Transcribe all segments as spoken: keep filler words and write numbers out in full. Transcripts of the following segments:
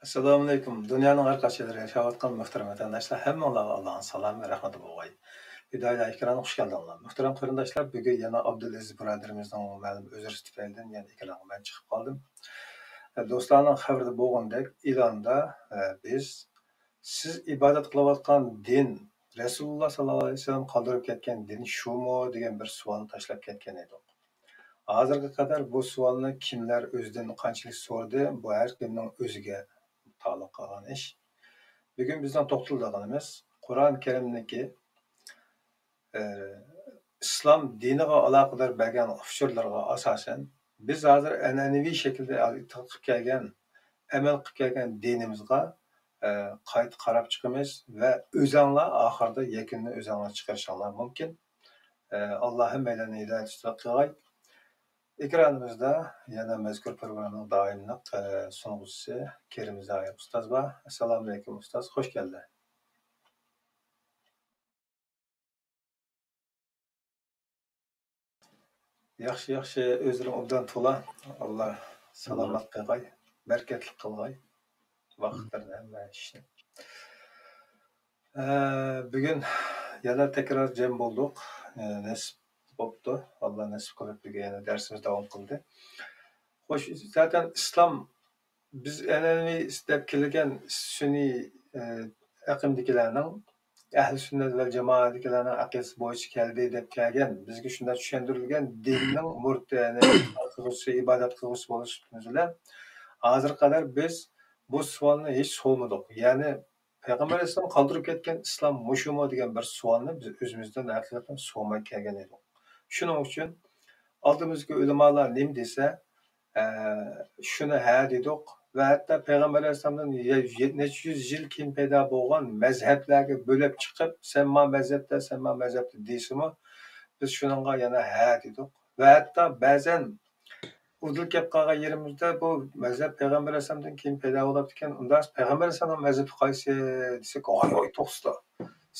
ئەسسالامۇئەلەيكۇم. دۇنيانىڭ ھەر قايسى يېرىدە ياشاۋاتقان مۇھتەرەم ۋەتەنداشلار، ھەممىڭلارغا ئاللانىڭ سالامى، رەھمىتى بولغاي. پىدائىيلار ئېكرانىغا خۇش كەلدىڭلار. مۇھتەرەم قېرىنداشلار، بۈگۈن يەنە ئابدۇلئەزىز بۇرادىرىمىزنىڭ مەلۇم ئۆزرىسى تۈپەيلىدىن يەنە ئېكرانغا مەن چىقىپ قالدىم. ئە، دوستلارنىڭ خەۋىرىدە بولغىنىدەك، ئېلاندا، ئە، بىز سىز ئىبادەت قىلىۋاتقان دىن، رەسۇلۇللا ساللاللاھۇ ئەلەيھى ۋەسەللەم قالدۇرۇپ كەتكەن دىن شۇمۇ دېگەن بىر سوئالنى تاشلاپ كەتكەن ئىدۇق. ھازىرغا قەدەر بۇ سوئالنى كىملەر ئۆزىدىن قانچىلىك سورىدى، بۇ ھەر كىمنىڭ ئۆزىگە تالۇق قىلغان ئىش. بۈگۈن بىزنىڭ توختىلىدىغىنىمىز قۇرئان كەرىمدىكى، ئە، ئىسلام دىنىغا ئالاقىدار بەرگەن ئۇچۇرلىرىغا ئاساسەن، بىز ھازىر ئەنئەنىۋى شەكىلدە ئېتىقاد قىلىپ كەلگەن، ئەمەل قىلىپ كەلگەن دىنىمىزغا، ئە، قايتا قاراپ چىقىمىز ۋە ئۆزەڭلار ئاخىرىدا يەكۈننى ئۆزەڭلار چىقىرىشىڭلار مۇمكىن. ئە، ئاللا ھەممەيلەننى ھىدايەت ئۈستىدە قىلغاي. ئېكرانىمىزدا يەنە مەزكۇر پروگراممىنىڭ دائىملىق، ئە، سۇنغۇچىسى كېرىم زاھىر ئۇستاز بار. ئەسسالامۇئەلەيكۇم ئۇستاز، خوش كەلدى. ياخشى، ياخشى، ئۆزلىرىڭ ئوبدان تولا. ئاللا سالامەت قىلغاي، بەرىكەتلىك قىلغاي ۋاقىتلىرىنى، ھەممە ئىشنى. ئە، بۈگۈن يەنە تەكرار جەم بولدۇق. ئە، نېسىپ بوپتۇ. ئاللا نېسىپ قىلىپ بۈگۈن يەنە دەرسىمىز داۋام قىلدى. خوش، زاتەن ئىسلام، بىز ئەنئەنىۋى دەپ كېلىدىكەن سۈنئىي، ئە، ئېقىمدىكىلەرنىڭ، ئەھلى سۈننەت ۋەل جامائەدىكىلەرنىڭ ئەقىدىسى بويىچە كەلدى دەپ كەلگەن، بىزگە شۇنداق چۈشەندۈرۈلگەن دىننىڭ مۇرىتى، يەنى قىلغۇچىسى، ئىبادەت قىلغۇچىسى بولۇشىمىز بىلەن، ھازىرغا قەدەر بىز بۇ سوئالنى ھېچ سورىمىدۇق. يەنى پەيغەمبەر ئەلەيھىسسالام قالدۇرۇپ كەتكەن ئىسلام مۇشۇمۇ دېگەن بىر سوئالنى بىز ئۆزىمىزدىن ھەقىقەتەن سورىماي كەلگەن ئىدۇق. شۇنىڭ ئۈچۈن ئالدىمىزدىكى ئۆلىمالار نېمە دېسە، ئە، شۇنى ھە دېدۇق. ۋە ھەتتا پەيغەمبەر ئەلەيھىسسالامدىن يە-، يە-، نەچچە يۈز يىل كېيىن پەيدا بولغان مەزھەپلەرگە بۆلۈپ چىقىپ، سەن ما مەزھەپتە، سەن ما مەزھەپتە دېسىمۇ، بىز شۇنىڭغا يەنە ھە دېدۇق. ۋە ھەتتا بەزەن ئۇدۇل كەپ قالغان يېرىمىزدە بۇ مەزھەپ پەيغەمبەر ئەلەيھىسسالامدىن كېيىن پەيدا بولۇپتىكەن، ئۇنداق پەيغەمبەر ئەلەيھىسسالامنىڭ مەزھىپى قايسى دېسەك، ھاي، ھاي، توختىسىلا.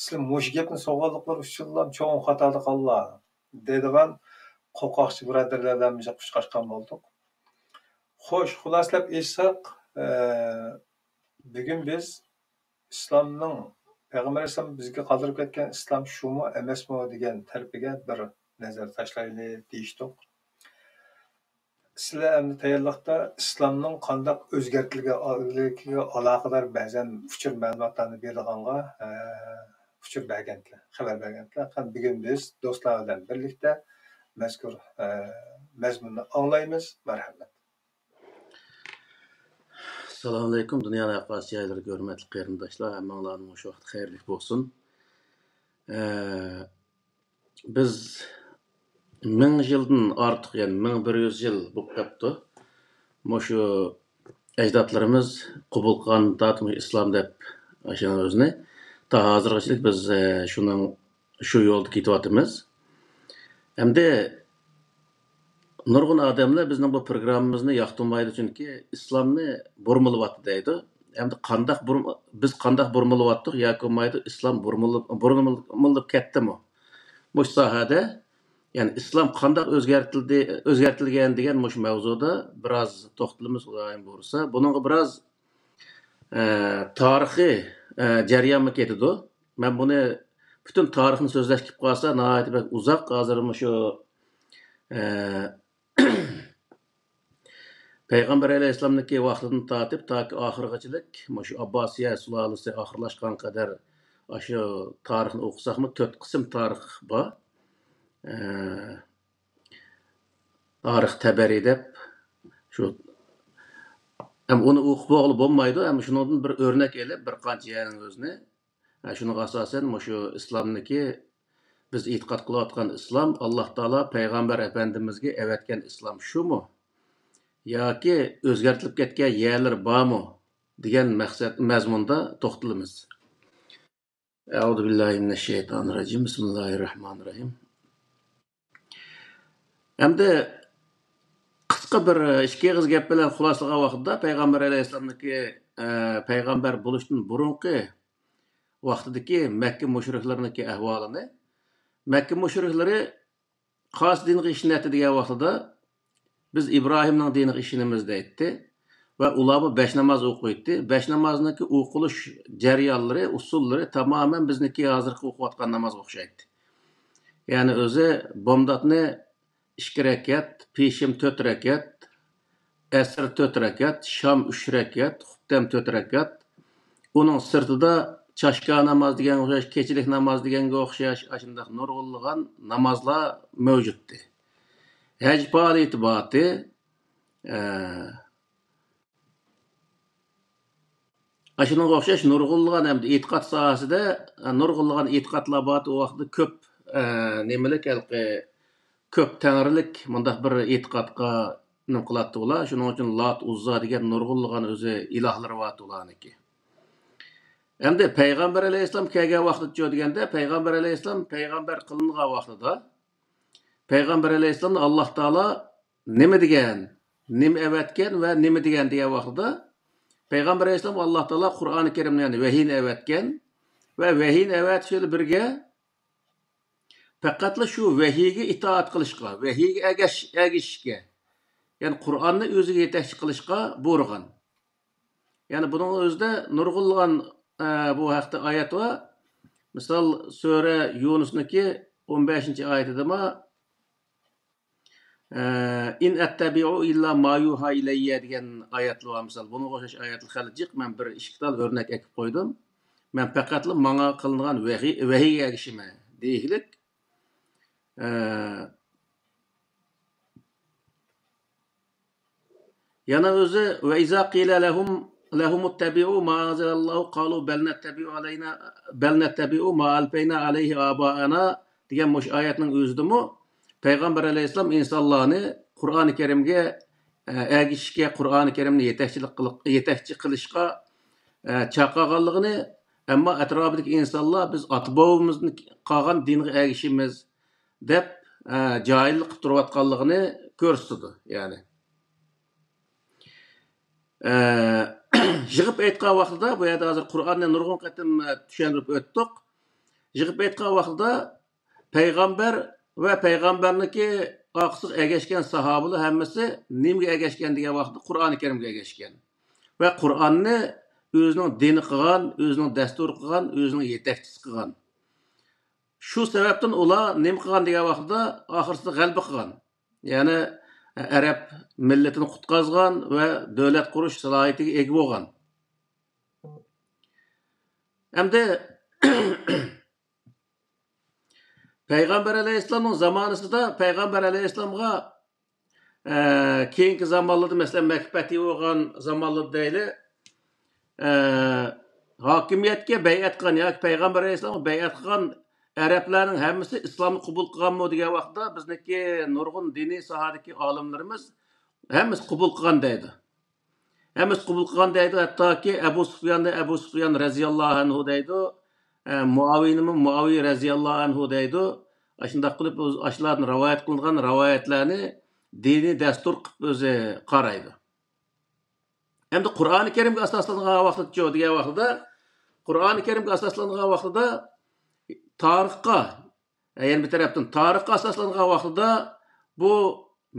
سىلەر مۇشۇ گەپنى سورىغانلىقلىرى ئۈچۈنلا چوڭ خاتادا قالدىلا دەيدىغان قورقاقچى بۇرادەرلەر بىلەن بىز ئۇچراشقان بولدۇق. خوش، خۇلاسىلەپ ئېيتساق، ئە، بۈگۈن بىز ئىسلامنىڭ، پەيغەمبەر ئەلەيھىسسالام بىزگە قالدۇرۇپ كەتكەن ئىسلام شۇمۇ ئەمەسمۇ دېگەن تەرىپىگە بىر نەزەر تاشلايلى دېيىشتۇق. سىلەر ئەمدى تەييارلىقتا ئىسلامنىڭ قانداق ئۆزگەرتىلگەنلىكىگە ئالاقىدار بەزەن ئۇچۇر مەلۇماتلارنى بېرىدىغانغا، ئە، ئۇچۇر بەرگەنتىلەر، خەۋەر بەرگەنتىلەر. قېنى، بۈگۈن بىز دوستلار بىلەن بىرلىكتە مەزكۇر، ئە، مەزمۇننى ئاڭلايمىز. مەرھەمەت. ئەسسالامۇئەلەيكۇم، دۇنيانىڭ ھەر قايسى جايلىرىدىكى ھۆرمەتلىك قېرىنداشلار، ھەممىڭلارنىڭ مۇشۇ ۋاقتى خەيرلىك بولسۇن. ئە، بىز مىڭ يىلدىن ئارتۇق، يەنى مىڭ بىر يۈز يىل بولۇپ قاپتۇ. مۇشۇ ئەجدادلىرىمىز قوبۇل قىلغان تارتىپ ئىسلام دەپ ئاشۇنىڭ ئۆزىنى. تا ھازىرغىچىلىك بىز، ئە، شۇنىڭ، شۇ يولدا كېتىۋاتىمىز. ئەمدى نۇرغۇن ئادەملەر بىزنىڭ بۇ پروگراممىمىزنى ياقتۇرمايدۇ، چۈنكى ئىسلامنى بۇرمىلىۋاتتى دەيدۇ. ئەمدى قانداق بۇرم-، بىز قانداق بۇرمىلىۋاتتۇق ياكى بولمايدۇ، ئىسلام بۇرمىلىپ، بۇرمىلىپ كەتتىمۇ؟ مۇشۇ ساھەدە، يەنى ئىسلام قانداق ئۆزگەرتىلدى، ئۆزگەرتىلگەن دېگەن مۇشۇ مەۋزۇدا بىراز توختىلىمىز، خۇدايىم بۇيرۇسا. بۇنىڭغا بىراز، ئە، تارىخىي، ئە، جەريانمۇ كېتىدۇ. مەن بۇنى پۈتۈن تارىخنى سۆزلەش كېلىپ قالسا، ناھايىتى بەك ئۇزاق. ھازىر مۇشۇ، ئە، پەيغەمبەر ئەلەيھىسسالامنىڭكى ۋاقتىدىن تارتىپ تاكى ئاخىرغىچىلىك مۇشۇ ئابباسىيە سۇلالىسى ئاخىرلاشقان قەدەر ئاشۇ تارىخنى ئوقۇساقمۇ تۆت قىسىم تارىخ بار. ئە، تارىخ تەبەرى دەپ شۇ، ھەم ئۇنى ئوقۇپ بولغىلى بولمايدۇ، ھەم شۇنىڭدىن بىر ئۆرنەك ئېلىپ بىر قانچە يەرنىڭ ئۆزىنى، ھە، شۇنىڭغا ئاساسەن مۇشۇ ئىسلامنىكى بىز ئېتىقاد قىلىۋاتقان ئىسلام، ئاللا تائالا پەيغەمبەر ئەپەندىمىزگە ئەۋەتكەن ئىسلام شۇمۇ؟ ياكى ئۆزگەرتىلىپ كەتكەن يەرلىرى بارمۇ؟ دېگەن مەقسەت، مەزمۇندا توختىلىمىز. ئەئۇزۇ بىللاھى مىنەششەيتانىررەجىم. بىسمىللاھىررەھمانىررەھىم. ئەمدى قىسقا بىر ئىككى ئېغىز گەپ بىلەن خۇلاسىلىغان ۋاقىتتا پەيغەمبەر ئەلەيھىسسالامنىڭكى، ئە، پەيغەمبەر بولۇشتىن بۇرۇنقى ۋاقتىدىكى مەككە مۇشرىكلىرىنىڭكى ئەھۋالىنى، مەككە مۇشرىكلىرى قايسى دىنغا ئىشىنەتتى دېگەن ۋاقتىدا، بىز ئىبراھىمنىڭ دىنىغا ئىشىنىمىز دەيتتى. ۋە ئۇلارمۇ بەش ناماز ئوقۇيتتى. بەش نامازنىڭكى ئوقۇلۇش جەريانلىرى، ئۇسۇللىرى تامامەن بىزنىڭكى ھازىرقى ئوقۇۋاتقان نامازغا ئوخشايتتى. يەنى ئۆزى بامداتنى ئىككى رەكەت، پېشىم تۆت رەكەت، ئەسىر تۆت رەكەت، شام ئۈچ رەكەت، خۇپتەم تۆت رەكەت. ئۇنىڭ سىرتىدا چاشكا ناماز دېگەنگە ئوخشاش، كېچىلىك ناماز دېگەنگە ئوخشاش، ئاشۇنداق نۇرغۇنلىغان نامازلار مەۋجۇتتى. ھەج پائالىيىتى بارتى. ئە، ئاشۇنىڭغا ئوخشاش نۇرغۇنلىغان ھەمدە ئېتىقاد ساھەسىدە، ئە، نۇرغۇنلىغان ئېتىقادلار بارتى. ئۇ ۋاقىتتا كۆپ، ئە، نېمىلىك ھېلىقى كۆپ تەڭرىلىك مۇنداق بىر ئېتىقادقا نېمە قىلاتتى ئۇلار. شۇنىڭ ئۈچۈن لات، ئۇززا دېگەن نۇرغۇنلىغان ئۆزى ئىلاھلىرى بارتى ئۇلارنىڭكى. ئەمدى پەيغەمبەر ئەلەيھىسسالام كەلگەن ۋاقتىچۇ دېگەندە، پەيغەمبەر ئەلەيھىسسالام پەيغەمبەر قىلىنغان ۋاقتىدا، پەيغەمبەر ئەلەيھىسسالامنى ئاللاھ تائالا نېمە دېگەن، نېمە ئەۋەتكەن ۋە نېمە دېگەن دېگەن ۋاقتىدا، پەيغەمبەر ئەلەيھىسسالامغا ئاللاھ تائالا قۇرئانى كەرىمنى، يەنى ۋەھىينى ئەۋەتكەن ۋە ۋەھىينى ئەۋەتىش بىلەن بىرگە، پەقەتلا شۇ ۋەھىيگە ئىتائەت قىلىشقا، ۋەھىيگە ئەگەش-، ئەگىشىشكە، يەنى قۇرئاننى ئۆزىگە يېتەكچى قىلىشقا بۇيرۇغان. يەنى بۇنىڭ ئۆزىدە نۇرغۇنلىغان، ئە، بۇ ھەقتە ئايەت بار. مىسال، سۈرە يۇنۇسنىڭكى ئون بەشىنچى ئايىتىدىمۇ، ئە، «إن أتبع إلا ما يوحى إلي» دېگەن ئايەتلەر بار. مىسال، بۇنىڭغا ئوخشاش ئايەتلەر خېلى جىق. مەن بىر ئىككى تال ئۆرنەك ئەكىپ قويدۇم. «مەن پەقەتلا ماڭا قىلىنغان ۋەھىي، ۋەھىيگە ئەگىشىمەن» دېگۈلۈك. ئە، يەنە ئۆزى، «وإذا قيل لهم، لهم اتبعوا ما أنزل الله قالوا بل نتبع علينا، بل نتبع ما ألفينا عليه آباءنا» دېگەن مۇشۇ ئايەتنىڭ ئۆزىدىمۇ پەيغەمبەر ئەلەيھىسسالام ئىنسانلارنى قۇرئانى كەرىمگە، ئە، ئەگىشىشكە، قۇرئانى كەرىمنى يېتەكچىلىك قىلىق-، يېتەكچى قىلىشقا، ئە، چاقىرغانلىقىنى، ئەمما ئەتراپىدىكى ئىنسانلار «بىز ئاتا-بوۋىمىزدىن قالغان دىنغا ئەگىشىمىز» دەپ، ئە، جاھىللىق قىلىپ تۇرۇۋاتقانلىقىنى كۆرسىتىدۇ، يەنى. ئە، يىغىپ ئېيتقان ۋاقتىدا، بۇ يەردە ھازىر قۇرئاننى نۇرغۇن قېتىم، ئە، چۈشەندۈرۈپ ئۆتتۇق. يىغىپ ئېيتقان ۋاقتىدا پەيغەمبەر ۋە پەيغەمبەرنىڭكى ئارقىسىغا ئەگەشكەن ساھابىلەر ھەممىسى نېمىگە ئەگەشكەن دېگەن ۋاقىتتا قۇرئانى كەرىمگە ئەگەشكەن. ۋە قۇرئاننى ئۆزىنىڭ دىنى قىلغان، ئۆزىنىڭ دەستۇرى قىلغان، ئۆزىنىڭ يېتەكچىسى قىلغان. شۇ سەۋەبتىن ئۇلار نېمە قىلغان دېگەن ۋاقتىدا ئاخىرسىدا غەلىبە قىلغان. يەنى ئەرەب مىللىتىنى قۇتقازغان ۋە دۆلەت قۇرۇش سالاھىيىتىگە ئىگە بولغان. ئەمدى پەيغەمبەر ئەلەيھىسسالامنىڭ زامانىسىدا پەيغەمبەر ئەلەيھىسسالامغا، ئە، كېيىنكى زامانلاردا، مەسىلەن، مەككە پەتھى بولغان زامانلاردا دەيلى، ئە، ھاكىمىيەتكە بەيئەت قىلغان ياكى پەيغەمبەر ئەلەيھىسسالامغا بەيئەت قىلغان ئەرەبلەرنىڭ ھەممىسى ئىسلامنى قوبۇل قىلغانمۇ دېگەن ۋاقىتتا، بىزنىڭكى نۇرغۇن دىنىي ساھەدىكى ئالىملىرىمىز ھەممىسى قوبۇل قىلغان دەيدۇ. ھەممىسى قوبۇل قىلغان دەيدۇ، ھەتتاكى ئەبۇ سۇفياننى، ئەبۇ سۇفيان رەزىياللاھۇ ئەنھۇ دەيدۇ، ئە، مۇئاۋىينىمۇ مۇئاۋىي رەزىياللاھۇ ئەنھۇ دەيدۇ. ئاشۇنداق قىلىپ، ئۇ-، ئاشۇلاردىن رىۋايەت قىلىنغان رىۋايەتلەرنى دىنىي دەستۇر قىلىپ ئۆزى قارايدۇ. ئەمدى قۇرئانى كەرىمگە ئاساسلانغان ۋاقتىچۇ دېگەن ۋاقتىدا، قۇرئانى كەرىمگە ئاساسلانغان ۋاقتىدا تارىخقا، يەنە بىر تەرەپتىن تارىخقا ئاساسلانغان ۋاقتىدا بۇ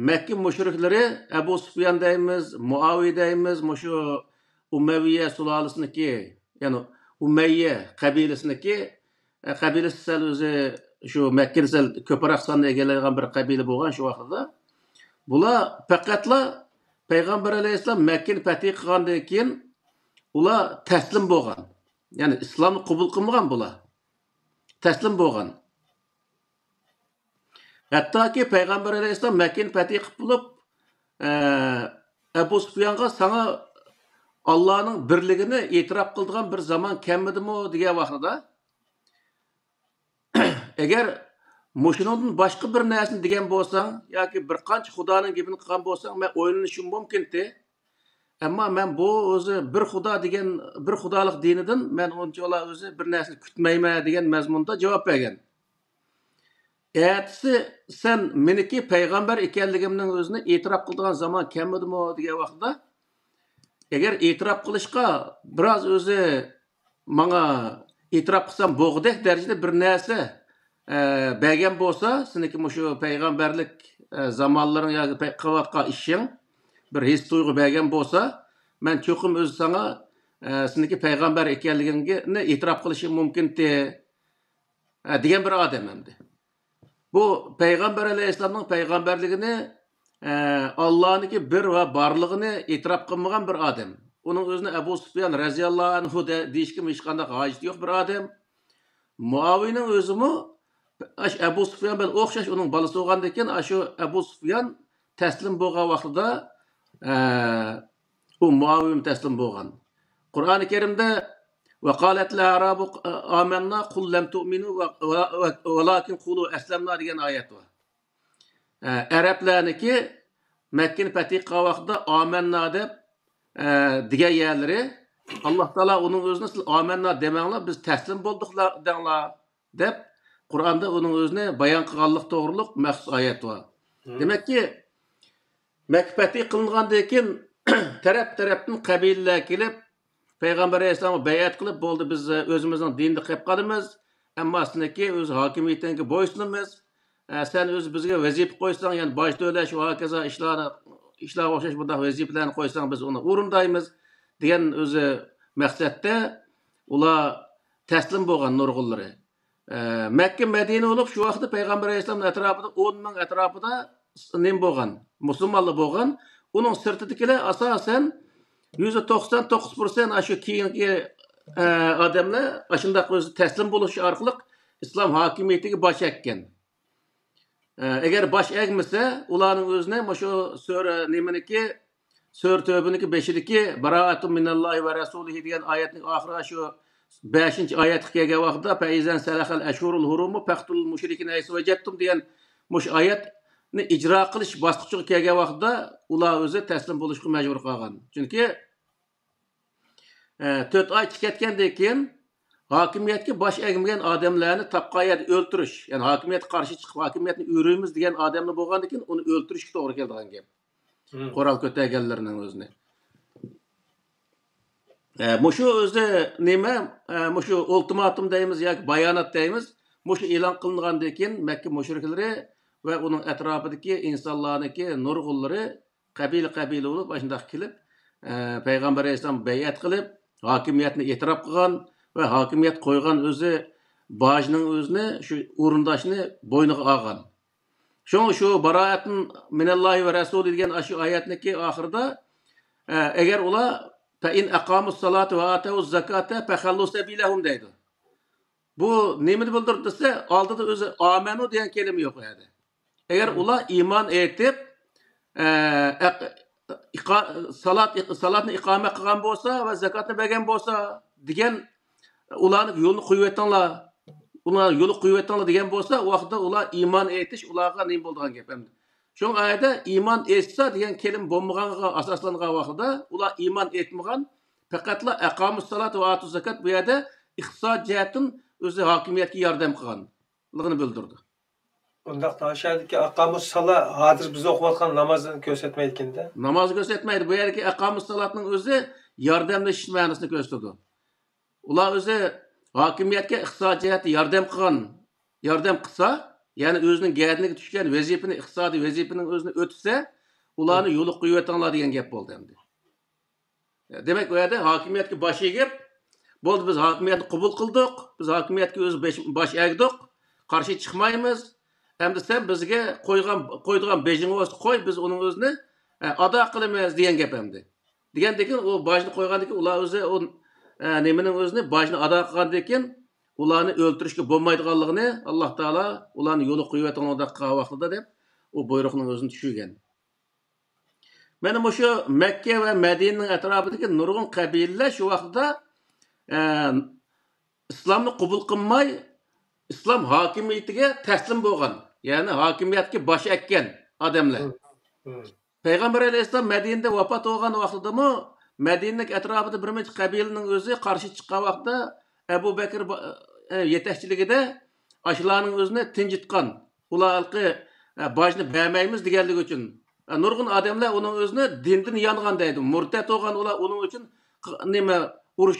مەككە مۇشرىكلىرى ئەبۇ سۇفيان دەيمىز، مۇئاۋىيە دەيمىز، مۇشۇ ئۇمەۋىيە سۇلالىسىنىڭكى، يەنى ئۇمەييە قەبىلىسىنىڭكى، ئە، قەبىلىسى سەل ئۆزى شۇ مەككىنى سەل كۆپرەك ساننى ئىگىلەيدىغان بىر قەبىلە بولغان شۇ ۋاقتىدا. بۇلار پەقەتلا پەيغەمبەر ئەلەيھىسسالام مەككىنى پەتھى قىلغاندىن كېيىن ئۇلار تەسلىم بولغان. يەنى ئىسلامنى قوبۇل قىلمىغان بۇلار. تەسلىم بولغان. ھەتتاكى پەيغەمبەر ئەلەيھىسسالام مەككىنى پەتھى قىلىپ بولۇپ، ئە، ئەبۇ سۇفيانغا «ساڭا ئاللانىڭ بىرلىكىنى ئېتىراپ قىلىدىغان بىر زامان كەلمىدىمۇ؟» دېگەن ۋاقتىدا، «ئەگەر مۇشۇنىڭدىن باشقا بىر نەرسىنى دېگەن بولساڭ ياكى بىر قانچە خۇدانىڭ گېپىنى قىلغان بولساڭ، مەن ئويلىنىشىم مۇمكىنتى. ئەمما مەن بۇ ئۆزى بىر خۇدا دېگەن، بىر خۇدالىق دىنىدىن مەن ئۇنچىۋالا ئۆزى بىر نەرسىنى كۈتمەيمەن» دېگەن مەزمۇندا جاۋاب بەرگەن. ئەتىسى سەن مېنىڭكى پەيغەمبەر ئىكەنلىكىمنىڭ ئۆزىنى ئېتىراپ قىلىدىغان زامان كەلمىدىمۇ دېگەن ۋاقتىدا، ئەگەر ئېتىراپ قىلىشقا بىراز ئۆزى ماڭا ئېتىراپ قىلسام بولغۇدەك دەرىجىدە بىر نەرسە، ئە، بەرگەن بولسا، سېنىڭكى مۇشۇ پەيغەمبەرلىك، ئە، زامانلىرىڭ ياكى پەي-، قىلىۋاتقان ئىشىڭ بىر ھېس تۇيغۇ بەرگەن بولسا، مەن چوقۇم ئۆزى ساڭا، ئە، سېنىڭكى پەيغەمبەر ئىكەنلىكىڭنى ئېتىراپ قىلىشىم مۇمكىنتى، ئە، دېگەن بىر ئادەم ئەمدى. بۇ پەيغەمبەر ئەلەيھىسسالامنىڭ پەيغەمبەرلىكىنى، ئە، ئاللانىڭكى بىر ۋە بارلىقىنى ئېتىراپ قىلمىغان بىر ئادەم. ئۇنىڭ ئۆزىنى ئەبۇ سۇفيان رەزىياللاھۇ ئەنھۇ دە-، دېيىشكىمۇ ھېچقانداق ھاجىتى يوق بىر ئادەم. مۇئاۋىيەنىڭ ئۆزىمۇ ئاشۇ ئەبۇ سۇفيان بىلەن ئوخشاش ئۇنىڭ بالىسى بولغاندىكىن، ئاشۇ ئەبۇ سۇفيان تەسلىم بولغان ۋاقتىدا، ئە، ئۇ مۇئاۋىيەمۇ تەسلىم بولغان. قۇرئانى كەرىمدە «ۋەقالەتىل ئەئرابۇ ئامەننا قۇل لەم تۇئمىنۇ ۋە، ۋە، ۋە، ۋەلاكىن قۇلۇ ئەسلەمنا» دېگەن ئايەت بار. ئە، ئەرەبلەرنىكى مەككىنى پەتھى قىلغان ۋاقتىدا «ئامەننا» دەپ، ئە، دېگەن يەرلىرى، ئاللا تائالا ئۇنىڭ ئۆزىنى «سىز ئامەننا دېمەڭلار، بىز تەسلىم بولدۇق» دەڭلار دەپ، قۇرئاندا ئۇنىڭ ئۆزىنى بايان قىلغانلىق توغرۇلۇق مەخسۇس ئايەت بار. دېمەككى، مەككە پەتھى قىلىنغاندىن كېيىن، تەرەپ-تەرەپتىن قەبىلىلەر كېلىپ، پەيغەمبەر ئەلەيھىسسالامغا بەيئەت قىلىپ، «بولدى، بىز ئۆزىمىزنىڭ دىنىدا قېلىپ قالىمىز، ئەمما سېنىڭكى ئۆز ھاكىمىيىتىڭگە بويسۇنىمىز. ئە، سەن ئۆزى بىزگە ۋەزىپە قويساڭ، يەنى باج تۆلەش ۋە ھاكازا ئىشلارنى، ئىشلارغا ئوخشاش بۇنداق ۋەزىپىلەرنى قويساڭ، بىز ئۇنى ئورۇندايمىز» دېگەن ئۆزى مەقسەتتە ئۇلار تەسلىم بولغان نۇرغۇنلىرى. ئە، مەككە، مەدىنە بولۇپ، شۇ ۋاقىتتا پەيغەمبەر ئەلەيھىسسالامنىڭ ئەتراپىدا ئون مىڭ ئەتراپىدا نېمە بولغان؟ مۇسۇلمانلار بولغان. ئۇنىڭ سىرتىدىكىلەر ئاساسەن يۈزدە توقسان توققۇز پىرسەنت ئاشۇ كېيىنكى، ئە، ئادەملەر ئاشۇنداق ئۆزى تەسلىم بولۇش ئارقىلىق ئىسلام ھاكىمىيىتىگە باش ئەگكەن. ئە، ئەگەر باش ئەگمىسە، ئۇلارنىڭ ئۆزىنى مۇشۇ سۈرە نېمىنىكى، سۈرە تۆبىنىڭكى بېشىدىكى «براءة من الله ورسوله» دېگەن ئايەتنىڭ ئاخىرىغا، شۇ بەشىنچى ئايەتكە كەلگەن ۋاقتىدا «فإذا انسلخ الأشهر الحرم فاقتلوا المشركين حيث وجدتم» دېگەن مۇشۇ ئايەتنى ئىجرا قىلىش باسقۇچىغا كەلگەن ۋاقتىدا ئۇلار ئۆزى تەسلىم بولۇشقا مەجبۇر قالغان. چۈنكى، ئە، تۆت ئاي چىقىپ كەتكەندىن كېيىن ھاكىمىيەتكە باش ئەگمىگەن ئادەملەرنى تاپقان يەردە ئۆلتۈرۈش، يەنى ھاكىمىيەتكە قارشى چىقىپ، ھاكىمىيەتنى ئۆرۈيمىز دېگەن ئادەملەر بولغاندىن كېيىن ئۇنى ئۆلتۈرۈشكە توغرا كېلىدىغان گەپ. قورال كۆتەرگەنلەرنىڭ ئۆزىنى. ئە، مۇشۇ ئۆزى نېمە، ئە، مۇشۇ ئۇلتىماتۇم دەيمىز ياكى بايانات دەيمىز، مۇشۇ ئېلان قىلىنغاندىن كېيىن مەككە مۇشرىكلىرى ۋە ئۇنىڭ ئەتراپىدىكى ئىنسانلارنىڭكى نۇرغۇنلىرى قەبىلە-قەبىلە بولۇپ ئاشۇنداق كېلىپ، ئە، پەيغەمبەر ئەلەيھىسسالامغا بەيئەت قىلىپ، ھاكىمىيەتنى ئېتىراپ قىلغان ۋە ھاكىمىيەت قويغان ئۆزى باجنىڭ ئۆزىنى، شۇ ئورۇنداشنى بوينىغا ئالغان. شۇڭا شۇ «براءة من الله ورسوله» دېگەن ئاشۇ ئايەتنىڭكى ئاخىرىدا، ئە، ئەگەر ئۇلار «فإن أقاموا الصلاة وآتوا الزكاة فخلوا سبيلهم» دەيدۇ. بۇ نېمىنى بىلدۈرىدۇ دېسە، ئالدىدا ئۆزى «ئامەنۇ» دېگەن كەلىمە يوق ئۇ يەردە. ئەگەر ئۇلار ئىمان ئېيتىپ، ئە، ئەق-، ئىقا-، سالات، سالاتنى ئىقامە قىلغان بولسا ۋە زاكاتنى بەرگەن بولسا دېگەن، ئۇلارنى يولنى قويۇۋېتىڭلار، ئۇلارنى يولغا قويۇۋېتىڭلار دېگەن بولسا، ئۇ ۋاقىتتا ئۇلار ئىمان ئېيتىش ئۇلارغا نېمە بولىدىغان گەپ ئەمدى. شۇڭا ئايەتتە «ئىمان ئېيتسا» دېگەن كەلىمە بولمىغانغا ئاساسلانغان ۋاقتىدا ئۇلار ئىمان ئېيتمىغان، پەقەتلا «أقاموا الصلاة وآتوا الزكاة» بۇ يەردە ئىقتىساد جەھەتتىن ئۆزى ھاكىمىيەتكە ياردەم قىلغانلىقىنى بىلدۈردى. ئۇنداقتا ئاشۇ يەردىكى «ئەقامۇسسالا» ھازىر بىز ئوقۇۋاتقان نامازنى كۆرسەتمەيدىكەن-دە. نامازنى كۆرسەتمەيدۇ. بۇ يەردىكى «ئەقامۇسسالاتنىڭ» ئۆزى ياردەملىشىش مەنىسىنى كۆرسىتىدۇ. ئۇلار ئۆزى ھاكىمىيەتكە ئىقتىساد جەھەتتە ياردەم قىلغان، ياردەم قىلسا، يەنى ئۆزىنىڭ گەدىنىگە چۈشكەن ۋەزىپىنى، ئىقتىسادىي ۋەزىپىنىڭ ئۆزىنى ئۆتىسە، ئۇلارنى يولغا قويۇۋېتىڭلار دېگەن گەپ بولدى ئەمدى. دېمەك، ئۇ يەردە ھاكىمىيەتكە باش ئېگىپ، «بولدى، بىز ھاكىمىيەتنى قوبۇل قىلدۇق، بىز ھاكىمىيەتكە ئۆز بېش-، باش ئەگدۇق، قارشى چىقمايمىز. ئەمدى سەن بىزگە قويغان، قويىدىغان بېجىڭ بولسا قوي، بىز ئۇنىڭ ئۆزىنى، ئە، ئادا قىلىمىز» دېگەن گەپ ئەمدى. دېگەندىن كېيىن، ئۇ باجنى قويغاندىن كېيىن، ئۇلار ئۆزى ئۇ، ئە، نېمىنىڭ ئۆزىنى، باجنى ئادا قىلغاندىن كېيىن، ئۇلارنى ئۆلتۈرۈشكە بولمايدىغانلىقىنى، «ئاللا تائالا ئۇلارنى يولغا قويۇۋېتىڭلار» دەپ قىلغان ۋاقتىدا دەپ، ئۇ بۇيرۇقنىڭ ئۆزىنى چۈشۈرگەن. مانا مۇشۇ مەككە ۋە مەدىنىنىڭ ئەتراپىدىكى نۇرغۇن قەبىلىلەر شۇ ۋاقىتتا، ئە، ئىسلامنى قوبۇل قىلماي، ئىسلام ھاكىمىيىتىگە تەسلىم بولغان، يەنى ھاكىمىيەتكە باش ئەگكەن ئادەملەر. پەيغەمبەر ئەلەيھىسسالام مەدىنىدە ۋاپات بولغان ۋاقتىدىمۇ مەدىنىنىڭ ئەتراپىدا بىر نەچچە قەبىلىنىڭ ئۆزى قارشى چىققان ۋاقىتتا ئەبۇ بەكرى با-، ئە، يېتەكچىلىكىدە ئاشۇلارنىڭ ئۆزىنى تىنچىتقان. ئۇلار ھېلىقى، ئە، باجنى بەرمەيمىز دېگەنلىكى ئۈچۈن. ئە، نۇرغۇن ئادەملەر ئۇنىڭ ئۆزىنى دىندىن يانغان دەيدۇ. مۇرتەت بولغان ئۇلار ئۇنىڭ ئۈچۈن ق-، نېمە، ئۇرۇش،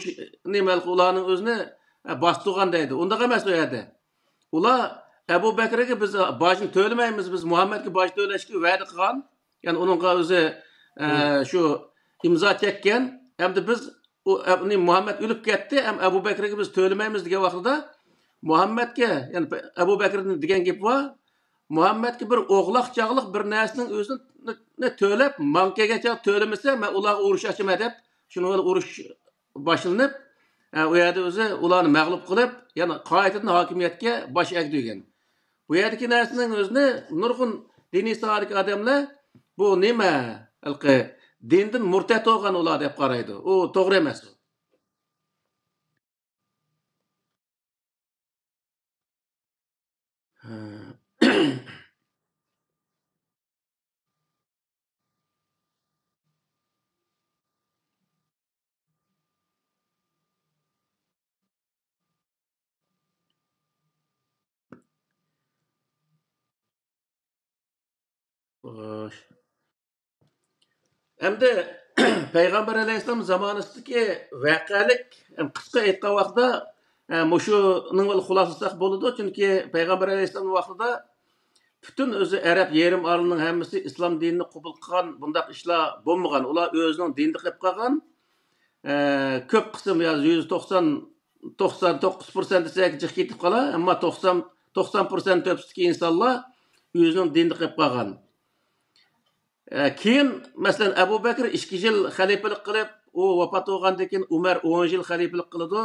نېمە، ھېلىقى ئۇلارنىڭ ئۆزىنى، ئە، باستۇرغان دەيدۇ. ئۇنداق ئەمەس ئۇ يەردە. ئۇلار ئەبۇ بەكرىگە «بىز باجنى تۆلىمەيمىز، بىز مۇھەممەدكە باج تۆلەشكە ۋەدە قىلغان.» يەنى ئۇنىڭغا ئۆزى، ئە، شۇ ئىمزا چەككەن. ئەمدى بىز ئۇ، ئەب-، نى-، مۇھەممەد ئۆلۈپ كەتتى، ئەم ئەبۇ بەكرىگە بىز تۆلىمەيمىز دېگەن ۋاقتىدا، مۇھەممەدكە، يەنى ئەبۇ بەكرىدىن دېگەن گېپى بار، مۇھەممەدكە بىر ئوغلاق چاغلىق بىر نەرسىنىڭ ئۆزىنى تۆلەپ، ماڭا كەلگەن چاغ تۆلىمىسە، مەن ئۇلارغا ئۇرۇش ئاچىمەن دەپ، شۇنىڭ بىلەن ئۇرۇش باشلىنىپ، ئە، ئۇ يەردە ئۆزى ئۇلارنى مەغلۇپ قىلىپ، يەنە قايتىدىن ھاكىمىيەتكە باش ئەگدۈرگەن. بۇ يەردىكى نەرسىنىڭ ئۆزىنى نۇرغۇن دىنىي ساھەدىكى ئادەملەر بۇ نېمە، ھېلىقى دىندىن مۇرتەت بولغان ئۇلار دەپ قارايدۇ. ئۇ توغرا ئەمەس ئۇ. خوش. ئەمدى پەيغەمبەر ئەلەيھىسسالام زامانىسىدىكى ۋەقەلىك، قىسقا ئېيتقان ۋاقتىدا، ئە، مۇشۇنىڭ بىلەن خۇلاسىلىساق بولىدۇ. چۈنكى پەيغەمبەر ئەلەيھىسسالام ۋاقتىدا پۈتۈن ئۆزى ئەرەب يېرىم ئارىلىنىڭ ھەممىسى ئىسلام دىنىنى قوبۇل قىلغان، بۇنداق ئىشلار بولمىغان. ئۇلار ئۆزىنىڭ دىنىدا قېلىپ قالغان. ئە، كۆپ قىسىم، يا يۈز توقسان، توقسان توققۇز پىرسەنت دېسەك جىق كېتىپ قالار، ئەمما توقسان، توقسان پىرسەنت تۆپىسىدىكى ئىنسانلار ئۆزىنىڭ دىنىدا قېلىپ قالغان. ئە، كېيىن، مەسىلەن، ئەبۇ بەكرى ئىككى يىل خەلىپىلىك قىلىپ، ئۇ ۋاپات بولغاندىن كېيىن ئۇمەر ئون يىل خەلىپىلىك قىلىدۇ.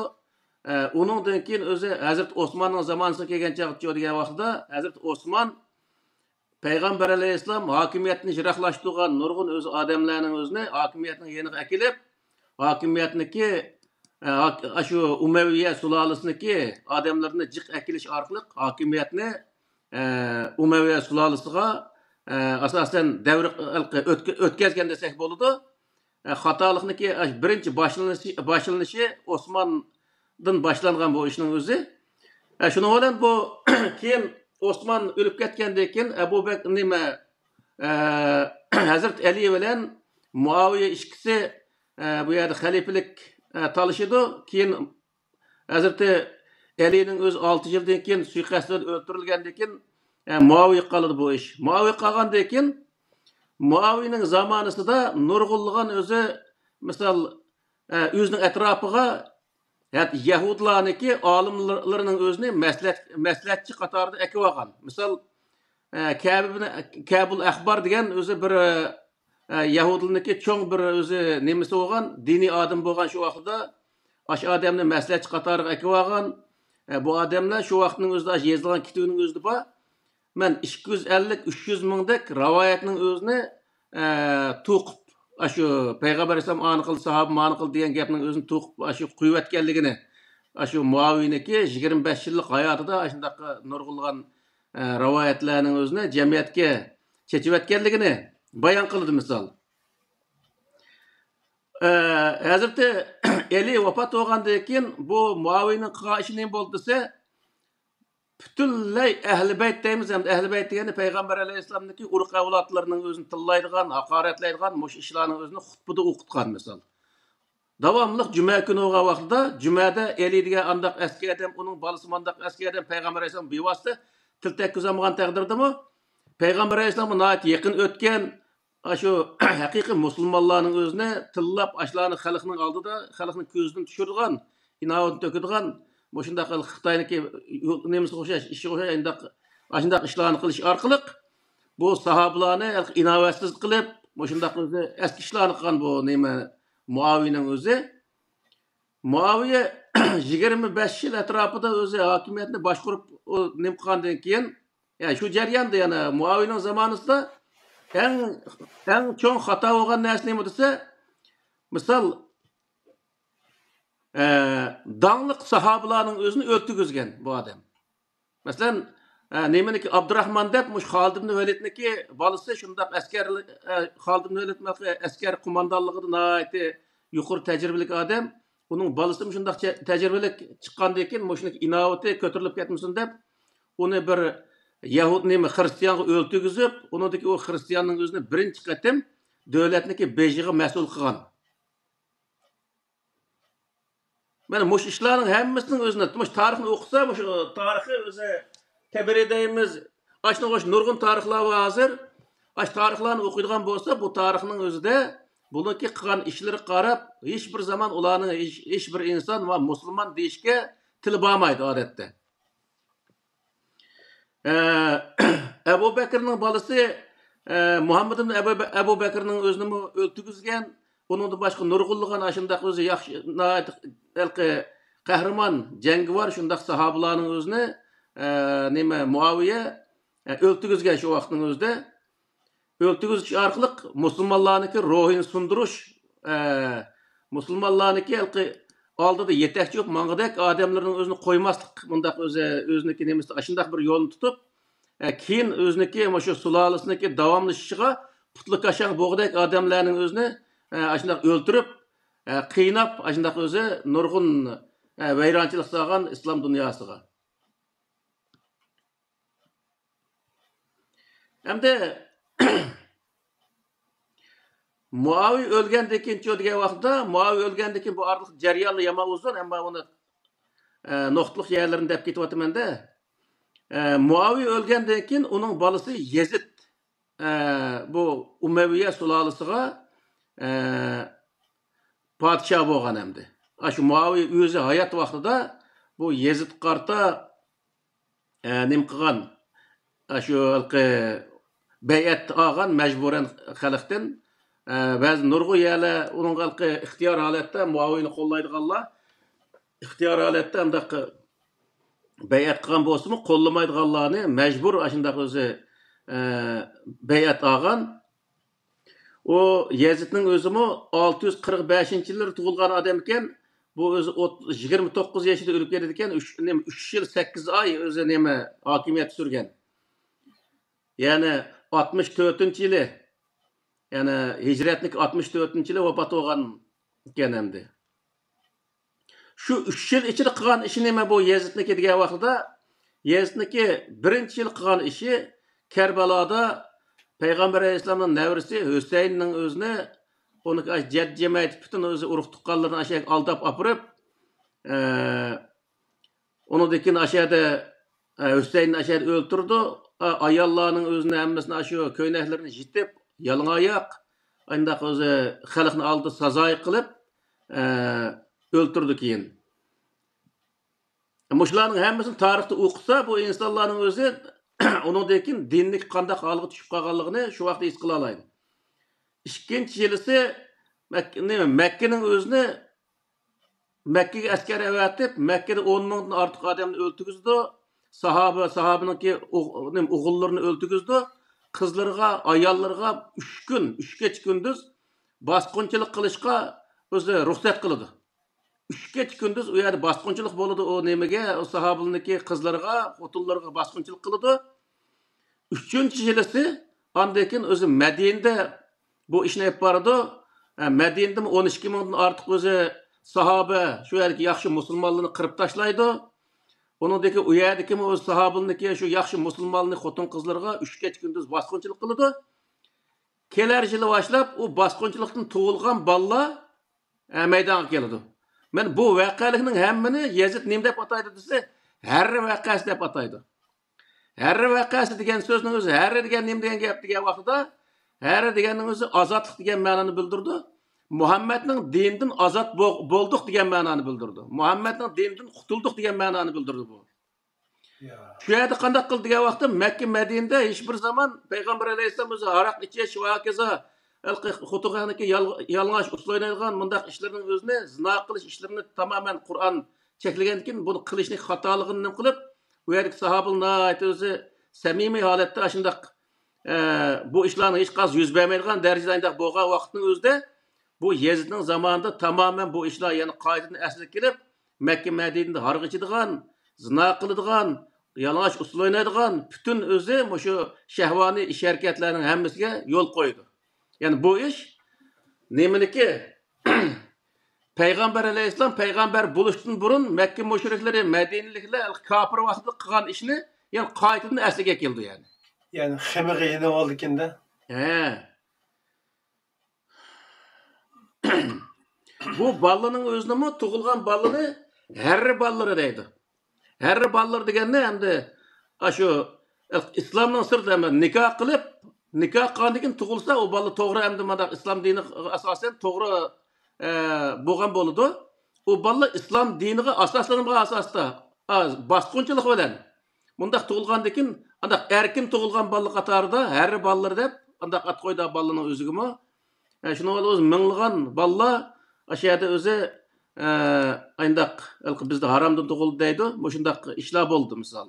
ئە، ئۇنىڭدىن كېيىن ئۆزى ھەزرىتى ئوسماننىڭ زامانىسىغا كەلگەن چاغ دېگەن ۋاقتىدا، ھەزرىتى ئوسمان پەيغەمبەر ئەلەيھىسسالام ھاكىمىيەتنى يىراقلاشتۇرغان نۇرغۇن ئۆز ئادەملەرنىڭ ئۆزىنى ھاكىمىيەتنىڭ يېنىغا ئەكېلىپ، ھاكىمىيەتنىكى، ئە، ھاك-، ئاشۇ ئۇمەۋىيە سۇلالىسىنىكى ئادەملىرىنى جىق ئەكېلىش ئارقىلىق ھاكىمىيەتنى، ئە، ئۇمەۋىيە سۇلالىسىغا، ئە، ئاساسەن دەۋر ئۆتكە-، ئۆتكەزگەن دېسەك بولىدۇ. ئە، خاتالىقنىڭكى، ئە، بىرىنچى باشلىنىشى، باشلىنىشى ئوسماندىن باشلانغان بۇ ئىشنىڭ ئۆزى. ئە، شۇنىڭ بىلەن بۇ كېيىن ئوسمان ئۆلۈپ كەتكەندىن كېيىن ئەبۇ بەك-، نېمە، ئە، ھەزرىتى ئەلى بىلەن مۇئاۋىيە ئىككىسى، ئە، بۇ يەردە خەلىپىلىك، ئە، تالىشىدۇ. كېيىن ھەزرىتى ئەلىنىڭ ئۆزى ئالتە يىلدىن كېيىن سۇيىقەست بىلەن ئۆلتۈرۈلگەندىن كېيىن، ئە، مۇئاۋىيەگە قالىدۇ بۇ ئىش. مۇئاۋىيەگە قالغاندىن كېيىن، مۇئاۋىيەنىڭ زامانىسىدا نۇرغۇنلىغان ئۆزى، مىسال، ئە، ئۆزىنىڭ ئەتراپىغا ھە-، يەھۇدىيلارنىڭكى ئالىملىرىنىڭ ئۆزىنى مەسلىھەت-، مەسلىھەتچى قاتارىدا ئەكىۋالغان. مىسال، ئە، كەبىبنى، كەبۇل ئەخبار دېگەن ئۆزى بىر، ئە، يەھۇدىيلارنىڭكى چوڭ بىر ئۆزى نېمىسى بولغان، دىنىي ئادەم بولغان شۇ ۋاقتىدا. ئاشۇ ئادەمنى مەسلىھەتچى قاتارىغا ئەكىۋالغان. ئە، بۇ ئادەملەر شۇ ۋاقىتنىڭ ئۆزىدە ئاشۇ يېزىلغان كىتابنىڭ ئۆزىدە بار. مەن ئىككى يۈز ئەللىك، ئۈچ يۈز مىڭدەك رىۋايەتنىڭ ئۆزىنى، ئە، توقۇپ، ئاشۇ پەيغەمبەر ئەلەيھىسسالام ئانى قىلدى، ساھابىمۇ ئانى قىلدى دېگەن گەپنىڭ ئۆزىنى توقۇپ، ئاشۇ قويۇۋەتكەنلىكىنى، ئاشۇ مۇئاۋىينىڭكى يىگىرمە بەش يىللىق ھاياتىدا ئاشۇنداق نۇرغۇنلىغان، ئە، رىۋايەتلەرنىڭ ئۆزىنى جەمئىيەتكە چېچىۋەتكەنلىكىنى بايان قىلىدۇ، مىسال. ئە، ھەزرىتى ئەلى ۋاپات بولغاندىن كېيىن بۇ مۇئاۋىينىڭ قىلغان ئىشى نېمە بولدى دېسە، پۈتۈنلەي ئەھلى بەيت دەيمىز، ئەمدى ئەھلى بەيت دېگەندە پەيغەمبەر ئەلەيھىسسالامنىڭكى ئۇرۇق ئەۋلادلىرىنىڭ ئۆزىنى تىللايدىغان، ھاقارەتلەيدىغان مۇشۇ ئىشلارنىڭ ئۆزىنى خۇتبىدا ئوقۇتقان مىسال. داۋاملىق جۈمە كۈنى بولغان ۋاقتىدا، جۈمەدە ئەلى دېگەن ئانداق ئەسكى ئادەم، ئۇنىڭ بالىسى مانداق ئەسكى ئادەم، پەيغەمبەر ئەلەيھىسسالام بىۋاسىتە تىل تەگكۈزەلمىگەن تەقدىردىمۇ، پەيغەمبەر ئەلەيھىسسالامغا ناھايىتى يېقىن ئۆتكەن، ئاشۇ ھەقىقىي مۇسۇلمانلارنىڭ ئۆزىنى تىللاپ، ئاشۇلارنى خەلقنىڭ ئالدىدا، خەلقنىڭ كۆزىدىن چۈشۈرىدىغان، ئىناۋىتىنى تۆكىدىغان، مۇشۇنداق خىتاينىڭكى يول-، نېمىسىگە ئوخشاش، ئىشىغا ئوخشاش، ئاشۇنداق، ئاشۇنداق ئىشلارنى قىلىش ئارقىلىق، بۇ ساھابىلارنى ئىناۋەتسىز قىلىپ، مۇشۇنداق ئۆزى ئەسكى ئىشلارنى قىلغان بۇ نېمە، مۇئاۋىينىڭ ئۆزى. مۇئاۋىيە يىگىرمە بەش يىل ئەتراپىدا ئۆزى ھاكىمىيەتنى باشقۇرۇپ، ئۇ نېمە قىلغاندىن كېيىن، يەنى شۇ جەرياندا يەنە مۇئاۋىيەنىڭ زامانىسىدا ئەڭ، ئەڭ چوڭ خاتا بولغان نەرسە نېمە دېسە، مىسال، ئە، داڭلىق ساھابىلارنىڭ ئۆزىنى ئۆلتۈرگۈزگەن بۇ ئادەم. مەسىلەن، ئە، نېمىنىڭكى، ئابدۇراخمان دەپ مۇشۇ خالىد ئىبن ۋەلىدنىڭكى بالىسى شۇنداق ئەسكەر، ئە، خالىد ئىبن ۋەلىد ئەسكەر قوماندانلىقىدا ناھايىتى يۇقىرى تەجرىبىلىك ئادەم. ئۇنىڭ بالىسىمۇ شۇنداق چە-، تەجرىبىلىك چىققاندىن كېيىن مۇشۇنىڭكى ئىناۋىتى كۆتۈرۈلۈپ كەتمىسۇن دەپ، ئۇنى بىر يەھۇد، نېمە، خىرىستىيانغا ئۆلتۈرگۈزۈپ، ئۇنىڭدىكى ئۇ خىرىستىياننىڭ ئۆزىنى بىرىنچى قېتىم دۆلەتنىڭكى بېشىغا مەسئۇل قىلغان. مانا مۇشۇ ئىشلارنىڭ ھەممىسىنىڭ ئۆزىنى، مۇشۇ تارىخنى ئوقۇسا، مۇشۇ تارىخى ئۆزى تەبىرى دەيمىز، ئاشۇنىڭغا ئوخشاش نۇرغۇن تارىخلار بار ھازىر. ئاشۇ تارىخلارنى ئوقۇيدىغان بولسا، بۇ تارىخنىڭ ئۆزىدە بۇنىڭكى قىلغان ئىشلىرىغا قاراپ، ھېچ بىر زامان ئۇلارنىڭ ھېچ، ھېچ بىر ئىنسان ۋە مۇسۇلمان دېيىشكە تىلى بارمايدۇ ئادەتتە. ئە، ئەبۇ بەكرىنىڭ بالىسى، ئە، مۇھەممەد ئىبن ئەبۇ، ئەبۇ بەكرىنىڭ ئۆزىنىمۇ ئۆلتۈرگۈزگەن. ئۇنىڭدىن باشقا نۇرغۇنلىغان ئاشۇنداق ئۆزى ياخشى، ناھايىتى ھېلىقى قەھرىمان، جەڭگىۋار شۇنداق ساھابىلارنىڭ ئۆزىنى، ئە، نېمە، مۇئاۋىيە، ئە، ئۆلتۈرگۈزگەن شۇ ۋاقىتنىڭ ئۆزىدە. ئۆلتۈرگۈزۈش ئارقىلىق مۇسۇلمانلارنىڭكى روھىنى سۇندۇرۇش، ئە، مۇسۇلمانلارنىڭكى ھېلىقى ئالدىدا يېتەكچى بولۇپ ماڭغۇدەك ئادەملەرنىڭ ئۆزىنى قويماسلىق، مۇنداق ئۆزى، ئۆزىنىڭكى نېمىسى، ئاشۇنداق بىر يولنى تۇتۇپ، ئە، كېيىن ئۆزىنىڭكى مۇشۇ سۇلالىسىنىڭكى داۋاملىشىشىغا پۇتلىكاشاڭ بولغۇدەك ئادەملەرنىڭ ئۆزىنى، ئە، ئاشۇنداق ئۆلتۈرۈپ، ئە، قىيناپ، ئاشۇنداق ئۆزى نۇرغۇن، ئە، ۋەيرانچىلىق سالغان ئىسلام دۇنياسىغا. ئەمدى مۇئاۋىيە ئۆلگەندىن كېيىنچۇ دېگەن ۋاقىتتا، مۇئاۋىيە ئۆلگەندىن كېيىن بۇ ئارىلىق جەريانلا يامان ئۇزۇن، ئەمما ئۇنى، ئە، نۇقتىلىق يەرلىرىنى دەپ كېتىۋاتىمەن-دە. ئە، مۇئاۋىيە ئۆلگەندىن كېيىن ئۇنىڭ بالىسى يېزىد، ئە، بۇ ئۇمەۋىيە سۇلالىسىغا، ئە، پادىشاھ بولغان ئەمدى. ئاشۇ مۇئاۋىيە ئۆزى ھايات ۋاقتىدا بۇ يېزىدقا قارىتا ئە، نېمە قىلغان، ئە، شۇ ھېلىقى بەيئەت ئالغان مەجبۇرەن خەلقتىن، ئە، بەزى نۇرغۇن يەرلەر ئۇنىڭغا ھېلىقى ئىختىيار ھالەتتە مۇئاۋىيىنى قوللايدىغانلار، ئىختىيار ھالەتتە ئانداق بەيئەت قىلغان بولسىمۇ، قوللىمايدىغانلارنى مەجبۇر ئاشۇنداق ئۆزى، ئە، بەيئەت ئالغان. ئۇ يەزىدنىڭ ئۆزىمۇ ئالتە يۈز قىرىق بەشىنچى يىللىرى تۇغۇلغان ئادەم ئىكەن. بۇ ئۆزى ئوت-، يىگىرمە توققۇز يېشىدا ئۆلۈپ كېتىدىكەن. ئۈچ، نېمە، ئۈچ يىل سەككىز ئاي ئۆزى نېمە، ھاكىمىيەت سۈرگەن. يەنى ئاتمىش تۆتىنچى يىلى، يەنى ھىجرەتنىكى ئاتمىش تۆتىنچى يىلى ۋاپات بولغان ئىكەن ئەمدى. شۇ ئۈچ يىل ئىچىدە قىلغان ئىشى نېمە بۇ يېزىدنىكى دېگەن ۋاقتىدا، يېزىدنىكى بىرىنچى يىل قىلغان ئىشى كەربەلادا پەيغەمبەر ئەلەيھىسسالامنىڭ نەۋرىسى ھۈسەيىننىڭ ئۆزىنى، ئۇنى جەد جەمەيتى پۈتۈن ئۆزى ئۇرۇق تۇغقانلىرىنى ئاشۇ يەرگە ئالداپ ئاپىرىپ، ئە، ئۇنىڭدىن كېيىن ئاشۇ يەردە، ئە، ھۈسەيىننى ئاشۇ يەردە ئۆلتۈرىدۇ. ئە، ئاياللارنىڭ ئۆزىنى ھەممىسىنى ئاشۇ كۆينەكلىرىنى يېتىپ، يالىڭاياق، ئانداق ئۆزى خەلقنىڭ ئالدىدا سازايى قىلىپ، ئە، ئۆلتۈرىدۇ كېيىن. مۇشۇلارنىڭ ھەممىسىنى تارىختا ئوقۇسا، بۇ ئىنسانلارنىڭ ئۆزى ئۇنىڭدىن كېيىن دىننىڭ قانداق ھالغا چۈشۈپ قالغانلىقىنى شۇ ۋاقىتتا ھېس قىلالايدۇ. ئىككىنچى يىلىسى مەك-، نېمە، مەككىنىڭ ئۆزىنى، مەككىگە ئەسكەر ئەۋەتىپ، مەككىدە ئون مىڭدىن ئارتۇق ئادەمنى ئۆلتۈرگۈزىدۇ. ساھابە، ساھابىنىڭكى ئوغ-، نېمە، ئوغۇللىرىنى ئۆلتۈرگۈزىدۇ. قىزلىرىغا، ئاياللىرىغا ئۈچ كۈن، ئۈچ كېچە كۈندۈز باسقۇنچىلىق قىلىشقا ئۆزى رۇخسەت قىلىدۇ. ئۈچ كېچە كۈندۈز ئۇ يەردە باسقۇنچىلىق بولىدۇ، ئۇ نېمىگە، ئۇ ساھابىلىرىنىڭكى قىزلىرىغا، خوتۇنلىرىغا باسقۇنچىلىق قىلىدۇ. ئۈچىنچى يىلىسى ئاندىن كېيىن ئۆزى مەدىنىدە بۇ ئىشنى ئېلىپ بارىدۇ. ئە، مەدىنىدىمۇ ئون ئىككى مىڭدىن ئارتۇق ئۆزى ساھابە، شۇ يەردىكى ياخشى مۇسۇلمانلارنى قىرىپ تاشلايدۇ. ئۇنىڭدىكى ئۇ يەردىكىمۇ ئۆز ساھابىلىرىنىڭكى شۇ ياخشى مۇسۇلمانلارنى خوتۇن قىزلىرىغا ئۈچ كېچە كۈندۈز باسقۇنچىلىق قىلىدۇ. كېلەر يىلى باشلاپ ئۇ باسقۇنچىلىقتىن تۇغۇلغان بالىلار، ئە، مەيدانغا كېلىدۇ. مەن بۇ ۋەقەلىكنىڭ ھەممىنى يەزىد نېمە دەپ ئاتايدۇ دېسە، ھەررە ۋەقەسى دەپ ئاتايدۇ. ھەررە ۋەقەسى دېگەن سۆزنىڭ ئۆزى، ھەررە دېگەن نېمە دېگەن گەپ دېگەن ۋاقتىدا، ھەررە دېگەننىڭ ئۆزى ئازادلىق دېگەن مەنانى بىلدۈرىدۇ. مۇھەممەدنىڭ دىنىدىن ئازاد بو-، بولدۇق دېگەن مەنانى بىلدۈرىدۇ. مۇھەممەدنىڭ دىنىدىن قۇتۇلدۇق دېگەن مەنانى بىلدۈرىدۇ بۇ. يا. شۇ يەردە قانداق قىلدى دېگەن ۋاقىتتا، مەككە، مەدىنىدە ھېچ بىر زامان پەيغەمبەر ئەلەيھىسسالام ئۆزى ھاراق ئىچىش ۋە ھاكازا، ھېلىقى خوتۇنخانىدىكى يال-، يالىڭاچ ئۇسسۇل ئوينايدىغان مۇنداق ئىشلىرىنىڭ ئۆزىنى، زىنا قىلىش ئىشلىرىنى تامامەن قۇرئان چەكلىگەندىن كېيىن، بۇنى قىلىشنى خاتالىقىنى نېمە قىلىپ، ئۇ يەردىكى ساھابىلار ناھايىتى ئۆزى سەمىمىي ھالەتتە ئاشۇنداق، ئە، بۇ ئىشلارنىڭ ھېچقايسى يۈز بەرمەيدىغان دەرىجىدە ئانداق بولغان ۋاقىتنىڭ ئۆزىدە، بۇ يېزىدنىڭ زامانىدا تامامەن بۇ ئىشلار يەنە قايتىدىن ئەسلىگە كېلىپ، مەككە، مەدىنىدە ھاراق ئىچىدىغان، زىنا قىلىدىغان، يالىڭاچ ئۇسسۇل ئوينايدىغان، پۈتۈن ئۆزى مۇشۇ شەھۋانىي ئىش-ھەرىكەتلەرنىڭ ھەممىسىگە يول قويىدۇ. يەنى بۇ ئىش نېمىنىكى؟ پەيغەمبەر ئەلەيھىسسالام پەيغەمبەر بولۇشتىن بۇرۇن مەككە مۇشرىكلىرى، مەدىنىلىكلەر كاپىر ۋاقتىدا قىلغان ئىشنى يەنە قايتىدىن ئەسلىگە كېلىدۇ يەنى. يەنى خېمىغا يېنىۋالىدىكەن-دە. ھە. بۇ بالىنىڭ ئۆزىنىمۇ، تۇغۇلغان بالىنى ھەررە بالىلىرى دەيدۇ. ھەررە بالىلىرى دېگەننى ئەمدى ئاشۇ ئىسلامنىڭ سىرتىدا ئەمدى نىكاھ قىلىپ، نىكاھ قىلغاندىن كېيىن تۇغۇلسا، ئۇ بالا توغرا ئەمدى مانداق ئىسلام دىنىغا ئاساسەن توغرا، ئە، بولغان بولىدۇ. ئۇ بالا ئىسلام دىنىغا ئاساسلانغان ئاساستا، ئا، باسقۇنچىلىق بىلەن مۇنداق تۇغۇلغاندىن كېيىن، ئانداق ئەركىن تۇغۇلغان بالا قاتارىدا ھەررى بالىلىرى دەپ ئانداق ئات قويىدۇ بالىنىڭ ئۆزىگىمۇ. ئە، شۇنىڭ بىلەن ئۆزى مىڭلىغان بالىلار ئاشۇ يەردە ئۆزى، ئە، ئانداق ھېلىقى بىزدە ھارامدىن تۇغۇلدى دەيدۇ. مۇشۇنداق ئىشلار بولدى مىسال.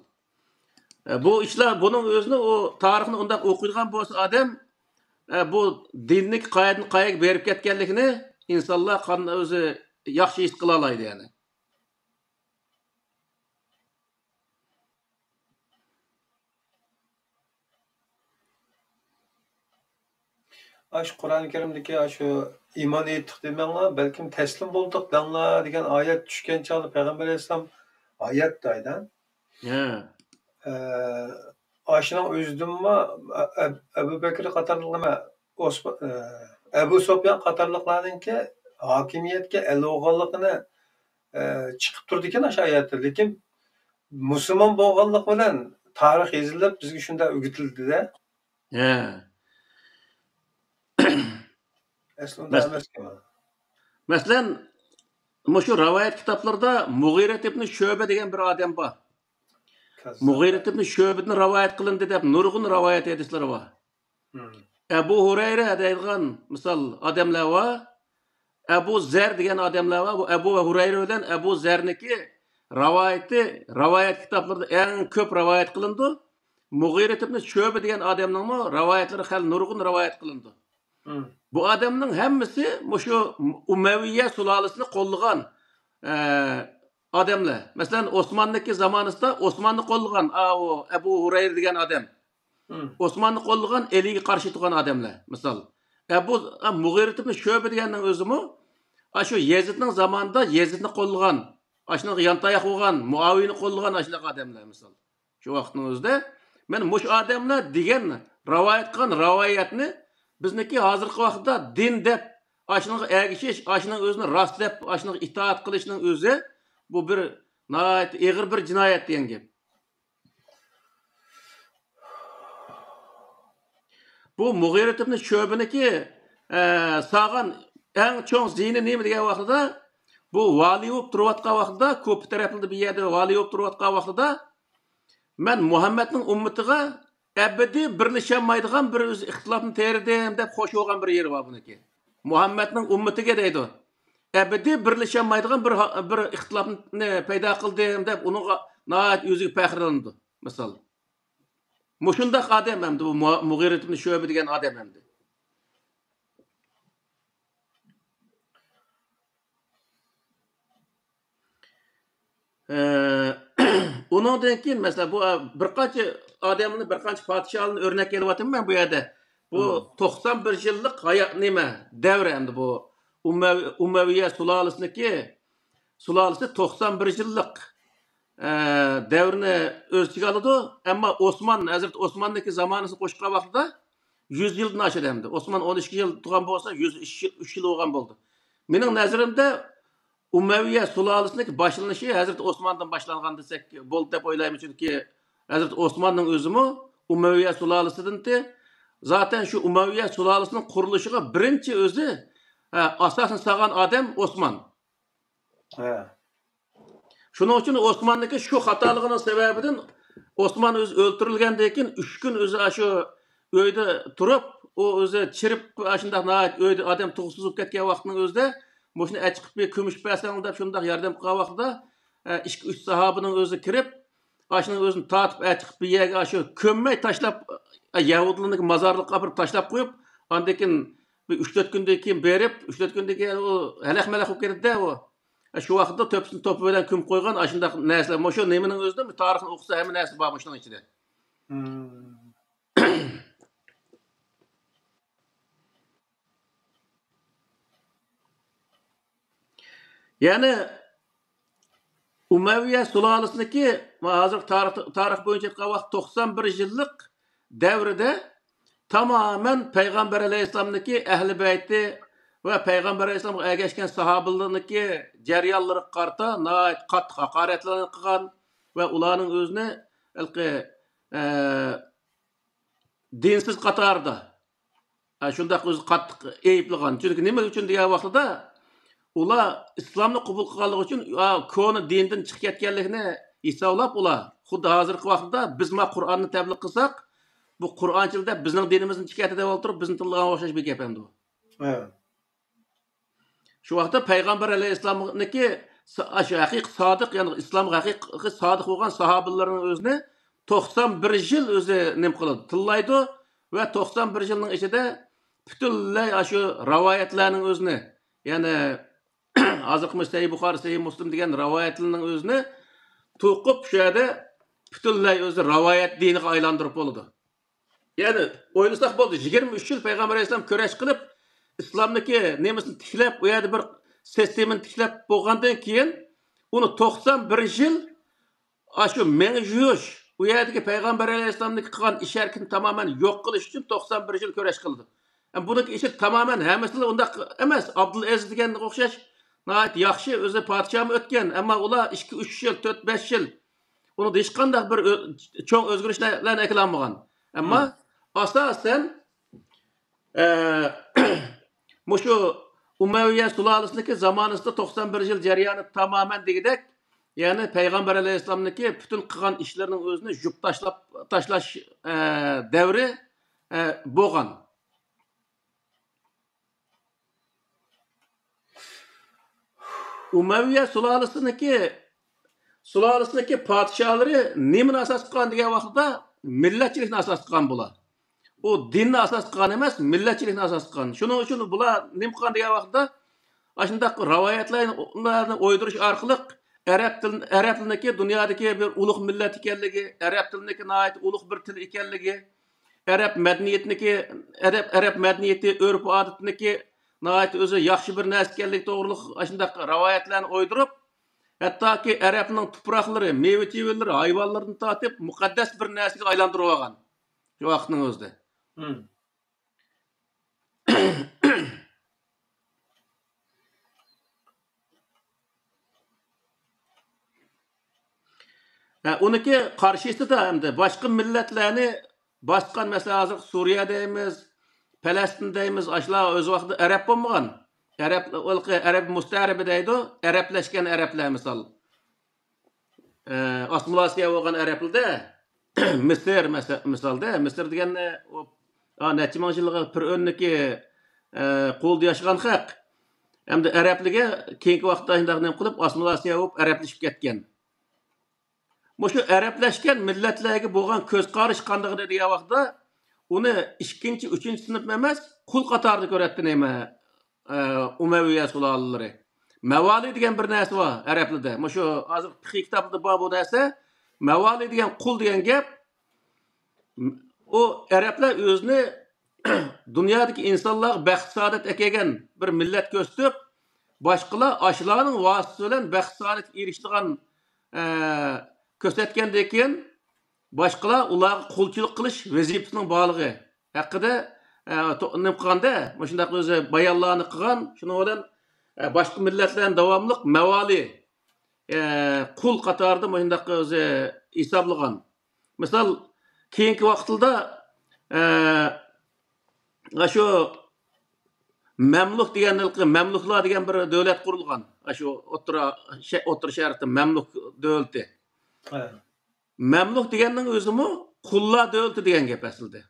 ئە، بۇ ئىشلار، بۇنىڭ ئۆزىنى ئۇ تارىخنى ئۇنداق ئوقۇيدىغان بولسا ئادەم، ئە، بۇ دىننىڭ قەيەردىن قەيەرگە بېرىپ كەتكەنلىكىنى ئىنسانلار قان-، ئۆزى ياخشى ھېس قىلالايدۇ، يەنى. ئاشۇ قۇرئان كەرىمدىكى ئاشۇ ئىمان ئېيتتۇق دېمەڭلار، بەلكىم تەسلىم بولدۇق دەڭلار دېگەن ئايەت چۈشكەن چاغدا پەيغەمبەر ئەلەيھىسسالام ئايەت دەيدۇ. ھە. ئە، ئاشۇنىڭ ئۆزىدىنمۇ ئە-، ئە-، ئەبۇ بەكرى قاتارلىق نېمە، ئوسما-، ئە، ئەبۇ سۇفيان قاتارلىقلارنىڭكى ھاكىمىيەتكە ئەل بولغانلىقىنى، ئە، چىقىپ تۇرىدىكەن ئاشۇ ئايەتتە. لېكىن مۇسۇلمان بولغانلىق بىلەن تارىخ يېزىلىپ، بىزگە شۇنداق ئۆگىتىلدى-دە. ھە. ئەسلى ئۇنداق مەس-، ئەمەسكەن. مەسىلەن، مۇشۇ رىۋايەت كىتابلىرىدا مۇغىرەت ئىبنى شۆبە دېگەن بىر ئادەم بار. كاززاب. مۇغىرەت ئىبنى شۆبىدىن رىۋايەت قىلىندى دەپ نۇرغۇن رىۋايەت ھەدىسلىرى بار. مم. ئەبۇ ھۇرەيرە دەيدىغان مىسال ئادەملەر بار. ئەبۇ زەر دېگەن ئادەملەر بار. بۇ ئەبۇ ھۇرەيرە بىلەن ئەبۇ زەرنىكى رىۋايىتى، رىۋايەت كىتابلىرىدا ئەڭ كۆپ رىۋايەت قىلىنىدۇ. مۇغىرەت ئىبنى شۆبە دېگەن ئادەمنىڭمۇ رىۋايەتلىرى خېلى نۇرغۇن رىۋايەت قىلىنىدۇ. مم. بۇ ئادەمنىڭ ھەممىسى مۇشۇ ئۇمەۋىيە سۇلالىسىنى قوللىغان، ئە، ئادەملەر. مەسىلەن، ئوسماننىڭكى زامانىسىدا ئوسماننى قوللىغان، ئاۋۇ ئەبۇ ھۇرەيرە دېگەن ئادەم. مم. ئوسماننى قوللىغان، ئەلىگە قارشى تۇرغان ئادەملەر. مىسال، ئەبۇ، ئە، مۇغىرەت ئىبنى شۆبە دېگەننىڭ ئۆزىمۇ ئاشۇ يەزىدنىڭ زامانىدا يەزىدنى قوللىغان، ئاشۇنىڭغا يانتاياق بولغان، مۇئاۋىيىنى قوللىغان ئاشۇنداق ئادەملەر، مىسال. شۇ ۋاقىتنىڭ ئۆزىدە مەن مۇشۇ ئادەملەر دېگەن رىۋايەت قىلغان رىۋايەتنى بىزنىڭكى ھازىرقى ۋاقىتتا دىن دەپ، ئاشۇنىڭغا ئەگىشىش، ئاشۇنىڭ ئۆزىنى راست دەپ، ئاشۇنىڭغا ئىتائەت قىلىشنىڭ ئۆزى، بۇ بىر ناھايىتى ئېغىر بىر جىنايەت دېگەن گەپ. بۇ مۇغىرەت ئىبنى شۆبىنىڭكى، ئە، سالغان ئەڭ چوڭ زىيىنى نېمە دېگەن ۋاقتىدا، بۇ ۋالىي بولۇپ تۇرۇۋاتقان ۋاقتىدا، كۇفا تەرەپلىرىدە بىر يەردە ۋالىي بولۇپ تۇرۇۋاتقان ۋاقتىدا، مەن مۇھەممەدنىڭ ئۈممىتىگە ئەبەدىي بىرلىشەلمەيدىغان بىر ئۆز ئىختىلاپنى تېرىدىم دەپ خوش بولغان بىر يېرى بار بۇنىڭكى. مۇھەممەدنىڭ ئۈممىتىگە دەيدۇ. ئەبەدىي بىرلىشەلمەيدىغان بىر ھا-، بىر ئىختىلاپنى پەيدا قىلدىم دەپ ئۇنىڭغا ناھايىتى ئۆزىگە پەخىرلىنىدۇ. مىسال. مۇشۇنداق ئادەم ئەمدى بۇ مۇ-، مۇغىرەت ئىبنى شۆبە دېگەن ئادەم ئەمدى. ئە، ئۇنىڭدىن كېيىن، مەسىلەن، بۇ، ئە، بىر قانچە ئادەمنى، بىر قانچە پادىشاھلارنى ئۆرنەك ئېلىۋاتىمەن مەن بۇ يەردە. بۇ مم. توقسان بىر يىللىق ھايات نېمە؟ دەۋر ئەمدى بۇ. ئۇمەۋى-، ئۇمەۋىيە سۇلالىسىنىڭكى، سۇلالىسى توقسان بىر يىللىق، ئە، دەۋرنى ئۆز ئىچىگە ئالىدۇ. ئەمما ئوسمان، ھەزرىتى ئوسماننىڭكى زامانىسىنى قوشقان ۋاقتىدا يۈز يىلدىن ئاشىدۇ ئەمدى. ئوسمان ئون ئىككى يىل تۇرغان بولسا، يۈز ئۈچ يىل، ئۈچ يىل بولغان بولدى. مېنىڭ نەزىرىمدە، ئۇمەۋىيە سۇلالىسىنىڭكى باشلىنىشى ھەزرىتى ئوسماندىن باشلانغان دېسەك بولدى دەپ ئويلايمەن، چۈنكى ھەزرىتى ئوسماننىڭ ئۆزىمۇ ئۇمەۋىيە سۇلالىسىدىنتى. زاتەن شۇ ئۇمەۋىيە سۇلالىسىنىڭ قۇرۇلۇشىغا بىرىنچى ئۆزى، ھە، ئاساسنى سالغان ئادەم ئوسمان. ھە. شۇنىڭ ئۈچۈن ئوسماننىڭكى شۇ خاتالىقىنىڭ سەۋەبىدىن ئوسمان ئۆزى ئۆلتۈرۈلگەندىن كېيىن ئۈچ كۈن ئۆزى ئاشۇ ئۆيدە تۇرۇپ، ئۇ ئۆزى چىرىپ، ئاشۇنداق ناھايىتى ئۆيدە ئادەم تۇغسىز بولۇپ كەتكەن ۋاقتىنىڭ ئۆزىدە، مۇشۇنى ئەچىقىپ بېرىپ، كۈمۈش بەرسەڭ دەپ شۇنداق ياردەم قىلغان ۋاقتىدا، ئە، ئىككى، ئۈچ ساھابىنىڭ ئۆزى كىرىپ، ئاشۇنىڭ ئۆزىنى تارتىپ ئەچىقىپ بىر يەرگە ئاشۇ كۆممەي تاشلاپ، ئە، يەھۇدىيلارنىڭكى مازارلىقىغا ئاپىرىپ تاشلاپ قويۇپ، ئاندىن كېيىن بىر ئۈچ تۆت كۈندىن كېيىن بېرىپ، ئۈچ تۆت كۈندىن كېيىن ئۇ ھەلەك-مەلەك بولۇپ كېتىدىدە ئۇ. ئە، شۇ ۋاقىتتا تۆپىسىنى توپا بىلەن كۆمۈپ قويغان ئاشۇنداق نەرسىلەر. مۇشۇ نېمىنىڭ ئۆزىدە تارىخنى ئوقۇسا ھەممە نەرسە بار مۇشۇنىڭ ئىچىدە. مم. يەنى ئۇمەۋىيە سۇلالىسىنىڭكى، ھازىرقى تارىخ، تارىخ بويىچە ئېيتقان ۋاقىت توقسان بىر يىللىق دەۋرىدە تامامەن پەيغەمبەر ئەلەيھىسسالامنىڭكى ئەھلى بەيتى ۋە پەيغەمبەر ئەلەيھىسسالامغا ئەگەشكەن ساھابىلىرىنىڭكى جەريانلىرىغا قارىتا ناھايىتى قاتتىق ھاقارەتلەرنى قىلغان ۋە ئۇلارنىڭ ئۆزىنى ھېلىقى، ئە، دىنسىز قاتارىدا، ھە، شۇنداق ئۆزى قاتتىق ئەيىبلىغان. چۈنكى نېمە ئۈچۈن دېگەن ۋاقتىدا، ئۇلار ئىسلامنى قوبۇل قىلغانلىقى ئۈچۈن، ئا، كونا دىندىن چىقىپ كەتكەنلىكىنى ھېسابلاپ، ئۇلار خۇددى ھازىرقى ۋاقىتتا بىز ما قۇرئاننى تەبلىغ قىلساق، بۇ قۇرئانچىلار دەپ بىزنىڭ دىنىمىزدىن چىقىۋەتتى دەپ ئولتۇرۇپ، بىزنى تىللىغان ئوخشاش بىر گەپ ئەمدى بۇ. ھە. شۇ ۋاقىتتا پەيغەمبەر ئەلەيھىسسالامنىكى سا-، شۇ ھەقىقىي سادىق، يەنى ئىسلامغا ھەقىقىي سادىق بولغان ساھابىلىرىنىڭ ئۆزىنى توقسان بىر يىل ئۆزى نېمە قىلىدۇ، تىللايدۇ ۋە توقسان بىر يىلنىڭ ئىچىدە پۈتۈنلەي ئاشۇ رىۋايەتلەرنىڭ ئۆزىنى، يەنى ھازىرقى سەھىھ بۇخارى، سەھىھ مۇسلىم دېگەن رىۋايەتلەرنىڭ ئۆزىنى توقۇپ، شۇ يەردە پۈتۈنلەي ئۆزى رىۋايەت دىنىغا ئايلاندۇرۇپ بولىدۇ. يەنى ئويلىساق بولدى، يىگىرمە ئۈچ يىل پەيغەمبەر ئەلەيھىسسالام كۈرەش قىلىپ، ئىسلامنىكى نېمىسىنى تىكلەپ، ئۇ يەردە بىر سىستېمىنى تىكلەپ بولغاندىن كېيىن، ئۇنى توقسان بىر يىل ئاشۇ مېڭە يۇيۇش، ئۇ يەردىكى پەيغەمبەر ئەلەيھىسسالامنىڭ قىلغان ئىش ھەرىكىتىنى تامامەن يوق قىلىش ئۈچۈن توقسان بىر يىل كۈرەش قىلىدۇ. ئەمما بۇنىڭ ئىچىدە تامامەن ھەممىسىلا ئۇنداق ئەمەس. ئابدۇلئەزىز دېگەنگە ئوخشاش ناھايىتى ياخشى ئۆزى پادىشاھمۇ ئۆتكەن، ئەمما ئۇلار ئىككى، ئۈچ يىل، تۆت، بەش يىل ئۇنىڭدا ھېچقانداق بىر ئۆ-، چوڭ ئۆزگىرىشلەرنى ئەكېلەلمىگەن. ئەمما ئاساسەن، ئە، مۇشۇ ئۇمەۋىيە سۇلالىسىنىڭكى زامانىسىدا توقسان بىر يىل جەريانى تامامەن دېگۈدەك، يەنى پەيغەمبەر ئەلەيھىسسالامنىڭكى پۈتۈن قىلغان ئىشلىرىنىڭ ئۆزىنى يۇپ تاشلاپ، تاشلاش، ئە، دەۋرى، ئە، بولغان. ئۇمەۋىيە سۇلالىسىنىڭكى، سۇلالىسىنىڭكى پادىشاھلىرى نېمىنى ئاساس قىلغان دېگەن ۋاقىتتا، مىللەتچىلىكنى ئاساس قىلغان بۇلار. ئۇ دىننى ئاساس قىلغان ئەمەس، مىللەتچىلىكنى ئاساس قىلغان. شۇنىڭ ئۈچۈن بۇلار نېمە قىلغان دېگەن ۋاقىتتا، ئاشۇنداق رىۋايەتلەرنى ئويدۇرۇش ئارقىلىق ئەرەب تىل، ئەرەبلىرىنىڭكى دۇنيادىكى بىر ئۇلۇغ مىللەت ئىكەنلىكى، ئەرەب تىلىنىڭكى ناھايىتى ئۇلۇغ بىر تىل ئىكەنلىكى، ئەرەب مەدەنىيىتىنىڭكى، ئەرەب، ئەرەب مەدەنىيىتى، ئۆرپ-ئادىتىنىڭكى ناھايىتى ئۆزى ياخشى بىر نەرسە ئىكەنلىكى توغرۇلۇق ئاشۇنداق رىۋايەتلەرنى ئويدۇرۇپ، ھەتتاكى ئەرەبنىڭ تۇپراقلىرى، مېۋە-چېۋىلىرى، ھايۋانلىرىدىن تارتىپ مۇقەددەس بىر نەرسىگە ئايلاندۇرۇۋالغان شۇ ۋاقىتنىڭ ئۆزىدە. ھە، ئۇنىڭكى قارشىسىدا ئەمدى باشقا مىللەتلەرنى باسقان، مەسىلەن، ھازىر سۈرىيە دەيمىز، پەلەستىن دەيمىز، ئاشۇلار ئۆز ۋاقتىدا ئەرەب بولمىغان. ئەرەب، ئەرەب مۇستەئرىبى دەيدۇ، ئەرەبلەشكەن ئەرەبلەر مىسال. ئاسسىمىلياتسىيە بولغان ئەرەبلەردە، مىسىر مەسە-، مىسالدا، مىسىر دېگەننى ئۇ، ئا، نەچچە مىڭ يىلغا پىرئۆننىكى، ئە، قولىدا ياشىغان خەق. ئەمدى ئەرەبلەرگە كېيىنكى ۋاقىتتا شۇنداق نېمە قىلىپ، ئاسسىمىلياتسىيە بولۇپ ئەرەبلىشىپ كەتكەن. مۇشۇ ئەرەبلەشكەن مىللەتلەرگە بولغان كۆز قارىشى قانداق ئىدى دېگەن ۋاقىتتا، ئۇنى ئىككىنچى، ئۈچىنچى سىنىپ ئەمەس، قۇل قاتارىدا كۆرەتتى نېمە، ئە، ئۇمەۋىيە سۇلالىلىرى. مەۋالى دېگەن بىر نەرسە بار ئەرەبلەردە. مۇشۇ ھازىر پىقھىي كىتابلىرىدا بار بۇ نەرسە. مەۋالى دېگەن قۇل دېگەن گەپ. ئۇ ئەرەبلەر ئۆزىنى دۇنيادىكى ئىنسانلارغا بەخت-سائادەت ئەكەلگەن بىر مىللەت كۆرسىتىپ، باشقىلار ئاشۇلارنىڭ ۋاسىتىسى بىلەن بەخت-سائادەتكە ئېرىشىدىغان، ئە، كۆرسەتكەندىن كېيىن، باشقىلار ئۇلارغا قۇلچىلىق قىلىش ۋەزىپىسىنىڭ بارلىقى ھەققىدە، ئە، تو-، نېمە قىلغاندا، مۇشۇنداق ئۆزى بايانلارنى قىلغان. شۇنىڭ بىلەن، ئە، باشقا مىللەتلەرنى داۋاملىق مەۋالى، ئە، قۇل قاتارىدا مۇشۇنداق ئۆزى ھېسابلىغان. مىسال، كېيىنكى ۋاقىتلاردا، ئە، ئاشۇ مەملۇك دېگەن، مەملۇكلار دېگەن بىر دۆلەت قۇرۇلغان. ئاشۇ ئوتتۇرا شە-، ئوتتۇرا شەرقتە مەملۇك دۆلىتى. ھە. مەملۇك دېگەننىڭ ئۆزىمۇ قۇللار دۆلىتى دېگەن گەپ ئەسلىدە.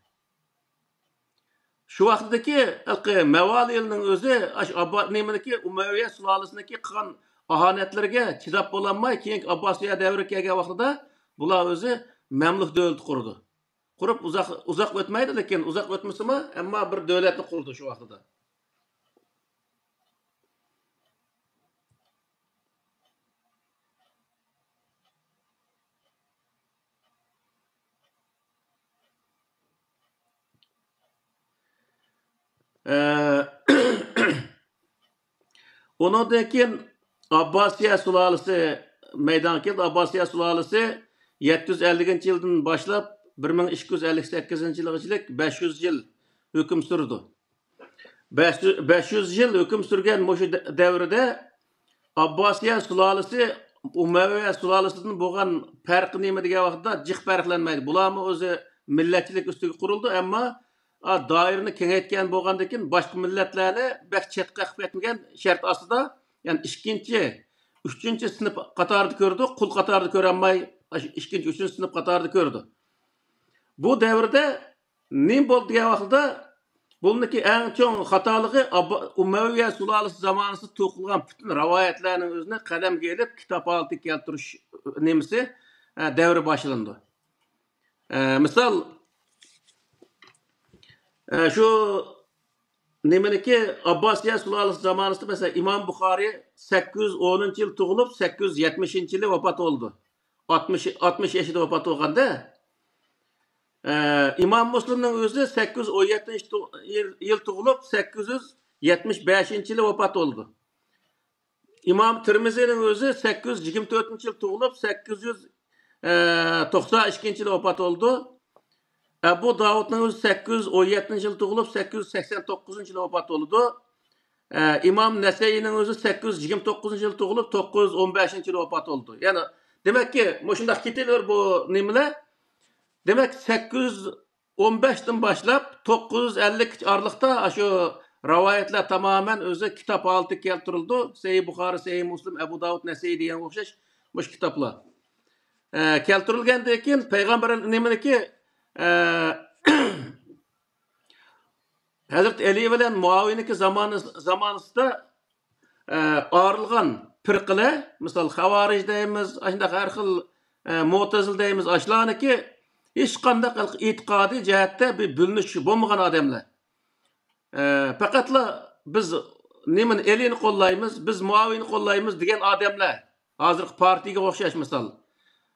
شۇ ۋاقىتتىكى ھېلىقى مەۋالىلنىڭ ئۆزى ئاشۇ ئاببا-، نېمىنىڭكى، ئۇمەۋىيە سۇلالىسىنىڭكى قىلغان ئاھانەتلىرىگە چىداپ بولالماي، كېيىنكى ئابباسىيە دەۋرىگە كەلگەن ۋاقتىدا بۇلار ئۆزى مەملۇك دۆلىتى قۇرىدۇ. قۇرۇپ ئۇزاق، ئۇزاق ئۆتمەيدۇ، لېكىن ئۇزاق ئۆتمىسىمۇ، ئەمما بىر دۆلەتنى قۇرىدۇ شۇ ۋاقتىدا. ئە، ئۇنىڭدىن كېيىن ئابباسىيە سۇلالىسى مەيدانغا كەلدى. ئابباسىيە سۇلالىسى يەتتە يۈز ئەللىكىنچى يىلدىن باشلاپ بىر مىڭ ئىككى يۈز ئەللىك سەككىزىنچى يىلغىچىلىك بەش يۈز يىل ھۆكۈم سۈرىدۇ. بەش يۈز، بەش يۈز يىل ھۆكۈم سۈرگەن مۇشۇ دە-، دەۋردە ئابباسىيە سۇلالىسى ئۇمەۋىيە سۇلالىسىدىن بولغان پەرقى نېمە دېگەن ۋاقىتتا جىق پەرقلەنمەيدۇ. بۇلارمۇ ئۆزى مىللەتچىلىك ئۈستىگە قۇرۇلىدۇ، ئەمما، ئا، دائىرىنى كېڭەيتكەن بولغاندىن كېيىن باشقا مىللەتلەرنى بەك چەتكە قېقىپ كەتمىگەن شەرت ئاستىدا، يەنى ئىككىنچى، ئۈچىنچى سىنىپ قاتارىدا كۆرىدۇ، قۇل قاتارىدا كۆرەلمەي، ئىككىنچى، ئۈچىنچى سىنىپ قاتارىدا كۆرىدۇ. بۇ دەۋردە نېمە بولدى دېگەن ۋاقتىدا، بۇنىڭكى ئەڭ چوڭ خاتالىقى ئاببا-، ئۇمەۋىيە سۇلالىسى زامانىسىدا توقۇلغان پۈتۈن رىۋايەتلەرنىڭ ئۆزىنى قەلەمگە ئېلىپ، كىتاب ھالىتىگە كەلتۈرۈش نېمىسى، ئە، دەۋرى باشلىنىدۇ. ئە، مىسال، ئە، شۇ نېمىنىكى ئابباسىيە سۇلالىسى زامانىسىدا، مەسىلەن، ئىمام بۇخارىي سەككىز يۈز ئونىنچى يىل تۇغۇلۇپ، سەككىز يۈز يەتمىشىنچى يىلى ۋاپات بولدى. ئاتمىش، ئاتمىش يېشىدا ۋاپات بولغاندا، ئە، ئىمام مۇسلىمنىڭ ئۆزى سەككىز يۈز ئون يەتتىنچى تو-، يىل، يىل تۇغۇلۇپ، سەككىز يۈز يەتمىش بەشىنچى يىلى ۋاپات بولدى. ئىمام تىرمىزىنىڭ ئۆزى سەككىز يۈز يىگىرمە تۆتىنچى يىل تۇغۇلۇپ، سەككىز يۈز، ئە، توقسان ئىككىنچى يىلى ۋاپات بولدى. ئەبۇ داۋۇتنىڭ ئۆزى سەككىز يۈز ئون يەتتىنچى يىل تۇغۇلۇپ، سەككىز يۈز سەكسەن توققۇزىنچى يىلى ۋاپات بولىدۇ. ئە، ئىمام نەسەئىينىڭ ئۆزى سەككىز يۈز يىگىرمە توققۇزىنچى يىل تۇغۇلۇپ، توققۇز يۈز ئون بەشىنچى يىلى ۋاپات بولىدۇ. يەنى، دېمەككى، مۇشۇنداق كېتىۋېرىدۇ بۇ نېمىلەر. دېمەك، سەككىز يۈز ئون بەشتىن باشلاپ توققۇز يۈز ئەللىككىچە ئارىلىقتا ئاشۇ رىۋايەتلەر تامامەن ئۆزى كىتاب ھالىتىگە كەلتۈرۈلىدۇ. سەھىھ بۇخارى، سەھىھ مۇسلىم، ئەبۇ داۋۇت، نەسەئىي دېگەنگە ئوخشاش مۇشۇ كىتابلار. ئە، كەلتۈرۈلگەندىن كېيىن پەيغەمبەر نېمىنىكى، ئە، ھەزرىتى ئەلى بىلەن مۇئاۋىيەنىڭكى زامانىس-، زامانىسىدا، ئە، ئايرىلغان پىرقىلەر، مىسال، خاۋارىج دەيمىز، ئاشۇنداق ھەر خىل، ئە، مۇئتەزىلە دەيمىز، ئاشۇلارنىكى ھېچقانداق ئېتىقادىي جەھەتتە بىر بۆلۈنۈش بولمىغان ئادەملەر. ئە، پەقەتلا بىز نېمىنى، ئەلىنى قوللايمىز، بىز مۇئاۋىيەنى قوللايمىز دېگەن ئادەملەر. ھازىرقى پارتىيەگە ئوخشاش مىسال.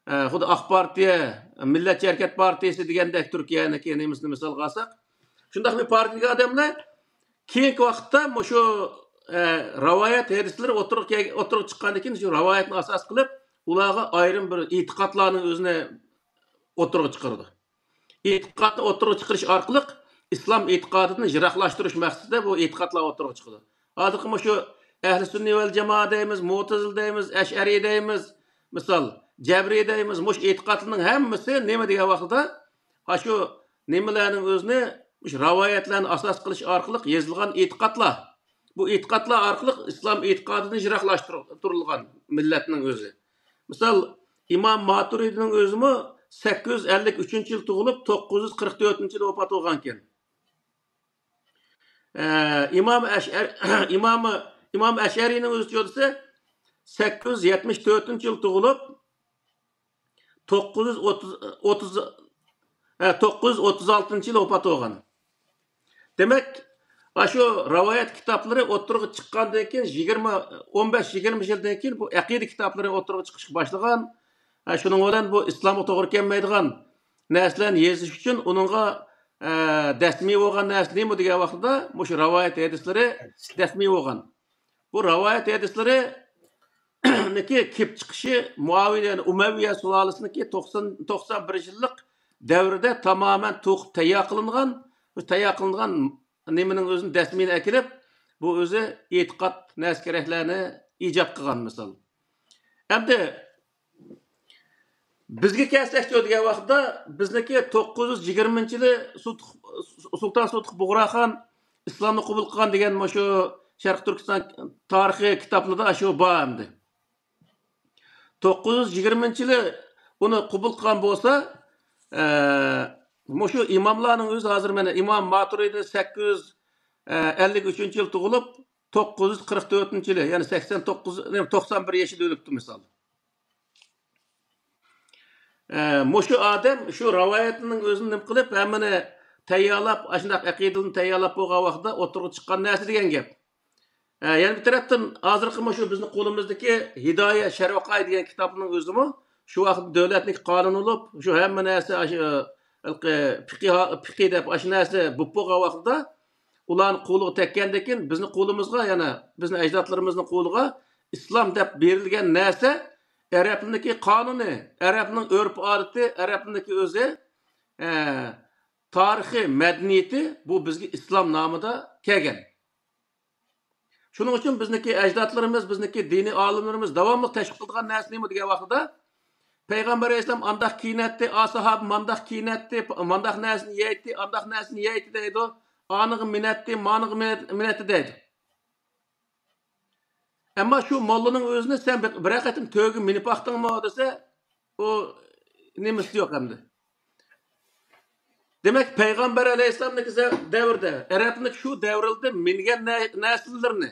ئە، خۇددى ئاق پارتىيە، مىللەتچى ھەرىكەت پارتىيىسى دېگەندەك تۈركىيەنىڭكى نېمىسىنى مىسالغا ئالساق. شۇنداق بىر پارتىيەدىكى ئادەملەر كېيىنكى ۋاقىتتا مۇشۇ، ئە، رىۋايەت ھەدىسلىرى ئوتتۇرىغا كەل-، ئوتتۇرىغا چىققاندىن كېيىن شۇ رىۋايەتنى ئاساس قىلىپ، ئۇلارغا ئايرىم بىر ئېتىقادلارنىڭ ئۆزىنى ئوتتۇرىغا چىقىرىدۇ. ئېتىقادنى ئوتتۇرىغا چىقىرىش ئارقىلىق ئىسلام ئېتىقادىدىن يىراقلاشتۇرۇش مەقسىتىدە بۇ ئېتىقادلار ئوتتۇرىغا چىقىدۇ. ھازىرقى مۇشۇ ئەھلى سۈننە ۋەل جامائە دەيمىز، مۇتەزىلە دەيمىز، ئەشئەرىي دەيمىز، مىسال، جەبرىي دەيمىز، مۇشۇ ئېتىقادلارنىڭ ھەممىسى نېمە دېگەن ۋاقتىدا، ئاشۇ نېمىلەرنىڭ ئۆزىنى، مۇشۇ رىۋايەتلەرنى ئاساس قىلىش ئارقىلىق يېزىلغان ئېتىقادلار. بۇ ئېتىقادلار ئارقىلىق ئىسلام ئېتىقادىدىن يىراقلاشتۇرۇلغان مىللەتنىڭ ئۆزى. مىسال، ئىمام ماتۇرىدىنىڭ ئۆزىمۇ سەككىز يۈز ئەللىك ئۈچىنچى يىل تۇغۇلۇپ، توققۇز يۈز قىرىق تۆتىنچى يىل ۋاپات بولغانىكەن. ئە، ئىمام ئەشئەر-، ئىمامى، ئىمام ئەشئەرىنىڭ ئۆزىچۇ دېسە، سەككىز يۈز يەتمىش تۆتىنچى يىل تۇغۇلۇپ، توققۇز يۈز ئوتتۇز، ئوتتۇز، ئە، توققۇز يۈز ئوتتۇز ئالتىنچى يىل ۋاپات بولغان. دېمەك، ئاشۇ رىۋايەت كىتابلىرى ئوتتۇرىغا چىققاندىن كېيىن، يىگىرمە، ئون بەش، يىگىرمە يىلدىن كېيىن بۇ ئەقىدە كىتابلىرى ئوتتۇرىغا چىقىشقا باشلىغان. ھە، شۇنىڭ بىلەن بۇ ئىسلامغا توغرا كەلمەيدىغان نەرسىلەرنى يېزىش ئۈچۈن ئۇنىڭغا، ئە، دەسمىي بولغان نەرسە نېمە دېگەن ۋاقتىدا، مۇشۇ رىۋايەت ھەدىسلىرى دەسمىي بولغان. بۇ رىۋايەت ھەدىسلىرى نىكى كېلىپ چىقىشى مۇئاۋىيە، يەنى ئۇمەۋىيە سۇلالىسىنىڭكى توقسان، توقسان بىر يىللىق دەۋرىدە تامامەن توقۇپ تەييار قىلىنغان. بۇ تەييار قىلىنغان نېمىنىڭ ئۆزىنى دەسمىينى ئەكېلىپ، بۇ ئۆزى ئېتىقاد نەرسە-كېرەكلەرنى ئىجاد قىلغان مىسال. ئەمدى بىزگە كەلسەكچۇ دېگەن ۋاقىتتا، بىزنىڭكى توققۇز يۈز يىگىرمىنچى يىلى سۇلتۇق-، سۇلتان سۇلتۇق بۇغراخان ئىسلامنى قوبۇل قىلغان دېگەن مۇشۇ شەرقىي تۈركىستان تارىخى كىتابلىرىدا شۇ بار ئەمدى. توققۇز يۈز يىگىرمىنچى يىلى ئۇنى قوبۇل قىلغان بولسا، ئە، مۇشۇ ئىماملارنىڭ ئۆزى ھازىر مانا ئىمام ماتۇرىدى سەككىز يۈز ئەللىك ئۈچىنچى يىل تۇغۇلۇپ، توققۇز يۈز قىرىق تۆتىنچى يىلى، يەنى سەكسەن توققۇز، توقسان بىر يېشىدا ئۆلۈپتۇ مىسال. ئە، مۇشۇ ئادەم شۇ رىۋايەتنىڭ ئۆزىنى نېمە قىلىپ، ھەممىنى تەييارلاپ، ئاشۇنداق ئەقىدىلىرىنى تەييارلاپ بولغان ۋاقتىدا ئوتتۇرىغا چىققان نەرسە دېگەن گەپ. ئە، يەنە بىر تەرەپتىن، ھازىرقى مۇشۇ بىزنىڭ قولىمىزدىكى ھىدايە شەرۋەقاي دېگەن كىتابنىڭ ئۆزىمۇ شۇ ۋاقىتتا دۆلەتنىڭ قانۇنى بولۇپ، شۇ ھەممە نەرسە، ئاشۇ، ھېلىقى پىقى، پىقى دەپ ئاشۇ نەرسە بولۇپ بولغان ۋاقتىدا، ئۇلارنىڭ قولىغا تەگكەندىن كېيىن، بىزنىڭ قولىمىزغا، يەنە بىزنىڭ ئەجدادلىرىمىزنىڭ قولىغا ئىسلام دەپ بېرىلگەن نەرسە ئەرەبنىڭكى قانۇنى، ئەرەبنىڭ ئۆرپ-ئادىتى، ئەرەبنىڭكى ئۆزى، ئە، تارىخىي مەدەنىيىتى، بۇ بىزگە ئىسلام نامىدا كەلگەن. شۇنىڭ ئۈچۈن بىزنىڭكى ئەجدادلىرىمىز، بىزنىڭكى دىنىي ئالىملىرىمىز داۋاملىق تەشۋىق قىلىدىغان نەرسە نېمە دېگەن ۋاقتىدا، پەيغەمبەر ئەلەيھىسسالام ئانداق كىيىنەتتى، ئا ساھابە مانداق كىيىنەتتى، مانداق نەرسىنى يەيتتى، ئانداق نەرسىنى يەيتتى دەيدۇ. ئانىغا مىنەتتى، مانىغا مىنەت-، مىنەتتى دەيدۇ. ئەمما شۇ موللىنىڭ ئۆزىنى سەن بىر، بىرەر قېتىم تۆگە مىنىپ باقتىڭمۇ دېسە، ئۇ نېمىسى يوق ئەمدى. دېمەك، پەيغەمبەر ئەلەيھىسسالامنىڭكى زە-، دەۋرىدە ئەرەبنىڭ شۇ دەۋرىدە مىنگەن نە-، نەرسىلىرىنى،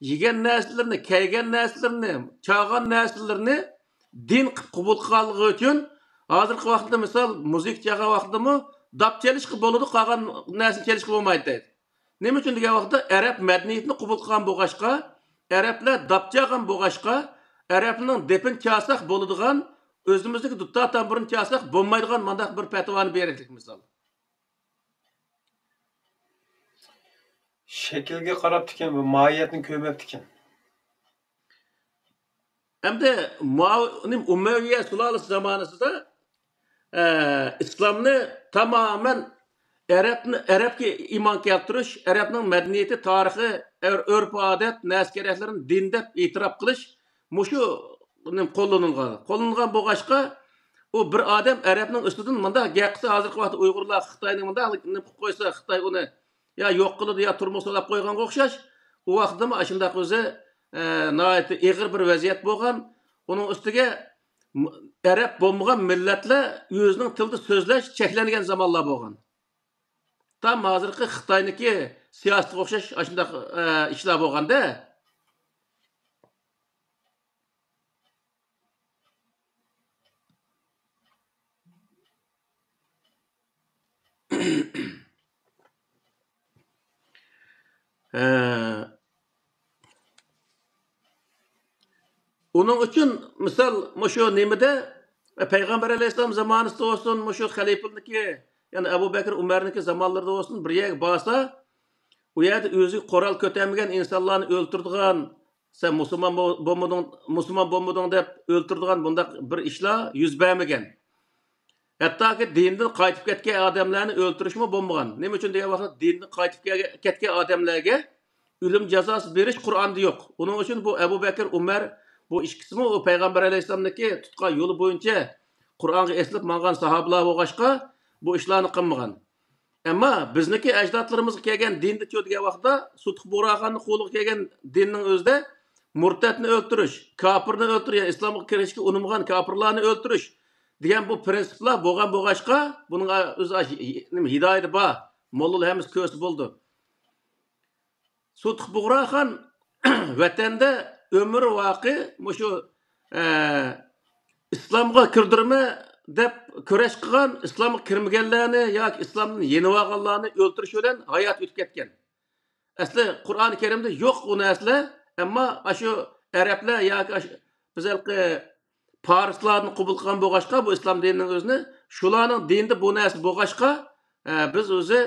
يېگەن نەرسىلىرىنى، كىيگەن نەرسىلىرىنى، چالغان نەرسىلىرىنى دىن قىلىپ قوبۇل قىلغانلىقى ئۈچۈن، ھازىرقى ۋاقىتتا مىسال مۇزىكا چالغان ۋاقتىدىمۇ داپ چېلىشقا بولىدۇ، قالغان نەرسىنى چېلىشقا بولمايدۇ دەيدۇ. نېمە ئۈچۈن دېگەن ۋاقىتتا ئەرەب مەدەنىيىتىنى قوبۇل قىلغان بولغاچقا، ئەرەبلەر داپ چالغان بولغاچقا، ئەرەبنىڭ دېپىنى چالساق بولىدىغان، ئۆزىمىزنىڭكى دۇتار تامبۇرىنى چالساق بولمايدىغان مانداق بىر پەتىۋانى بېرىكلىك مىسال. شەكىلگە قاراپتىكەن، بۇ ماھىيەتنى كۆرمەپتىكەن. ئەمدى مۇئاۋ-، نېمە، ئۇمەۋىيە سۇلالىسى زامانىسىدا، ئە، ئىسلامنى تامامەن ئەرەبنى، ئەرەبكە ئىمان كەلتۈرۈش، ئەرەبنىڭ مەدەنىيىتى، تارىخى، ئۆر-، ئۆرپ-ئادەت، نەرسە-كېرەكلىرىنى دىن دەپ ئېتىراپ قىلىش مۇشۇ نېمە قوللىنىلغان. قوللىنىلغان بولغاچقا، ئۇ بىر ئادەم ئەرەبنىڭ ئۈستىدىن مۇنداق گەپ قىلسا، ھازىرقى ۋاقىتتا ئۇيغۇرلار خىتاينى مۇنداق نېمە قىلىپ قويسا، خىتاي ئۇنى يا يوق قىلىدۇ، يا تۈرمىگە سولاپ قويغانغا ئوخشاش. ئۇ ۋاقىتتىمۇ ئاشۇنداق ئۆزى، ئە، ناھايىتى ئېغىر بىر ۋەزىيەت بولغان. ئۇنىڭ ئۈستىگە م-، ئەرەب بولمىغان مىللەتلەر ئۆزىنىڭ تىلىدا سۆزلەش چەكلەنگەن زامانلار بولغان. تام ھازىرقى خىتاينىڭكى سىياسىتىگە ئوخشاش ئاشۇنداق، ئە، ئىشلار بولغاندا. ئۇنىڭ ئۈچۈن مىسال مۇشۇ نېمىدە، پەيغەمبەر ئەلەيھىسسالام زامانىسىدا بولسۇن، مۇشۇ خەلىپىلىكى، يەنى ئەبۇ بەكرى، ئۇمەرنىڭكى زامانلىرىدا بولسۇن، بىر يەرگە بارسا، ئۇ يەردە ئۆزىگە قورال كۆتەرمىگەن ئىنسانلارنى ئۆلتۈرىدىغان، سەن مۇسۇلمان بو-، بولمىدىڭ، مۇسۇلمان بولمىدىڭ دەپ ئۆلتۈرىدىغان بۇنداق بىر ئىشلار يۈز بەرمىگەن. ھەتتاكى دىنىدىن قايتىپ كەتكەن ئادەملەرنى ئۆلتۈرۈشمۇ بولمىغان. نېمە ئۈچۈن دېگەن ۋاقىتتا دىنىدىن قايتىپ كەلگەن، كەتكەن ئادەملەرگە ئۆلۈم جازاسى بېرىش قۇرئاندا يوق. ئۇنىڭ ئۈچۈن بۇ ئەبۇ بەكىر، ئۇمەر، بۇ ئىككىسىمۇ ئۇ پەيغەمبەر ئەلەيھىسسالامنىڭكى تۇتقان يولى بويىچە قۇرئانغا ئېسىلىپ ماڭغان ساھابىلار بولغاچقا، بۇ ئىشلارنى قىلمىغان. ئەمما بىزنىڭكى ئەجدادلىرىمىزغا كەلگەن دىندىچۇ دېگەن ۋاقىتتا، سۇتۇق بۇغراخاننىڭ قولىغا كەلگەن دىننىڭ ئۆزىدە مۇرتەتنى ئۆلتۈرۈش، كاپىرنى ئۆلتۈرۈش، يەنى ئىسلامغا كىرىشكە ئۇنىمىغان كاپىرلارنى ئۆلتۈرۈش دېگەن بۇ پرىنسىپلار بولغان بولغاچقا، بۇنىڭ ئۆزى ئاش-، نېمە، ھىدايىتى بار. موللىلار ھەممىسى كۆرسە بولىدۇ. سۇتۇق بۇغراخان ۋەتەندە ئۆمۈر ۋاقى مۇشۇ، ئە، ئىسلامغا كىردۈرمە دەپ كۈرەش قىلغان، ئىسلامغا كىرمىگەنلەرنى ياكى ئىسلامدىن يېنىۋالغانلارنى ئۆلتۈرۈش بىلەن ھاياتى ئۆتۈپ كەتكەن. ئەسلى قۇرئان كەرىمدە يوق ئۇ نەرسىلەر، ئەمما ئاشۇ ئەرەبلەر ياكى ئاشۇ بىز ھېلىقى پارسلاردىن قوبۇل قىلغان بولغاچقا بۇ ئىسلام دىنىنىڭ ئۆزىنى، شۇلارنىڭ دىنىدا بۇ نەرسە بولغاچقا، ئە، بىز ئۆزى،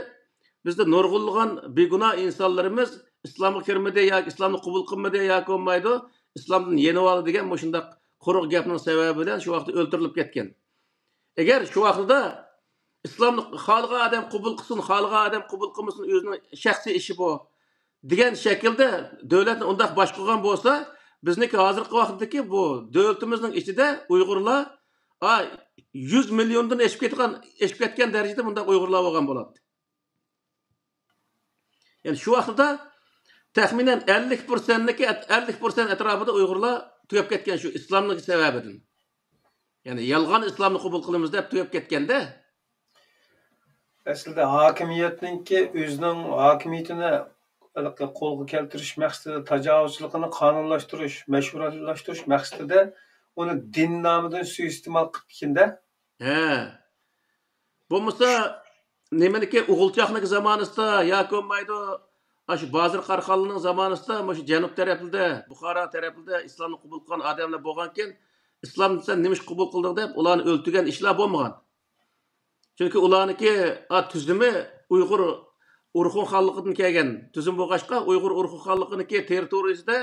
بىزدە نۇرغۇنلىغان بىگۇناھ ئىنسانلىرىمىز ئىسلامغا كىرمىدى ياكى ئىسلامنى قوبۇل قىلمىدى ياكى بولمايدۇ، ئىسلامدىن يېنىۋالدى دېگەن مۇشۇنداق قۇرۇق گەپنىڭ سەۋەبى بىلەن شۇ ۋاقىتتا ئۆلتۈرۈلۈپ كەتكەن. ئەگەر شۇ ۋاقتىدا ئىسلامنى خالىغان ئادەم قوبۇل قىلسۇن، خالىغان ئادەم قوبۇل قىلمىسۇن، ئۆزىنىڭ شەخسىي ئىشى بۇ، دېگەن شەكىلدە دۆلەتنى ئۇنداق باشقۇرغان بولسا، بىزنىڭكى ھازىرقى ۋاقىتتىكى بۇ دۆلىتىمىزنىڭ ئىچىدە ئۇيغۇرلار، ئا، يۈز مىليوندىن ئېشىپ كېتىدىغان، ئېشىپ كەتكەن دەرىجىدە بۇنداق ئۇيغۇرلار بولغان بولاتتى. يەنى شۇ ۋاقتىدا تەخمىنەن ئەللىك پىرسەنتنىكى، ئەللىك پىرسەنت ئەتراپىدا ئۇيغۇرلار تۈگەپ كەتكەن شۇ ئىسلامنىڭ سەۋەبىدىن. يەنى يالغان ئىسلامنى قوبۇل قىلىمىز دەپ تۈگەپ كەتكەندە. ئەسلىدە ھاكىمىيەتنىڭكى ئۆزىنىڭ ھاكىمىيىتىنى ھېلىقى قولغا كەلتۈرۈش مەقسىتىدە، تاجاۋۇزچىلىقىنى قانۇنلاشتۇرۇش، مەشرۇئىيلاشتۇرۇش مەقسىتىدە ئۇنى دىن نامىدىن سۇيىئىستېمال قىپتىكەندە. ھە. بولمىسا نېمىنىكى، ئوغۇلچاقنىڭكى زامانىسىدا ياكى بولمايدۇ، ئاشۇ بازىر قارىخانلىرىنىڭ زامانىسىدا مۇشۇ جەنۇب تەرەپلىرىدە، بۇخارا تەرەپلىرىدە ئىسلامنى قوبۇل قىلغان ئادەملەر بولغانكەن، ئىسلامنى سەن نېمىشقا قوبۇل قىلدىڭ دەپ ئۇلارنى ئۆلتۈرگەن ئىشلار بولمىغان. چۈنكى ئۇلارنىڭكى، ئا، تۈزۈمى ئۇيغۇر ئورخۇن خانلىقىدىن كەلگەن تۈزۈم بولغاچقا، ئۇيغۇر ئورخۇن خانلىقىنىڭكى تېررىتورىيىسىدە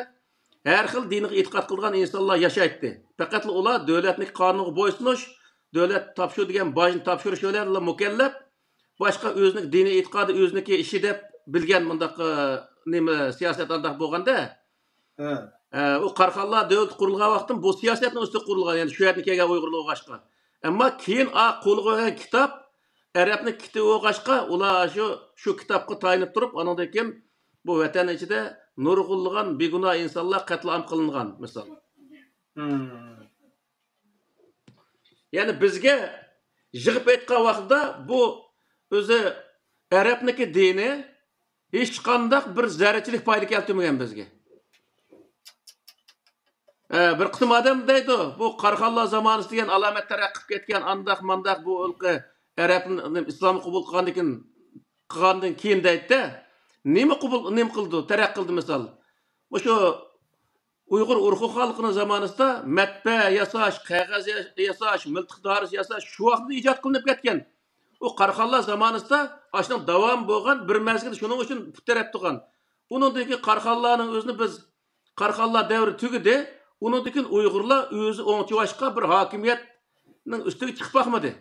ھەر خىل دىنغا ئېتىقاد قىلىدىغان ئىنسانلار ياشايتتى. پەقەتلا ئۇلار دۆلەتنىڭكى قانۇنىغا بويسۇنۇش، دۆلەت تاپشۇر دېگەن باجنى تاپشۇرۇش بىلەنلا مۇكەللەپ، باشقا ئۆزىنىڭ دىنىي ئېتىقادى ئۆزىنىڭكى ئىشى دەپ بىلگەن مۇنداق، ئە، نېمە، سىياسەت ئانداق بولغاندا. ھە. ئە، ئۇ قاراخانلار دۆلىتى قۇرۇلغان ۋاقىتتىن بۇ سىياسەتنىڭ ئۈستىگە قۇرۇلغان، يەنى شۇ يەردىن كەلگەن ئۇيغۇرلار بولغاچقا. ئەمما كېيىن ئا قولغا كىتاب، ئەرەبنىڭ كىتابى بولغاچقا، ئۇلار شۇ، شۇ كىتابقا تايىنىپ تۇرۇپ، ئانىڭدىن كېيىن بۇ ۋەتەن ئىچىدە نۇرغۇنلىغان بىگۇناھ ئىنسانلار قەتلىئام قىلىنغان، مىسال. يەنى بىزگە يىغىپ ئېيتقان ۋاقتىدا بۇ ئۆزى ئەرەبنىڭكى دىنى ھېچقانداق بىر زەررىچىلىك پايدا كەلتۈرمىگەن بىزگە. ئە، بىر قىسىم ئادەم دەيدۇ، بۇ قاراخانلار زامانىسى دېگەن ئالامەت تەرەققىي قىلىپ كەتكەن، ئانداق مانداق، بۇ ھېلىقى ئەرەبنى ئىسلامغا قوبۇل قىلغاندىن كېيىن، قىلغاندىن كېيىن دەيدۇ. نېمە قوبۇل، نېمە قىلدى، تەرەققىي قىلدى مىسال؟ مۇشۇ ئۇيغۇر ئورخۇن خانلىقىنىڭ زامانىسىدا مەتبەئە ياساش، قەغەز يا-، ياساش، مىلتىق دارىسى ياساش شۇ ۋاقىتتا ئىجاد قىلىنىپ كەتكەن. ئۇ قاراخانلار زامانىسىدا ئاشۇنىڭ داۋامى بولغان، بىر مەزگىل شۇنىڭ ئۈچۈن پۇت تىرەپ تۇرغان. ئۇنىڭدىن كېيىن قاراخانلارنىڭ ئۆزىنى بىز قاراخانلار دەۋرى تۈگىدى. ئۇنىڭدىن كېيىن ئۇيغۇرلار ئۆزى ئوڭچىۋاشقا بىر ھاكىمىيەتنىڭ ئۈستىگە چىقىپ باقمىدى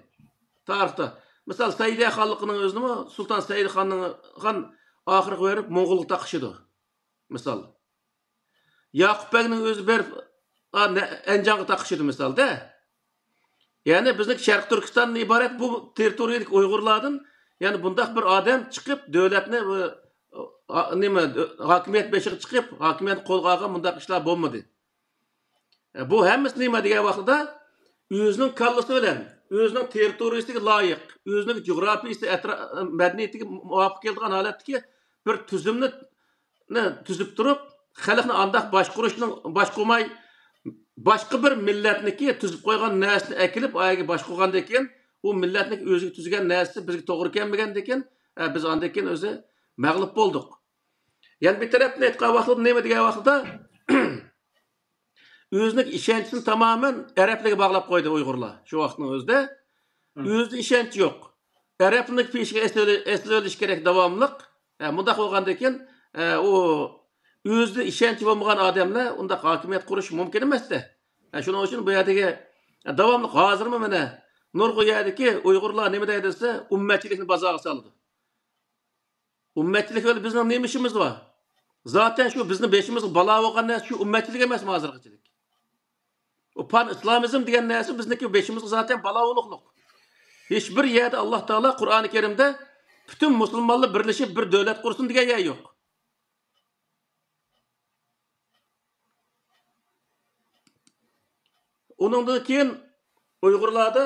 تارىختا. مىسال، سەئىدىيە خانلىقىنىڭ ئۆزىنىمۇ سۇلتان سەئىد خاننىڭ، خان ئاخىرىغا بېرىپ موڭغۇلغا تاقىشىدۇ. مىسال. ياقۇپ بەگنىڭ ئۆزى بېرىپ، ئا، نە-، ئەنجانغا تاقىشىدۇ مىسالدا. يەنى بىزنىڭ شەرقىي تۈركىستاندىن ئىبارەت بۇ تېررىتورىيەدىكى ئۇيغۇرلاردىن، يەنى بۇنداق بىر ئادەم چىقىپ، دۆلەتنى، ئا، نېمە، ھاكىمىيەت بېشىغا چىقىپ، ھاكىمىيەتنى قولغا ئالغان مۇنداق ئىشلار بولمىدى. بۇ ھەممىسى نېمە دېگەن ۋاقتىدا، ئۆزىنىڭ كاللىسى بىلەن، ئۆزىنىڭ تېررىتورىيىسىگە لايىق، ئۆزىنىڭ جۇغراپىيىسى، ئەترا-، مەدەنىيىتىگە مۇۋاپىق كېلىدىغان ھالەتتىكى بىر تۈزۈمنى نى تۈزۈپ تۇرۇپ، خەلقنى ئانداق باشقۇرۇشنىڭ، باشقۇرماي، باشقا بىر مىللەتنىكى تۈزۈپ قويغان نەرسىنى ئەكېلىپ، ئايىگە باشقۇرغاندىن كېيىن، ئۇ مىللەتنىڭ ئۆزىگە تۈزگەن نەرسىسى بىزگە توغرا كەلمىگەندىن كېيىن، ئە، بىز ئاندىن كېيىن ئۆزى مەغلۇپ بولدۇق. يەنە بىر تەرەپتىن ئېيتقان ۋاقتىدا، نېمە دېگەن ۋاقتىدا، ئۆزىنىڭ ئىشەنچىنى تامامەن ئەرەبلەرگە باغلاپ قويدى ئۇيغۇرلار شۇ ۋاقىتنىڭ ئۆزىدە. مم. ئۆزىدە ئىشەنچ يوق. ئەرەبنىڭ پېشىغا ئېسىلىۋېلىش كېرەك داۋاملىق. ھە، مۇنداق بولغاندىن كېيىن، ئە، ئۇ ئۆزىدە ئىشەنچى بولمىغان ئادەملەر ئۇنداق ھاكىمىيەت قۇرۇش مۇمكىن ئەمەستە. ھە، شۇنىڭ ئۈچۈن بۇ يەردىكى، ھە، داۋاملىق ھازىرمۇ مانا نۇرغۇن يەردىكى ئۇيغۇرلار نېمە دەيدۇ دېسە، ئۈممەتچىلىكنى بازارغا سالىدۇ. ئۈممەتچىلىك بىلەن بىزنىڭ نېمە ئىشىمىز بار؟ زاتەن شۇ بىزنىڭ بېشىمىزغا بالا بولغان نەرسە شۇ ئۈممەتچىلىك ئەمەسمۇ ھازىرغىچىلىك؟ ئۇ پان ئىسلامىزم دېگەن نەرسە بىزنىڭكى بېشىمىزغا زاتەن بالا بولۇقلۇق. ھېچ بىر يەردە ئاللا تائالا قۇرئانى كەرىمدە پۈتۈن مۇسۇلمانلار بىرلىشىپ بىر دۆلەت قۇرسۇن دېگەن يەر يوق. ئۇنىڭدىن كېيىن ئۇيغۇرلاردا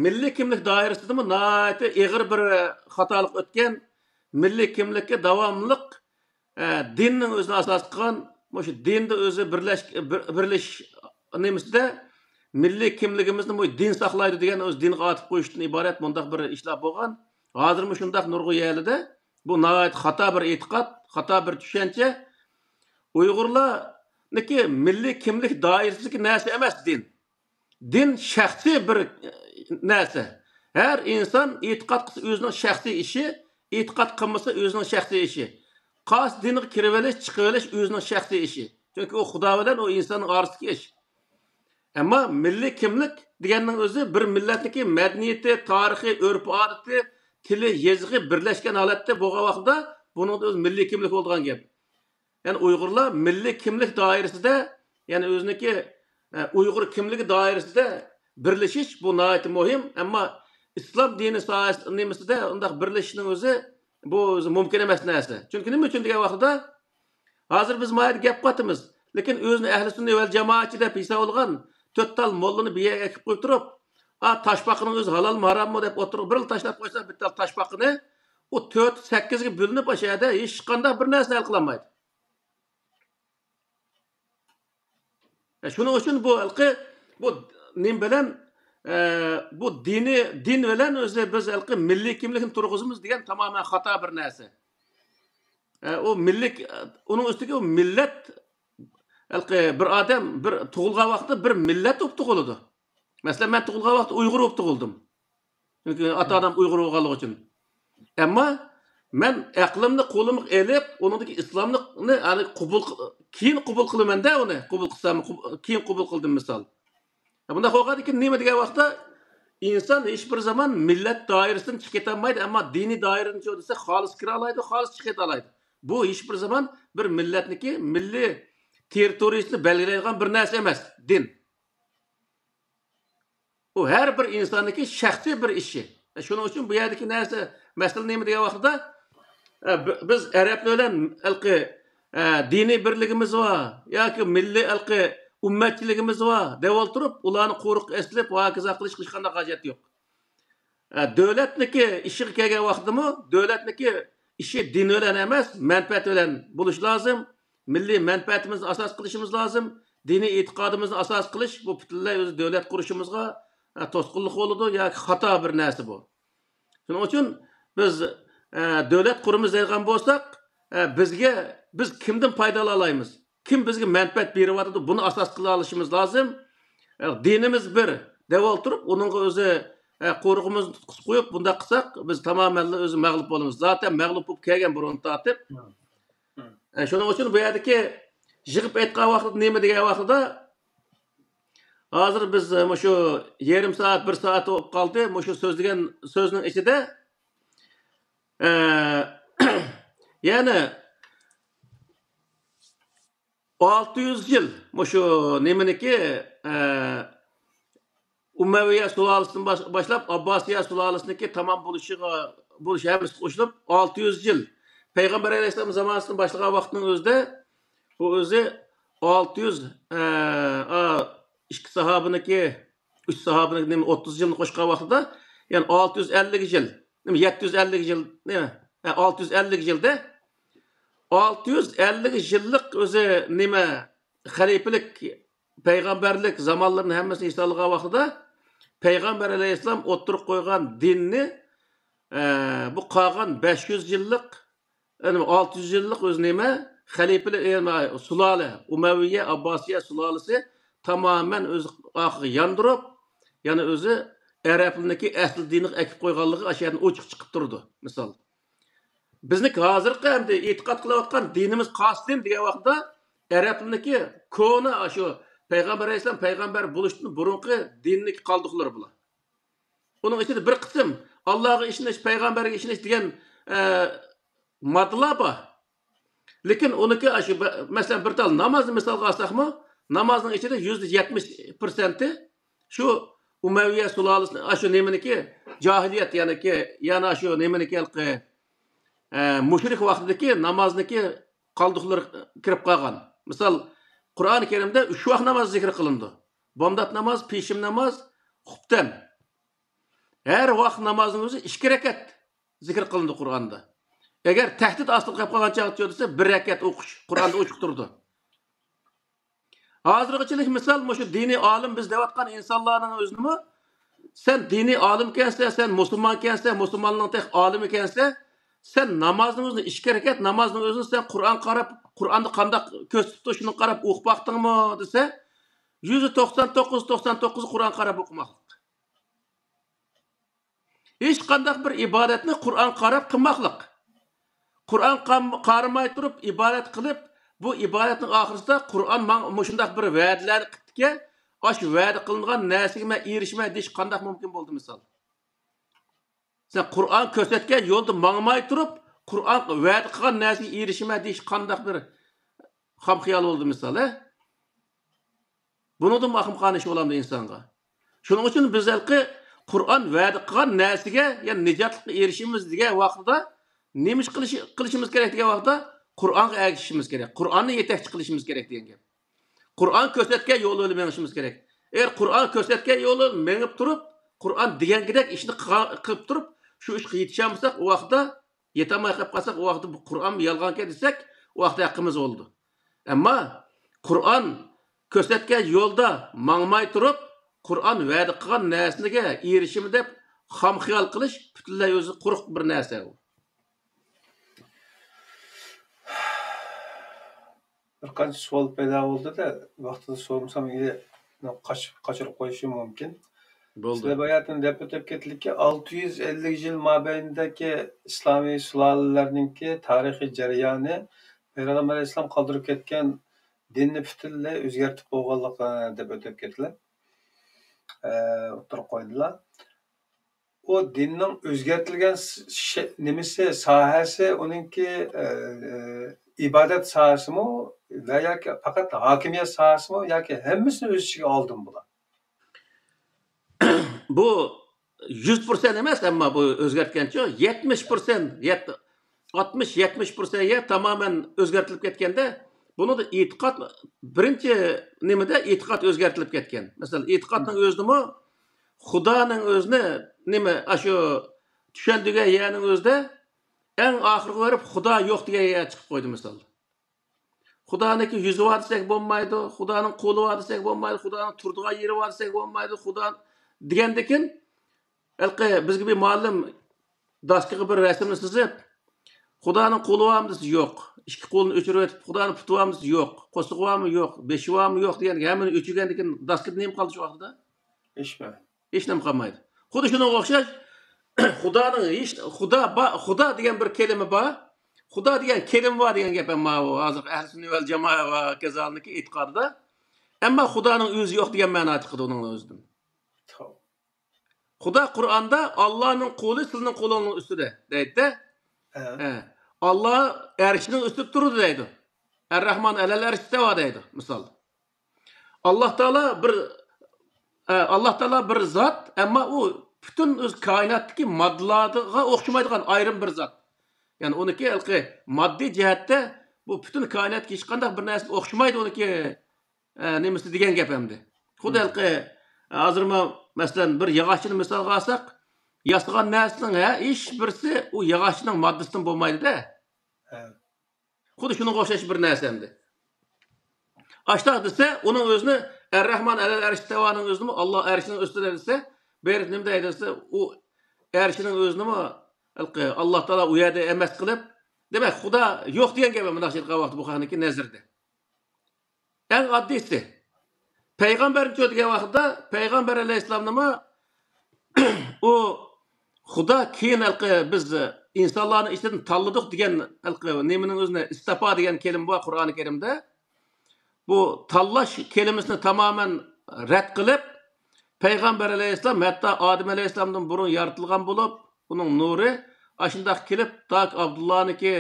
مىللىي كىملىك دائىرىسىدىمۇ ناھايىتى ئېغىر بىر خاتالىق ئۆتكەن. مىللىي كىملىككە داۋاملىق، ئە، دىننىڭ ئۆزىنى ئاساس قىلغان، مۇشۇ دىندا ئۆزى بىرلەش-، بىر-، بىرلىشىش نېمىسىدە مىللىي كىملىكىمىزنى بۇ دىن ساقلايدۇ دېگەن ئۆزى دىنغا ئاتىپ قويۇشتىن ئىبارەت مۇنداق بىر ئىشلار بولغان. ھازىرمۇ شۇنداق نۇرغۇن يەرلىدە بۇ ناھايىتى خاتا بىر ئېتىقاد، خاتا بىر چۈشەنچە. ئۇيغۇرلارنىڭكى مىللىي كىملىك دائىرىسىدىكى نەرسە ئەمەس دىن. دىن شەخسىي بىر، ئە، نەرسە. ھەر ئىنسان ئېتىقاد قىلسا ئۆزىنىڭ شەخسىي ئىشى، ئېتىقاد قىلمىسا ئۆزىنىڭ شەخسىي ئىشى. قايسى دىنغا كىرىۋېلىش، چىقىۋېلىش ئۆزىنىڭ شەخسىي ئىشى. چۈنكى ئۇ خۇدا بىلەن ئۇ ئىنساننىڭ ئارىسىدىكى ئىش. ئەمما مىللىي كىملىك دېگەننىڭ ئۆزى بىر مىللەتنىڭكى مەدەنىيىتى، تارىخى، ئۆرپ-ئادىتى، تىلى، يېزىقى بىرلەشكەن ھالەتتە بولغان ۋاقتىدا بۇنىڭدا ئۆزى مىللىي كىملىك بولىدىغان گەپ. يەنى ئۇيغۇرلار مىللىي كىملىك دائىرىسىدە، يەنى ئۆزىنىڭكى، ئە، ئۇيغۇر كىملىكى دائىرىسىدە بىرلىشىش، بۇ ناھايىتى مۇھىم. ئەمما ئىسلام دىنى ساھەسى، نېمىسىدە ئۇنداق بىرلىشىشنىڭ ئۆزى، بۇ ئۆزى مۇمكىن ئەمەس نەرسە. چۈنكى نېمە ئۈچۈن دېگەن ۋاقتىدا، ھازىر بىز ما يەردە گەپ قاتىمىز، لېكىن ئۆزىنى ئەھلى سۈننە ۋەل جامائەتچى دەپ ھېسابلىغان تۆت تال موللىنى بىر يەرگە ئەكىپ قويۇپ تۇرۇپ، ئا، تاشپاقىنىڭ ئۆزى ھالالمۇ، ھاراممۇ دەپ ئوتتۇرىغا بىرلا تاشلاپ قويسا، بىر تال تاشپاقىنى، ئۇ تۆت سەككىزگە بۆلۈنۈپ، ئاشۇ يەردە ھېچقانداق بىر نەرسىنى ھەل قىلالمايدۇ. شۇنىڭ ئۈچۈن بۇ ھېلىقى، بۇ نېمە بىلەن، ئە، بۇ دىنىي، دىن بىلەن ئۆزى بىز ھېلىقى مىللىي كىملىكنى تۇرغۇزىمىز دېگەن تامامەن خاتا بىر نەرسە. ئە، ئۇ مىللىي، ئۇنىڭ ئۈستىگە ئۇ مىللەت، ھېلىقى بىر ئادەم بىر تۇغۇلغان ۋاقتىدا بىر مىللەت بولۇپ تۇغۇلىدۇ. مەسىلەن، مەن تۇغۇلغان ۋاقىتتا ئۇيغۇر بولۇپ تۇغۇلدۇم. چۈنكى ئاتا-ئانام ئۇيغۇر بولغانلىقى ئۈچۈن. ئەمما مەن ئەقلىمنى قولۇمغا ئېلىپ، ئۇنىڭدىكى ئىسلاملىقنى، يەنى قوبۇل قىل-، كېيىن قوبۇل قىلىمەن-دە ئۇنى. قوبۇل قىلسام، قوب-، كېيىن قوبۇل قىلدىم مىسال. بۇنداق بولغاندىكىن نېمە دېگەن ۋاقىتتا، ئىنسان ھېچ بىر زامان مىللەت دائىرىسىدىن چىقىپ كېتەلمەيدۇ، ئەمما دىنىي دائىرىنى چۆرىسە خالىس كىرەلەيدۇ، خالىس چىقىپ كېتەلەيدۇ. بۇ ھېچ بىر زامان بىر مىللەتنىكى مىللىي تېررىتورىيىسىنى بەلگىلەيدىغان بىر نەرسە ئەمەس، دىن. ئۇ ھەر بىر ئىنساننىڭكى شەخسىي بىر ئىشى. شۇنىڭ ئۈچۈن بۇ يەردىكى نەرسە، مەسىلە نېمە دېگەن ۋاقتىدا، ئە، بى-، بىز ئەرەبلەر بىلەن ھېلىقى، ئە، دىنىي بىرلىكىمىز بار ياكى مىللىي ھېلىقى ئۈممەتچىلىكىمىز بار دەۋالتۇرۇپ، ئۇلارنى قورۇققا ئېسىلىپ، ھاكازا قىلىش، قىلىشقا ھېچقانداق ھاجەت يوق. ئە، دۆلەتنىكى ئىشىغا كەلگەن ۋاقتىدىمۇ، دۆلەتنىكى ئىشى دىن بىلەن ئەمەس، مەنپەئەت بىلەن بولۇش لازىم. مىللىي مەنپەئەتىمىزنى ئاساس قىلىشىمىز لازىم. دىنىي ئېتىقادىمىزنى ئاساس قىلىش، بۇ پۈتۈنلەي ئۆزى دۆلەت قۇرۇشىمىزغا، ئە، توسقۇنلۇق بولىدۇ ياكى خاتا بىر نەرسە بۇ. شۇنىڭ ئۈچۈن بىز، ئە، دۆلەت قۇرىمىز دەيدىغان بولساق، ئە، بىزگە، بىز كىمدىن پايدىلالايمىز؟ كىم بىزگە مەنپەئەت بېرىۋاتىدۇ؟ بۇنى ئاساس قىلالىشىمىز لازىم. ئە، دىنىمىز بىر دەۋالتۇرۇپ، ئۇنىڭغا ئۆزى، ئە، قورۇقىمىزنى تۇتقۇزۇپ قويۇپ، بۇنداق قىلساق، بىز تامامەنلا ئۆزى مەغلۇپ بولىمىز. زاتەن مەغلۇپ بولۇپ كەلگەن بۇرۇن تارتىپ. ئە، شۇنىڭ ئۈچۈن بۇ يەردىكى يىغىپ ئېيتقان ۋاقتىدا نېمە دېگەن ۋاقتىدا، ھازىر بىز، ئە، مۇشۇ يېرىم سائەت، بىر سائەت بولۇپ قالدى. مۇشۇ سۆزلىگەن سۆزنىڭ ئىچىدە، ئە، يەنى ئالتە يۈز يىل مۇشۇ نېمىنىكى، ئە، ئۇمەۋىيە سۇلالىسىدىن باش-، باشلاپ ئابباسىيە سۇلالىسىنىڭكى تامام بولۇشىغا، بولۇش ھەممىسى قوشۇلۇپ ئالتە يۈز يىل. پەيغەمبەر ئەلەيھىسسالام زامانىسىدىن باشلىغان ۋاقىتنىڭ ئۆزىدە بۇ ئۆزى ئالتە يۈز، ئە، ئا، ئىككى ساھابىنىڭكى، ئۈچ ساھابىنىڭكى نېمە، ئوتتۇز يىلنى قوشقان ۋاقتىدا، يەنى ئالتە يۈز ئەللىك يىل، نېمە، يەتتە يۈز ئەللىك يىل، نېمە، ئە، ئالتە يۈز ئەللىك يىلدا، ئالتە يۈز ئەللىك يىللىق ئۆزى نېمە، خەلىپىلىك، پەيغەمبەرلىك زامانلىرىنى ھەممىسىنى ھېسابلىغان ۋاقتىدا، پەيغەمبەر ئەلەيھىسسالام ئوتتۇرىغا قويغان دىننى، ئە، بۇ قالغان بەش يۈز يىللىق، يەنى ئالتە يۈز يىللىق ئۆزى نېمە، خەلىپىلىك، يەنى سۇلالە، ئۇمەۋىيە، ئابباسىيە سۇلالىسى تامامەن ئۆزى ئارقىغا ياندۇرۇپ، يەنى ئۆزى ئەرەبلىرىنىڭكى ئەسلى دىنىغا ئەكىپ قويغانلىقى ئاشۇ يەردىن ئوچۇق چىقىپ تۇرىدۇ، مىسال. بىزنىڭ ھازىرقى ئەمدى ئېتىقاد قىلىۋاتقان دىنىمىز قايسى دىن دېگەن ۋاقىتتا، ئەرەبلەرنىڭكى كونا ئاشۇ پەيغەمبەر ئەلەيھىسسالام پەيغەمبەر بولۇشتىن بۇرۇنقى دىننىڭكى قالدۇقلىرى بۇلار. ئۇنىڭ ئىچىدە بىر قىسىم ئاللاغا ئىشىنىش، پەيغەمبەرگە ئىشىنىش دېگەن، ئە، ماددىلار بار. لېكىن ئۇنىڭكى ئاشۇ بە-، مەسىلەن، بىر تال نامازنى مىسالغا ئالساقمۇ، نامازنىڭ ئىچىدە يۈزدە يەتمىش پىرسەنتى شۇ ئۇمەۋىيە سۇلالىسى، ئاشۇ نېمىنىكى، جاھىلىيەت، يەنىكى، يەنە ئاشۇ نېمىنىكى ھېلىقى، ئە، مۇشرىك ۋاقتىدىكى نامازنىكى قالدۇقلىرى كىرىپ قالغان. مىسال، قۇرئانى كەرىمدە ئۈچ ۋاق ناماز زىكىر قىلىنىدۇ. بامدات ناماز، پېشىم ناماز، خۇپتەن. ھەر ۋاق نامازنىڭ ئۆزى ئىككى رەكەت زىكىر قىلىنىدۇ قۇرئاندا. ئەگەر تەھدىت ئاستىغا كەپ قالغان چاغدا دېسە، بىر رەكەت ئوقۇش قۇرئاندا ئوچۇق تۇرىدۇ. ھازىرغىچىلىك مىسال، مۇشۇ دىنىي ئالىم بىز دەۋاتقان ئىنسانلارنىڭ ئۆزىنىمۇ، سەن دىنىي ئالىمكەنسەن، سەن مۇسۇلمانكەنسەن، مۇسۇلماننىڭ تېخى ئالىمىكەنسەن، سەن نامازنىڭ ئۆزىنى، ئىككى رەكەت نامازنىڭ ئۆزىنى سەن قۇرئان قاراپ، قۇرئاندا قانداق كۆرسىتىپتۇ، شۇنى قاراپ ئوقۇپ باقتىڭمۇ دېسە، يۈزدە توقسان توققۇز، توقسان توققۇز قۇرئان قاراپ ئوقۇماقلىق. ھېچقانداق بىر ئىبادەتنى قۇرئان قاراپ قىلماقلىق. قۇرئان قام-، قارىماي تۇرۇپ ئىبادەت قىلىپ، بۇ ئىبادەتنىڭ ئاخىرىسىدا قۇرئان ماڭا مۇشۇنداق بىر ۋەدىلەرنى قىپتىكەن، ئاشۇ ۋەدە قىلىنغان نەرسىگە مەن ئېرىشىمەن دېيىش قانداق مۇمكىن بولدى مىسال؟ سەن قۇرئان كۆرسەتكەن يولدا ماڭماي تۇرۇپ، قۇرئان ۋەدە قىلغان نەرسىگە ئېرىشىمەن دېيىش قانداق بىر خام خىيال بولدى مىسال، ھە؟ بۇنىڭدىنمۇ ئاخمىقانە ئىش بولامدۇ ئىنسانغا؟ شۇنىڭ ئۈچۈن بىز ھېلىقى قۇرئان ۋەدە قىلغان نەرسىگە، يەنى نىجاتلىققا ئېرىشىمىز دېگەن ۋاقتىدا نېمە ئىش قىلىش-، قىلىشىمىز كېرەك دېگەن ۋاقتىدا قۇرئانغا ئەگىشىشىمىز كېرەك. قۇرئاننى يېتەكچى قىلىشىمىز كېرەك دېگەن گەپ. قۇرئان كۆرسەتكەن يول بىلەن مېڭىشىمىز كېرەك. ئەگەر قۇرئان كۆرسەتكەن يول بىلەن مېڭىپ تۇرۇپ، قۇرئان دېگەندەك ئىشنى قىلغا-، قىلىپ تۇرۇپ، شۇ ئىشقا يېتىشەلمىسەك، ئۇ ۋاقىتتا يېتەلمەي قېلىپ قالساق، ئۇ ۋاقىتتا بۇ قۇرئان يالغانكەن دېسەك، ئۇ ۋاقىتتا ھەققىمىز بولىدۇ. ئەمما قۇرئان كۆرسەتكەن يولدا ماڭماي تۇرۇپ، قۇرئان ۋەدە قىلغان نەرسىگە ئېرىشىمەن دەپ خام خىيال قىلىش پۈتۈنلەي ئۆزى قۇرۇق بىر نەرسە ئۇ. بىر قانچە سوئال پەيدا بولدى-دە، ۋاقتىدا سورىمىسام، يەنە قاچ-، قاچۇرۇپ قويۇشۇم مۇمكىن. بولدى. سىلەر باياتىن دەپ ئۆتۈپ كەتتىلىكى، ئالتە يۈز ئەللىك يىل مابەينىدىكى ئىسلامىي سۇلالىلەرنىڭكى تارىخىي جەريانى، پەيغەمبەر ئەلەيھىسسالام قالدۇرۇپ كەتكەن دىننى پۈتۈنلەي ئۆزگەرتىپ بولغانلىقى دەپ ئۆتۈپ كەتتىلەر. ئە، ئوتتۇرىغا قويدىلار. ئۇ دىننىڭ ئۆزگەرتىلگەن س-، شە-، نېمىسى، ساھەسى، ئۇنىڭكى، ئە، ئىبادەت ساھەسىمۇ ۋە ياكى پەقەت ھاكىمىيەت ساھەسىمۇ ياكى ھەممىسىنى ئۆز ئىچىگە ئالدىمۇ بۇلار؟ بۇ يۈز پىرسەنت ئەمەس، ئەمما بۇ ئۆزگەرتكەنچۇ، يەتمىش پىرسەنت، يەت-، ئاتمىش يەتمىش پىرسەنتكە تامامەن ئۆزگەرتىلىپ كەتكەندە، بۇنىڭدا ئېتىقاد، بىرىنچى نېمىدە ئېتىقاد ئۆزگەرتىلىپ كەتكەن. مەسىلەن، ئېتىقادنىڭ ئۆزىدىمۇ خۇدانىڭ ئۆزىنى، نېمە، ئاشۇ چۈشەندۈرگەن يەرنىڭ ئۆزىدە ئەڭ ئاخىرىغا بېرىپ خۇدا يوق دېگەن يەر چىقىپ قويدى، مىسال. خۇدانىڭكى يۈزى بار دېسەك بولمايدۇ، خۇدانىڭ قولى بار دېسەك بولمايدۇ، خۇدانىڭ تۇرىدىغان يېرى بار دېسەك بولمايدۇ، خۇدا دېگەندىكىن، ھېلىقى بىزگە بىر مۇئەللىم داسكىغا بىر رەسىمنى سىزىپ، خۇدانىڭ قولى بارمۇ دېسە، يوق. ئىككى قولىنى ئۆچۈرۈۋېتىپ، خۇدانىڭ پۇتى بارمۇ دېسە، يوق. قورسىقى بارمۇ؟ يوق. بېشى بارمۇ؟ يوق دېگەندىكىن، ھەممىنى ئۆچۈرگەندىكىن داسكىدا نېمە قالدى شۇ ۋاقىتتا؟ ھېچنېمە. ھېچنېمە قالمايدۇ. خۇددى شۇنىڭغا ئوخشاش، خۇدانىڭ ھېچ، خۇدا با-، خۇدا دېگەن بىر كەلىمە بار. خۇدا دېگەن كەلىمە بار دېگەن گەپ ئەمما ئۇ ھازىر ئەھلى سۈننە ۋەل جامائە ۋە كازالىكى ئېتىقادىدا. ئەمما خۇدانىڭ ئۆزى يوق دېگەن مەنا چىقىدۇ ئۇنىڭ ئۆزىدىن. خۇدا قۇرئاندا «ئاللانىڭ قولى سىلىنىڭ قولۇڭنىڭ ئۈستىدە» دەيدۇ-دە. ھە. ھە. «ئاللا ئەرشىنىڭ ئۈستىدە تۇرىدۇ» دەيدۇ. «ئەر-رەھمان ئەلەل ئەرش ئىستەۋا» دەيدۇ، مىسال. ئاللا تائالا بىر، ئە، ئاللا تائالا بىر زات، ئەمما ئۇ پۈتۈن ئۆز كائىناتتىكى ماددىلارغا ئوخشىمايدىغان ئايرىم بىر زات. يەنى ئۇنىڭكى ھېلىقى ماددىي جەھەتتە بۇ پۈتۈن كائىناتتىكى ھېچقانداق بىر نەرسىگە ئوخشىمايدۇ ئۇنىڭكى، ئە، نېمىسى دېگەن گەپ ئەمدى. خۇددى ھېلىقى، ئە، ھازىرمۇ، مەسىلەن، بىر ياغاچنى مىسالغا ئالساق، ياسىغان نەرسىنىڭ ھە، ھېچ بىرسى ئۇ ياغاچنىڭ ماددىسىدىن بولمايدۇ-دە. ھە. خۇددى شۇنىڭغا ئوخشاش بىر نەرسە ئەمدى. ئاشتاق دېسە، ئۇنىڭ ئۆزىنى ئەر-رەھمان ئەلەل ئەرش ئىستەۋانىڭ ئۆزىنىمۇ، ئاللا ئەرشىنىڭ ئۈستىدە دېسە، بېرىپ نېمە دەيدۇ دېسە، ئۇ ئەرشىنىڭ ئۆزىنىمۇ ھېلىقى ئاللا تائالا ئۇ يەردە ئەمەس قىلىپ، دېمەك، خۇدا يوق دېگەن گەپ مۇنداق ئېيتقان ۋاقىتتا بۇ خەقنىڭكى نەزىرىدە. ئەڭ ئاددىيسى، پەيغەمبەرنىچۇ دېگەن ۋاقىتتا، پەيغەمبەر ئەلەيھىسسالامنىمۇ ئۇ خۇدا كېيىن ھېلىقى بىز ئىنسانلارنىڭ ئىچىدىن تاللىدۇق دېگەن ھېلىقى نېمىنىڭ ئۆزىنى، ئىستافا دېگەن كەلىمە بار قۇرئانى كەرىمدە. بۇ تاللاش كەلىمىسىنى تامامەن رەت قىلىپ، پەيغەمبەر ئەلەيھىسسالام ھەتتا ئادەم ئەلەيھىسسالامدىن بۇرۇن يارىتىلغان بولۇپ، ئۇنىڭ نۇرى ئاشۇنداق كېلىپ، تاكى ئابدۇللانىڭكى،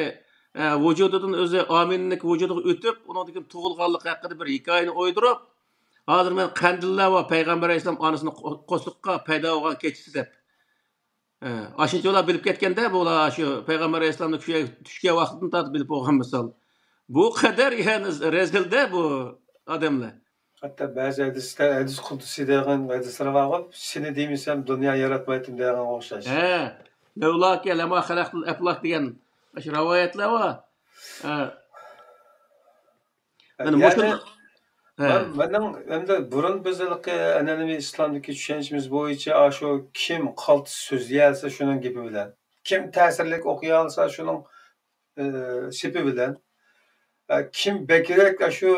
ئە، ۋۇجۇدىدىن ئۆزى ئامىنىنىڭكى ۋۇجۇدىغا ئۆتۈپ، ئۇنىڭدىن كېيىن تۇغۇلغانلىقى ھەققىدە بىر ھېكايىنى ئويدۇرۇپ، ھازىر مەن قەندىللەر ۋە پەيغەمبەر ئەلەيھىسسالام ئانىسىنىڭ قو-، قورسىقىغا پەيدا بولغان كېچىسى دەپ. ئە، ئاشۇنچە ئۇلار بىلىپ كەتكەندە، بۇلار شۇ پەيغەمبەر ئەلەيھىسسالامنىڭ چۈشكە، چۈشكەن ۋاقتىدىن تارتىپ بىلىپ بولغان مىسال. بۇ قەدەر يەنى رەزىلدە بۇ ئادەملەر. ھەتتا بەزى ھەدىستە، ھەدىس قۇدسىي دەيدىغان ھەدىسلەر بارغۇ، سېنى دېمىسەم دۇنيا ياراتمايتتىم دەيدىغانغا ئوخشاش. ھە، لەۋلاكە لەما خەلەقتۇل ئەپلاك دېگەن ئاشۇ رىۋايەتلەر بار. ھە. مانا مۇشۇ، يەنى ھە. مەن، مېنىڭ ئەمدى بۇرۇن بىز ھېلىقى ئەنئەنىۋى ئىسلامدىكى چۈشەنچىمىز بويىچە ئاشۇ كىم قالتىس سۆزلىيەلىسە شۇنىڭ گېپى بىلەن، كىم تەسىرلىك ئوقۇيالىسا شۇنىڭ، ئى، سېپى بىلەن، ئە، كىم بەكرەك ئاشۇ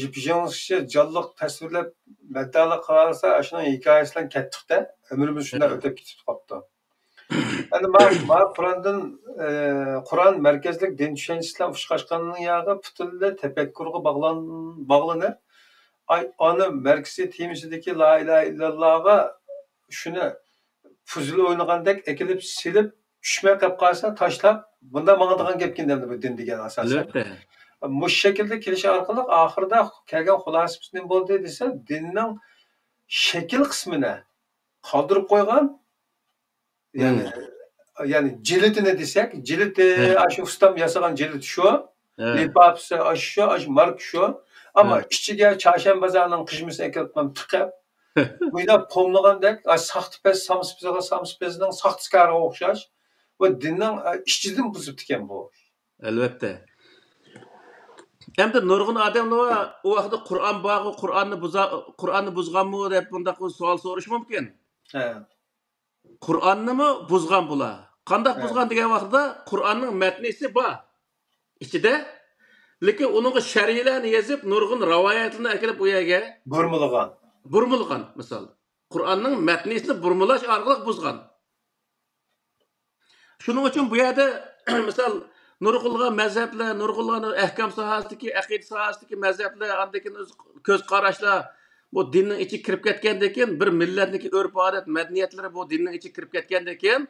يىپ يېڭىشچە جانلىق تەسۋىرلەپ مەددالىق قىلالىسا ئاشۇنىڭ ھېكايىسى بىلەن كەتتۇقتە، ئۆمرىمىز شۇنداق ھە. ئۆتۈپ كېتىپ قاپتۇ. ئەمدى ما، ما قۇراندىن، ئە، قۇرئان مەركەزلىك دىن چۈشەنچىسى بىلەن ئۇچراشقاننىڭ ياغى پۈتۈنلەي تەپەككۇرغا باغلان-، باغلىنىپ، ئاي، ئانا مەركىزىي تېمىسىدىكى لا ئىلاھە ئىللاللاغا شۇنى پۇزۇل ئوينىغاندەك ئەكېلىپ سېلىپ، چۈشمەي قېلىپ قالسا تاشلاپ، بۇنداق ماڭىدىغان گەپكەن ئەمدى بۇ دىن دېگەن ئاساسەن. ئەلۋەتتە. مۇشۇ شەكىلدە كېلىشى ئارقىلىق ئاخىرىدا كەلگەن خۇلاسىمىز نېمە بولدى دېسە، دىننىڭ شەكىل قىسمىنى قالدۇرۇپ قويغان، يەنى، ھىم. يەنى جىلىتىنى دېسەك، جىلىتى، ھە. ئاشۇ ئۇستام ياسىغان جىلىتى شۇ، ھە. لىپاپىسى ئاشۇ شۇ، ئاشۇ ماركا شۇ. ئەمما ھە. ئىچىگە چارشەنبە بازارنىڭ قىژمىسىنى ئەكېلىپ تىقىپ، بويلاپ پوملىغاندەك، ئاي، ساختا پەس، سامسا پەس، سامسا پەسنىڭ ساختىسىكارىغا ئوخشاش. بۇ دىننىڭ، ئاي، ئىچىدىن بۇزۇپتىكەن بۇ. ئەلۋەتتە. ئەمدى نۇرغۇن ئادەملەر بار، ئۇ ۋاقىتتا قۇرئان بارغۇ، قۇرئاننى بۇزا-، قۇرئاننى بۇزغانمۇ دەپ بۇنداق سوئال سورىشى مۇمكىن. ھە. قۇرئاننىمۇ بۇزغان بۇلار. قانداق ھە. بۇزغان دېگەن ۋاقىتتا، قۇرئاننىڭ مەتنىسى بار ئىچىدە، لېكىن ئۇنىڭغا شەرھلەرنى يېزىپ، نۇرغۇن رىۋايەتلەرنى ئەكېلىپ ئۇ يەرگە بۇرمىلىغان. بۇرمىلىغان، مىسال. قۇرئاننىڭ مەتنىسىنى بۇرمىلاش ئارقىلىق بۇزغان. شۇنىڭ ئۈچۈن بۇ يەردە، مىسال، نۇرغۇنلىغان مەزھەپلەر، نۇرغۇنلىغان ئەھكام ساھەسىدىكى، ئەقىدە ساھەسىدىكى مەزھەپلەر، ئاندىن كېيىن ئۆز كۆز قاراشلار، بۇ دىننىڭ ئىچىگە كىرىپ كەتكەندىن كېيىن، بىر مىللەتنىڭكى ئۆرپ-ئادەت، مەدەنىيەتلىرى بۇ دىننىڭ ئىچىگە كىرىپ كەتكەندىن كېيىن،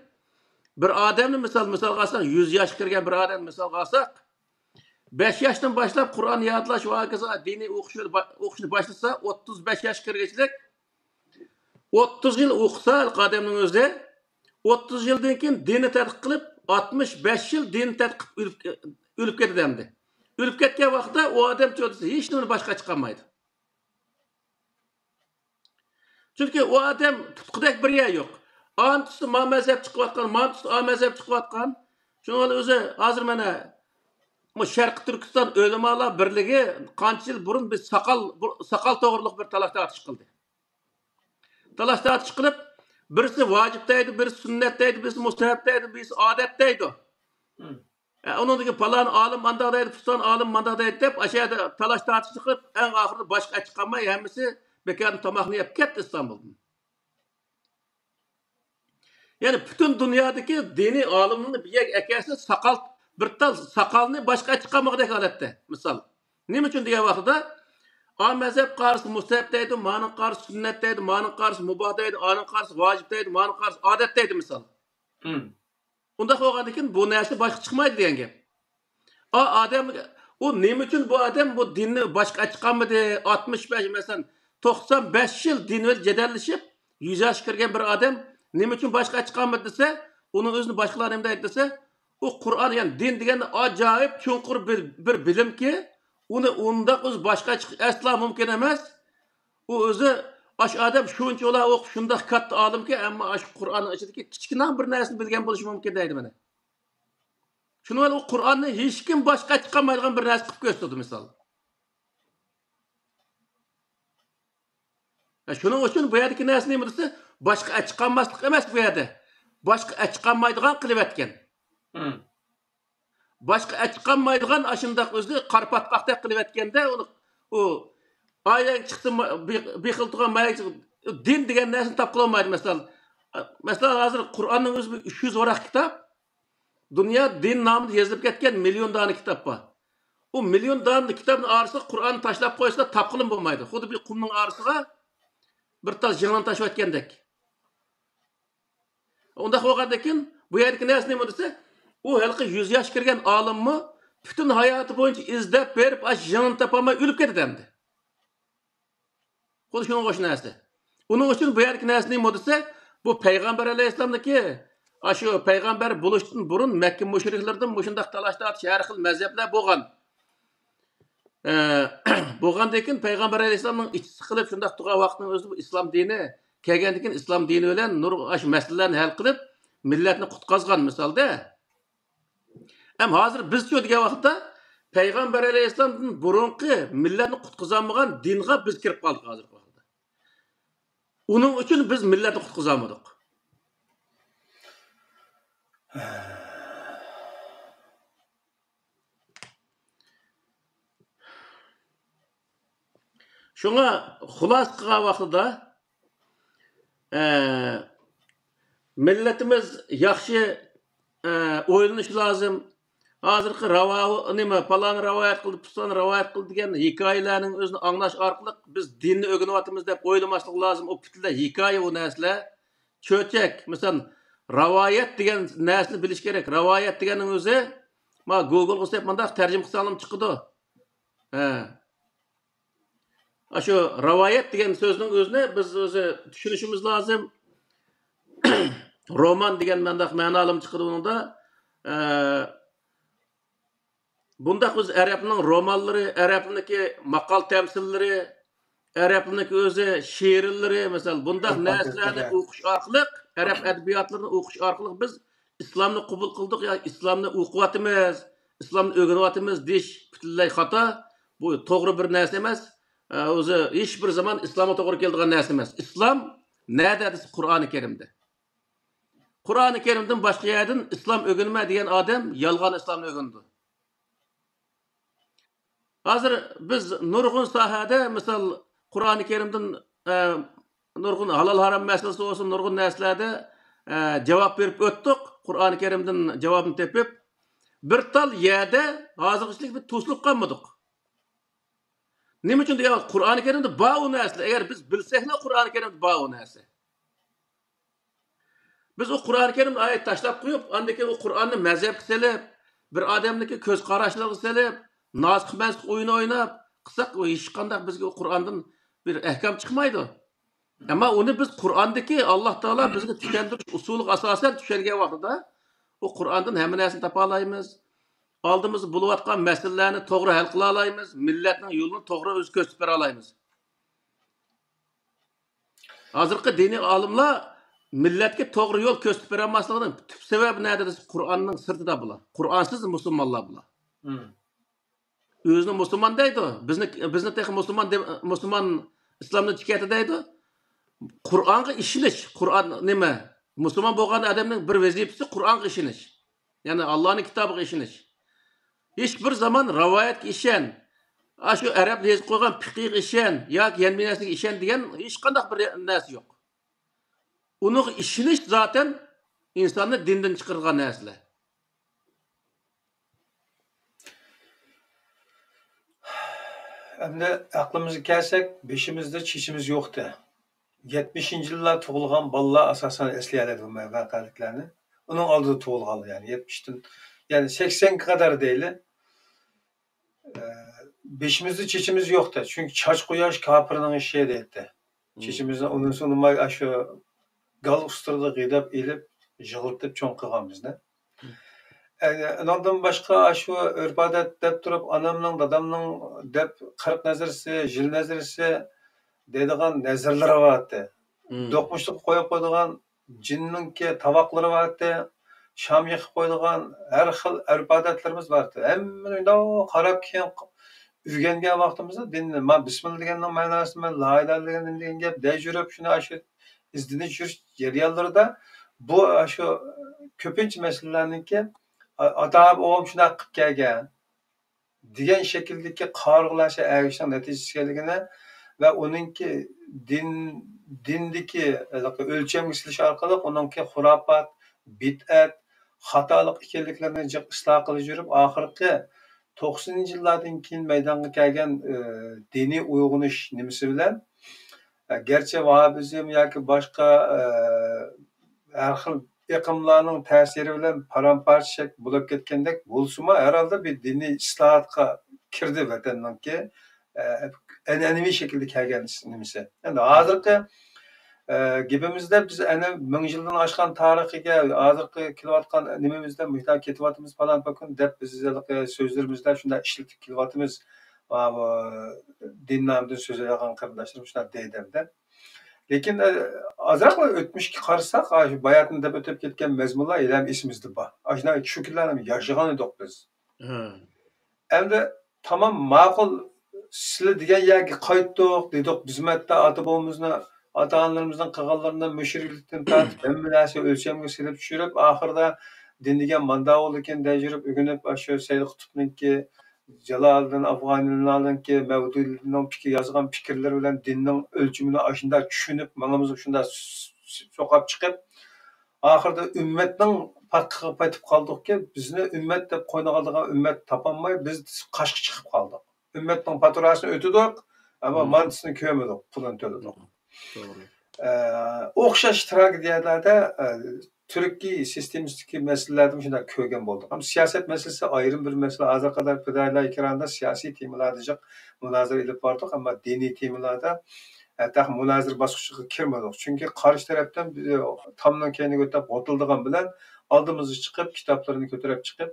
بىر ئادەمنى مىسال، مىسالغا ئالساق، يۈز ياشقا كىرگەن بىر ئادەمنى مىسالغا ئالساق، بەش ياشتىن باشلاپ قۇرئان يادلاش ۋە ھاكازا دىنىي ئوقۇش، ئوقۇشنى باشلىسا، ئوتتۇز بەش ياشقا كىرگۈچىلىك، ئوتتۇز يىل ئوقۇسا ئادەمنىڭ ئۆزى، ئوتتۇز يىلدىن كېيىن دىننى تەتقىق قىلىپ، ئاتمىش بەش يىل دىننى تەتقىق قىلىپ ئۆلۈپ، ئۆلۈپ كېتىدۇ ئەمدى. ئۆلۈپ كەتكەن ۋاقىتتا ئۇ ئادەم چۆتىسى ھېچ نېمىنى باشقا چىقارمايدۇ. چۈنكى ئۇ ئادەم تۇتقۇدەك بىر يەر يوق. ئانى تۇتسا ما مەزھەپ چىقىۋاتقان، مانى تۇتسا ئا مەزھەپ چىقىۋاتقان. شۇنىڭ بىلەن ئۆزى ھازىر مانا بۇ شەرقىي تۈركىستان ئۆلىمالار بىرلىكى قانچە يىل بۇرۇن بىز ساقال، بۇ ساقال توغرىلىق بىر تالاش تارتىش قىلدى. تالاش تارتىش قىلىپ، بىرسى ۋاجىپ دەيدۇ، بىرسى سۈننەت دەيدۇ، بىرسى مۇستەھەب دەيدۇ، بىرسى ئادەت دەيدۇ. ئە، ئۇنىڭدىكى پالان ئالىم ئانداق دەيدۇ، پۇستان ئالىم مانداق دەيدۇ دەپ، ئاشۇ يەردە تالاش تارتىشنى قىلىپ، ئەڭ ئاخىرىدا باشقا ئەچ چىقارماي، ھەممىسى بىكاردىن تاماقنى يەپ كەتتى ئىستانبۇلدىن. يەنى پۈتۈن دۇنيادىكى دىنىي ئالىملارنى بىر يەرگە ئەكەلسە، ساقال، بىر تال ساقالنى باشقا ئەچ چىقارمىغۇدەك ھالەتتە، مىسال. نېمە ئۈچۈن دېگەن ۋاقتىدا، ئا مەزھەپ قارىسى مۇستەھەپ دەيدۇ، مانىڭ قارىسى سۈننەت دەيدۇ، مانىڭ قارىسى مۇباھ دەيدۇ، ئانىڭ قارىسى ۋاجىپ دەيدۇ، مانىڭ قارىسى ئادەت دەيدۇ، مىسال. ئۇنداق بولغاندىكىن بۇ نەرسە باشقا چىقمايدۇ دېگەن گەپ. ئا، ئادەم، ئۇ نېمە ئۈچۈن بۇ ئادەم بۇ دىننى باشقا چىقارمىدى؟ ئاتمىش بەش، مەسىلەن، توقسان بەش يىل دىن بىلەن جېدەللىشىپ، يۈز ياشقا كىرگەن بىر ئادەم نېمە ئۈچۈن باشقا چىقارمىدى دېسە، ئۇنىڭ ئۆزىنى باشقىلار نېمە دەيدۇ دېسە، ئۇ قۇرئان، يەنى دىن دېگەن ئاجايىپ چوڭقۇر بىر، بىر بىلىمكى، ئۇنى ئۇنداق ئۆزى باشقا چىقىش ئەسلا مۇمكىن ئەمەس. ئۇ ئۆزى، ئاشۇ ئادەم شۇنچىۋالا ئوقۇپ، شۇنداق كاتتا ئالىمكى، ئەمما ئاشۇ قۇرئاننىڭ ئىچىدىكى كىچىككىنە بىر نەرسىنى بىلگەن بولۇشى مۇمكىن دەيدۇ مانا. شۇنىڭ بىلەن ئۇ قۇرئاننى ھېچكىم باشقا چىقارمايدىغان بىر نەرسە قىلىپ كۆرسىتىدۇ، مىسال. شۇنىڭ ئۈچۈن بۇ يەردىكى نەرسە نېمە دېسە، باشقا ئەچ چىقارماسلىق ئەمەس بۇ يەردە. باشقا ئەچ چىقارمايدىغان قىلىۋەتكەن. باشقا ئەچ چىقارمايدىغان ئاشۇنداق ئۆزى قارا پاتقاقتەك قىلىۋەتكەندە، ئۇنى، ئۇ ئايەگ چىقسا، بىخىل تۇرغان مايەگ چىقسا، دىن دېگەن نەرسىنى تاپقىلىمايدۇ. مەسىلەن، مەسىلەن، ھازىر قۇرئاننىڭ ئۆزى بىر ئۈچ يۈز ۋاراق كىتاب. دۇنيا دىن نامىدا يېزىلىپ كەتكەن مىليون دانە كىتاب بار. ئۇ مىليون دانە كىتابنىڭ ئارىسىغا قۇرئاننى تاشلاپ قويسا، تاپقىلىمۇ بولمايدۇ. خۇددى بىر قۇمنىڭ ئارىسىغا بىر تال يىڭنىنى تاشلىۋەتكەندەك. ئۇنداق بولغاندىكىن، بۇ يەردىكى نەرسە نېمە دېسە، ئۇ ھېلىقى يۈز ياش كىرگەن ئالىممۇ پۈتۈن ھاياتى بويىچە ئىزدەپ بېرىپ، ئاشۇ يىڭنىنى تاپالماي ئۆلۈپ كېتىدۇ ئەمدى. خۇددى شۇنىڭغا ئوخشاش نەرسە. ئۇنىڭ ئۈچۈن بۇ يەردىكى نەرسە نېمە دېسە، بۇ پەيغەمبەر ئەلەيھىسسالامنىڭكى ئاشۇ پەيغەمبەر بولۇشتىن بۇرۇن مەككە مۇشرىكلىرىدىن مۇشۇنداق تالاش تارتىش، ھەر خىل مەزھەپلەر بولغان. ئە، بولغاندىن كېيىن پەيغەمبەر ئەلەيھىسسالامنىڭ ئىچى سىقىلىپ شۇنداق تۇرغان ۋاقىتنىڭ ئۆزىدە بۇ ئىسلام دىنى كەلگەندىن كېيىن، ئىسلام دىنى بىلەن نۇر ئاشۇ مەسىلىلەرنى ھەل قىلىپ، مىللەتنى قۇتقازغان مىسالدا. ئەم ھازىر بىزچۇ دېگەن ۋاقىتتا پەيغەمبەر ئەلەيھىسسالامدىن بۇرۇنقى مىللەتنى قۇتقۇزالمىغان دىنغا بىز كىرىپ قالدۇق ھازىرقى ۋاقىتتا. ئۇنىڭ ئۈچۈن بىز مىللەتنى قۇتقۇزالمىدۇق. شۇڭا خۇلاسە قىلغان ۋاقتىدا، ئە، مىللىتىمىز ياخشى، ئە، ئويلىنىشى لازىم. ھازىرقى راۋا-، نېمە، پالان رىۋايەت قىلدى، پۇستان رىۋايەت قىلدى دېگەن ھېكايىلەرنىڭ ئۆزىنى ئاڭلاش ئارقىلىق بىز دىننى ئۆگىنىۋاتىمىز دەپ ئويلىماسلىق لازىم. ئۇ پۈتۈنلەي ھېكايە ئۇ نەرسىلەر. چۆچەك، مىسال، رىۋايەت دېگەن نەرسىنى بىلىش كېرەك. رىۋايەت دېگەننىڭ ئۆزى، ما، گوگلغا سېلىپ مۇنداق تەرجىمە قىلساڭلارمۇ چىقىدۇ. ھە. ئاشۇ رىۋايەت دېگەن سۆزنىڭ ئۆزىنى بىز ئۆزى چۈشىنىشىمىز لازىم. رومان دېگەن مۇنداق مەنالىرىمۇ چىقىدۇ ئۇنىڭدا. ئە، بۇنداق بىز ئەرەبنىڭ رومانلىرى، ئەرەبنىڭكى ماقال تەمسىللىرى، ئەرەبنىڭكى ئۆزى شېئىرلىرى، مىسال، بۇنداق نەرسىلەرنى ئوقۇش ئارقىلىق، ئەرەب ئەدەبىياتلىرىنى ئوقۇش ئارقىلىق بىز ئىسلامنى قوبۇل قىلدۇق يا ئىسلامنى ئوقۇۋاتىمىز، ئىسلامنى ئۆگىنىۋاتىمىز دېيىش پۈتۈنلەي خاتا. بۇ توغرا بىر نەرسە ئەمەس. ئە، ئۆزى ھېچ بىر زامان ئىسلامغا توغرا كېلىدىغان نەرسە ئەمەس. ئىسلام نەدە دېسە، قۇرئانى كەرىمدە. قۇرئانى كەرىمدىن باشقا يەردىن ئىسلام ئۆگىنىمەن دېگەن ئادەم يالغان ئىسلامنى ئۆگىنىدۇ. ھازىر بىز نۇرغۇن ساھەدە، مىسال، قۇرئانى كەرىمدىن، ئە، نۇرغۇن ھالال ھارام مەسىلىسى بولسۇن، نۇرغۇن نەرسىلەردە، ئە، جاۋاب بېرىپ ئۆتتۇق. قۇرئانى كەرىمدىن جاۋابنى تېپىپ، بىر تال يەردە ھازىرغىچىلىك بىر توسۇلۇپ قالمىدۇق. نېمە ئۈچۈن دېگەن ۋاقىت، قۇرئانى كەرىمدە بار ئۇ نەرسىلەر. ئەگەر بىز بىلسەكلا، قۇرئانى كەرىمدە بار ئۇ نەرسە. بىز ئۇ قۇرئانى كەرىمنى ئايەت تاشلاپ قويۇپ، ئاندىن كېيىن ئۇ قۇرئاننى مەزھەپكە سېلىپ، بىر ئادەمنىڭكى كۆز قاراشلىرىغا سېلىپ، ناسىخ مەنسۇخ ئويۇنى ئويناپ قىلساق، ئۇ ھېچقانداق بىزگە ئۇ قۇرئاندىن بىر ئەھكام چىقمايدۇ. ئەمما ئۇنى بىز قۇرئاندىكى ئاللاھ تائالا بىزگە چۈشەندۈرۈش ئۇسۇلىغا ئاساسەن چۈشەنگەن ۋاقتىدا، ئۇ قۇرئاندىن ھەممە نەرسىنى تاپالايمىز. ئالدىمىزدا بولۇۋاتقان مەسىلىلەرنى توغرا ھەل قىلالايمىز. مىللەتنىڭ يولىنى توغرا ئۆزى كۆرسىتىپ بېرەلايمىز. ھازىرقى دىنىي ئالىملار مىللەتكە توغرا يول كۆرسىتىپ بېرەلمەسلىكىنىڭ تۈپ سەۋەبى نەدە دېسە، قۇرئاننىڭ سىرتىدا بۇلار. قۇرئانسىز مۇسۇلمانلار بۇلار. مم. ئۆزىنى مۇسۇلمان دەيدۇ. بىزنى، بىزنى تېخى مۇسۇلمان دەپ، مۇسۇلمان ئىسلامدىن چىقىۋەتتى دەيدۇ. قۇرئانغا ئىشىنىش، قۇرئان نېمە؟ مۇسۇلمان بولغان ئادەمنىڭ بىر ۋەزىپىسى قۇرئانغا ئىشىنىش. يەنى ئاللانىڭ كىتابىغا ئىشىنىش. ھېچ بىر زامان رىۋايەتكە ئىشەن، ئاشۇ ئەرەبلەر يېزىپ قويغان پىقىغا ئىشەن ياكى يەنە بىر نەرسىگە ئىشەن دېگەن ھېچقانداق بىر نەرسە يوق. ئۇنىڭغا ئىشىنىش زاتەن ئىنساننى دىندىن چىقىرىدىغان نەرسىلەر. ئەمدى ئەقلىمىزگە كەلسەك، بېشىمىزدا چېچىمىز يوقتى. يەتمىشىنچى يىللار تۇغۇلغان بالىلار ئاساسەن ئەسلىيەلەيدۇ بۇ ۋەقەلىكلەرنى. ئۇنىڭ ئالدىدا تۇغۇلغانلار، يەنى يەتمىشتىن، يەنى سەكسەنگە قەدەر دەيلى. ئە، بېشىمىزدا چېچىمىز يوقتى. چۈنكى چاچ قۇياش كاپىرنىڭ ئىشى دەيتتى. مم. چېچىمىزنى ئۇنىسى ئۇنىماي ئاشۇ گال ئۇستىرىدا غىداپ ئېلىپ، يىغلىتىپ چوڭ قىلغان بىزنى. مم. ئە، ئۇنىڭدىن باشقا ئاشۇ ئۆرپ-ئادەت دەپ تۇرۇپ، ئانامنىڭ، دادامنىڭ دەپ قىرىق نەزىرىسى، يىل نەزىرىسى دەيدىغان نەزىرلىرى بارتتى. مم. دوقمۇشلۇققا قويۇپ قويىدىغان جىننىڭكى تاۋاقلىرى بارتتى، شام يېقىپ قويىدىغان ھەر خىل ئۆرپ-ئادەتلىرىمىز بارتتى. ھەممىنى مۇنداق قاراپ كېيىن ئۆگەنگەن ۋاقتىمىزدا دىننى، ما بىسمىللا دېگەننىڭ مەناسى نېمە، لا ئىلاھە دېگەن نېمە دېگەن گەپ دەي يۈرۈپ، شۇنى ئاشۇ ئىزدىنىش يۈرۈش جەريانلىرىدا بۇ، ئاشۇ كۆپىنچە مەسىلىلەرنىڭكى ئا-، ئاتا-بوۋام شۇنداق قىلىپ كەلگەن دېگەن شەكىلدىكى قارىغۇلارچە ئەگىشىشنىڭ نەتىجىسى ئىكەنلىكىنى ۋە ئۇنىڭكى دىن، دىندىكى ھېلىقى ئۆلچەمگە سېلىش ئارقىلىق ئۇنىڭكى خۇراپات، بىدئەت، خاتالىق ئىكەنلىكلىرىنى جىق ئىسلاھ قىلىپ يۈرۈپ، ئاخىرقى توقسىنىنچى يىللاردىن كېيىن مەيدانغا كەلگەن، ئى، دىنىي ئويغىنىش نېمىسى بىلەن، ئە، گەرچە ۋاھابىزم ياكى باشقا، ئە، ھەر خىل ئېقىملارنىڭ تەسىرى بىلەن پارام-پارچە بولۇپ كەتكەندەك بولسىمۇ، ھەر ھالدا بىر دىنىي ئىسلاھاتقا كىردى ۋەتەننىڭكى، ئە، ئەنئەنىۋى شەكىلدە كەلگەن نېمىسى. ئەمدى ھازىرقى، ئە، گېپىمىزدە بىز ئەنە مىڭ يىلدىن ئاشقان تارىخىگە، ھازىرقى كېلىۋاتقان نېمىمىزدە مۇشۇنداق كېتىۋاتىمىز، پالان پوكۇن دەپ بىز ھېلىقى سۆزلىرىمىزدە شۇنداق ئىشلىتىپ كېلىۋاتىمىز. ماۋۇ دىن نامىدىن سۆزلەيدىغان قېرىنداشلىرىم شۇنداق دەيدۇ-دە. لېكىن، ئە، ئازراقلا ئۆتمۈشكە قارىساق، ئاشۇ باياتىن دەپ ئۆتۈپ كەتكەن مەزمۇنلار ھېلىھەم ئېسىمىزدە بار. ئاشۇنداق چۈشكۈنلەرنى ياشىغان ئىدۇق بىز. ھە. ئەمدى تامام ماقۇل، سىلە دېگەن يەرگە قايتتۇق دېدۇق. بىزمۇ ھەتتا ئاتا-بوۋىمىزنى، ئاتا-ئانىلىرىمىزنىڭ قىلغانلىرىنى مۇشرىكلىكتىن تارتىپ ھەممە نەرسە ئۆلچەمگە سېلىپ چۈشۈرۈپ، ئاخىرىدا دىن دېگەن مانداق بولىدىكەن دەپ يۈرۈپ ئۆگىنىپ، ئاشۇ سەيد قۇتۇبنىڭكى، جالالىدىن ئافغانىنىڭكى، مەۋدۇدىنىڭ پىكىر، يازغان پىكىرلىرى بىلەن دىننىڭ ئۆلچىمىنى ئاشۇنداق چۈشىنىپ، مېڭىمىزغا شۇنداق س-، س-، سوقاپ چىقىپ، ئاخىرىدا ئۈممەتنىڭ پاتقىقىغا پېتىپ قالدۇقكى، بىزنى ئۈممەت دەپ قوينىغالىدىغان ئۈممەت تاپالماي، بىز قاشقا چىقىپ قالدۇق. ئۈممەتنىڭ پاتۇراسىنى ئۆتىدۇق، ئەمما مم. مانتىسىنى كۆرمىدۇق، پۇلىنى تۆلىدۇق. مم. توغرا. ئە، ئوخشاش تراگېدىيەلەردە، ئە، تۈركىي سىستېمىسىدىكى مەسىلىلەردىمۇ شۇنداق كۆرگەن بولدۇق. ئەمما سىياسەت مەسىلىسى ئايرىم بىر مەسىلە. ھازىرغا قەدەر پىدائىيلار ئېكرانىدا سىياسىي تېمىلاردا جىق مۇنازىرە ئېلىپ باردۇق، ئەمما دىنىي تېمىلاردا، ھەتتا مۇنازىرە باسقۇچىغا كىرمىدۇق. چۈنكى قارشى تەرەپتىن بىز تامنىڭ كەينىگە ئۆتۈپ غوتۇلدىغان بىلەن ئالدىمىزغا چىقىپ، كىتابلىرىنى كۆتۈرۈپ چىقىپ،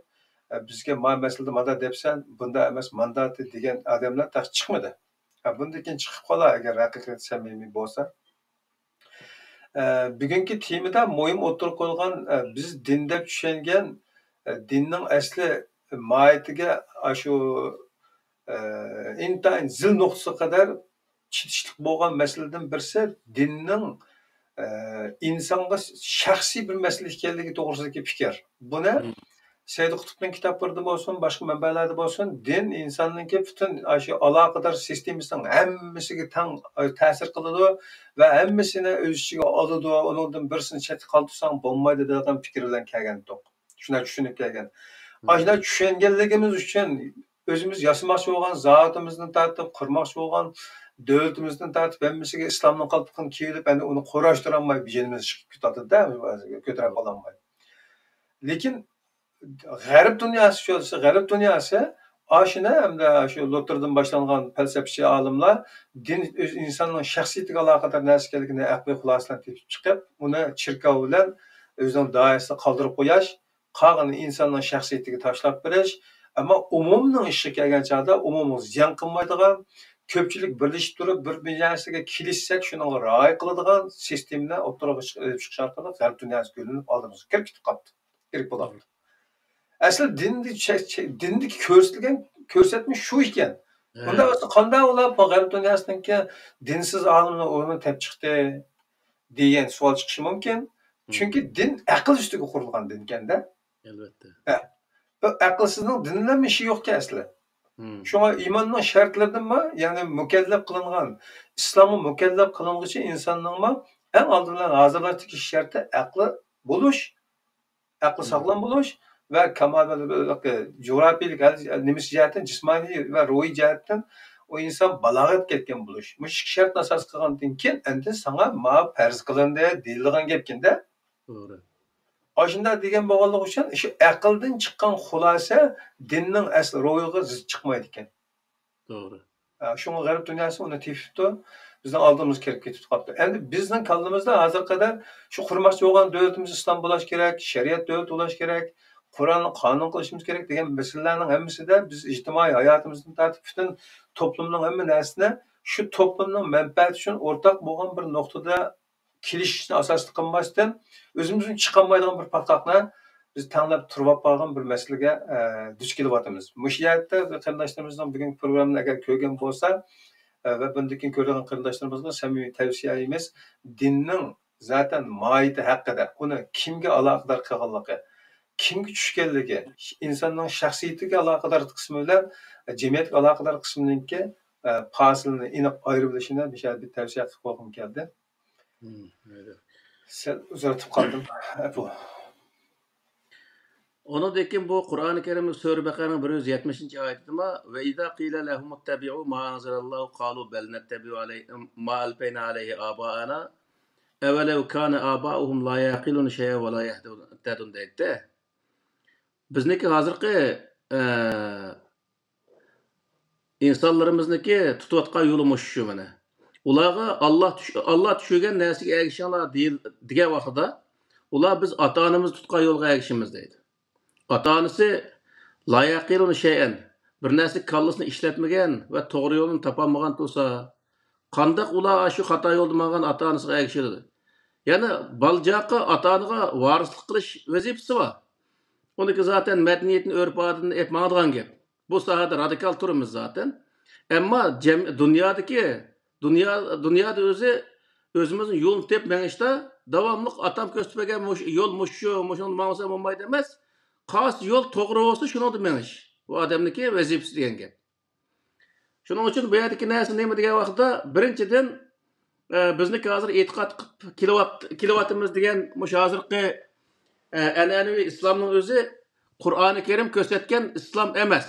ئە، بىزگە ما مەسىلىدە مانداق دەپسەن، بۇنداق ئەمەس، مانداق دېگەن ئادەملەر تېخى چىقمىدى. ئە، بۇندىن كېيىن چىقىپ قالار، ئەگەر ھەقىقەت سەمىمىي بولسا. ئە، بۈگۈنكى تېمىدا مۇھىم ئوتتۇرىغا قويۇلغان، ئە، بىز دىن دەپ چۈشەنگەن، ئە، دىننىڭ ئەسلى ماھىيىتىگە ئاشۇ، ئە، ئىنتايىن زىل نۇقتىسىغا قەدەر چېتىشلىق بولغان مەسىلىدىن بىرسى دىننىڭ، ئە، ئىنسانغا شەخسىي بىر مەسىلە ئىكەنلىكى توغرىسىدىكى پىكىر. بۇنى مم. سەيد قۇتۇبنىڭ كىتابلىرىدا بولسۇن، باشقا مەنبەلەردە بولسۇن، دىن ئىنساننىڭكى پۈتۈن ئاشۇ ئالاقىدار سىستېمىسىنىڭ ھەممىسىگە تەڭ تەسىر قىلىدۇ ۋە ھەممىسىنى ئۆز ئىچىگە ئالىدۇ، ئۇنىڭدىن بىرسىنى چەتكە قالدۇرساڭ بولمايدۇ دەيدىغان پىكىر بىلەن كەلگەنتۇق. شۇنداق چۈشىنىپ كەلگەن. مم. ئاشۇنداق چۈشەنگەنلىكىمىز ئۈچۈن ئۆزىمىز ياسىماقچى بولغان زاۋۇتىمىزدىن تارتىپ، قۇرماقچى بولغان دۆلىتىمىزدىن تارتىپ ھەممىسىگە ئىسلامنىڭ قالپىقىنى كىيدۈرۈپ، ئەمدى ئۇنى قوراش تۇرالماي جېنىمىز چىقىپ كېتىۋاتىدۇ-دە، كۆتۈرۈپ بولالماي. لېكىن غەرب دۇنياسى شۇ، غەرب دۇنياسى ئاشۇنى ھەمدە شۇ لۇتېردىن باشلانغان پەلسەپىچى ئالىملار دىن ئۆز ئىنساننىڭ شەخسىيىتىگە ئالاقىدار نەرسە ئىكەنلىكىنى ئەقلىي خۇلاسىلەرنى تېپىپ چىقىپ، ئۇنى چېركاۋ بىلەن ئۆزىنىڭ دائىرىسىدە قالدۇرۇپ قويۇش، قالغىنىنى ئىنساننىڭ شەخسىيىتىگە تاشلاپ بېرىش، ئەمما ئومۇمنىڭ ئىشىغا كەلگەن چاغدا ئومۇمغا زىيان قىلمايدىغان، كۆپچىلىك بىرلىشىپ تۇرۇپ بىر، بىر نەرسىگە كېلىشسەك شۇنىڭغا رىئايە قىلىدىغان سىستېمىنى ئوتتۇرىغا چىق-، ئېلىپ چىقىش ئارقىلىق غەرب دۇنياسى گۈللىنىپ ئالدىمىزغا كىرىپ كېتىپ قاپتۇ. كىرىپ بولاپتۇ. ئەسلى دىندىكى چە-، چە-، دىندىكى كۆرسىتىلگەن كۆرسەتمە شۇ ئىكەن. ھە. ئۇنداق بولسا قانداق ئۇلار بۇ غەرب دۇنياسىنىڭكى دىنسىز ئالىمنىڭ ئورنىنى تېپىپ چىقتى دېگەن سوئال چىقىشى مۇمكىن. مم. چۈنكى دىن ئەقىل ئۈستىگە قۇرۇلغان دىنكەن-دە. ئەلۋەتتە. ھە. بۇ ئەقىلسىزنىڭ دىن بىلەن ئىشى يوقكەن ئەسلى. مم. شۇڭا ئىماننىڭ شەرتلىرىدىنمۇ، يەنى مۇكەللەپ قىلىنغان، ئىسلامغا مۇكەللەپ قىلىنغۇچى ئىنساننىڭمۇ ئەڭ ئالدى بىلەن ھازىرلاشتىكى شەرتى ئەقلى بولۇش، ئەقلى مم. ساغلام بولۇش ۋە كامال جۇغراپىيەلىك ھەل-، نېمىسى جەھەتتىن، جىسمانىي ۋە روھىي جەھەتتىن ئۇ ئىنسان بالاغەت يەتكەن بولۇش. مۇشۇ ئىككى شەرتنى ئاساس قىلغاندىن كېيىن، ئەمدى ساڭا ماۋۇ پەرز قىلىندى دېيىلىدىغان گەپكەن-دە. توغرا. ئاشۇنداق دېگەن بولغانلىقى ئۈچۈن، شۇ ئەقىلدىن چىققان خۇلاسە دىننىڭ ئەسلى روھىغا زىت چىقمايدىكەن. توغرا. ئە، شۇڭا غەرب دۇنياسى ئۇنى تېپىپتۇ، بىزنىڭ ئالدىمىزغا كىرىپ كېتىپ قاپتۇ. ئەمدى بىزنىڭ كاللىمىزدا ھازىرغا قەدەر شۇ قۇرماقچى بولغان دۆلىتىمىز ئىسلام بولۇش كېرەك، شەرىئەت دۆلىتى بولۇش كېرەك، قۇرئاننى قانۇن قىلىشىمىز كېرەك دېگەن مەسىلىلەرنىڭ ھەممىسىدە بىز ئىجتىمائىي ھاياتىمىزدىن تارتىپ پۈتۈن توپلۇمنىڭ ھەممە نەرسىسىنى شۇ توپلۇمنىڭ مەنپەئەتى ئۈچۈن ئورتاق بولغان بىر نۇقتىدا كېلىشىشنى ئاساس قىلماستىن، ئۆزىمىزدىن چىقالمايدىغان بىر پاتقاقنى بىز تەڭلەپ تۇرۇۋاپ قالغان بىر مەسىلىگە، ئە، دۇچ كېلىۋاتىمىز. مۇشۇ يەردە قېرىنداشلىرىمىزنىڭ بۈگۈنكى پروگراممىنى ئەگەر كۆرگەن بولسا، ئە، ۋە بۇندىن كېيىن كۆرىدىغان قېرىنداشلىرىمىزغا سەمىمىي تەۋسىيەمىز، دىننىڭ زاتەن ماھىيىتى ھەققىدە، ئۇنى كىمگە ئالاقىدار قىلغانلىقى، كىمگە چۈشكەنلىكى، ئىنساننىڭ شەخسىيىتىگە ئالاقىدار قىسمى بىلەن جەمئىيەتكە ئالاقىدار قىسمىنىڭكى، ئە، پاسىلىنى ئېنىق ئايرىۋېلىشىنى مۇشۇ يەردە بىر تەۋسىيە قىلىپ قويغۇم كەلدى. مم، مايلى. سەل ئۇزارتىپ قالدىم. ئەپۇ. ئۇنىڭدىن كېيىن بۇ قۇرئانى كەرىم سۈرە بەقەرەنىڭ بىر يۈز يەتمىشىنچى ئايىتىدىمۇ، وَإِذَا قِيلَ لَهُمُ اتَّبِعُوا مَا أَنزَلَ اللَّهُ قَالُوا بَلْ نَتَّبِعُ عَلَيْ-، مَا أَلْفَيْنَا عَلَيْهِ آبَاءَنَا أَوَلَوْ كَانَ آبَاؤُهُمْ لَا يَعْقِلُونَ شَيْئًا وَلَا يَهْتَدُونَ دەيدۇ. بىزنىڭكى ھازىرقى، ئە، ئىنسانلىرىمىزنىڭكى تۇتۇۋاتقان يولى مۇشۇ شۇ مانا. ئۇلارغا ئاللا چۈش-، ئاللا چۈشۈرگەن نەرسىگە ئەگىشىڭلار دېيىل-، دېگەن ۋاقتىدا، ئۇلار بىز ئاتا-ئانىمىز تۇتقان يولغا ئەگىشىمىز دەيدۇ. ئاتا-ئانىسى لا يەقىلۇنە شەيئەن، بىر نەرسە كاللىسىنى ئىشلەتمىگەن ۋە توغرا يولنى تاپالمىغان تۇرسا، قانداق ئۇلار شۇ خاتا يولدا ماڭغان ئاتا-ئانىسىغا ئەگىشىدۇ؟ يەنە بالا-چاقا ئاتا-ئانىغا ۋارىسلىق قىلىش ۋەزىپىسى بار. ئۇنىڭكى زاتەن مەدەنىيىتىنى، ئۆرپ-ئادىتىنى ئېلىپ ماڭىدىغان گەپ. بۇ ساھەدە رادىكال تۇرىمىز زاتەن. ئەمما جەم-، دۇنيادىكى، دۇنيا، دۇنيادا ئۆزى، ئۆزىمىزنىڭ يولىنى تېپىپ مېڭىشتا داۋاملىق ئاتام كۆرسىتىپ بەرگەن مۇش-، يول مۇشۇ، مۇشۇنى ماڭمىسا بولمايدۇ ئەمەس. قايسى يول توغرا بولسا، شۇنىڭدا مېڭىش. بۇ ئادەمنىڭكى ۋەزىپىسى دېگەن گەپ. شۇنىڭ ئۈچۈن بۇ يەردىكى نەرسە نېمە دېگەن ۋاقىتتا، بىرىنچىدىن، ئە، بىزنىڭكى ھازىر ئېتىقاد قىلىپ كېلىۋات-، كېلىۋاتىمىز دېگەن مۇشۇ ھازىرقى، ئە، ئەنئەنىۋى ئىسلامنىڭ ئۆزى قۇرئانى كەرىم كۆرسەتكەن ئىسلام ئەمەس.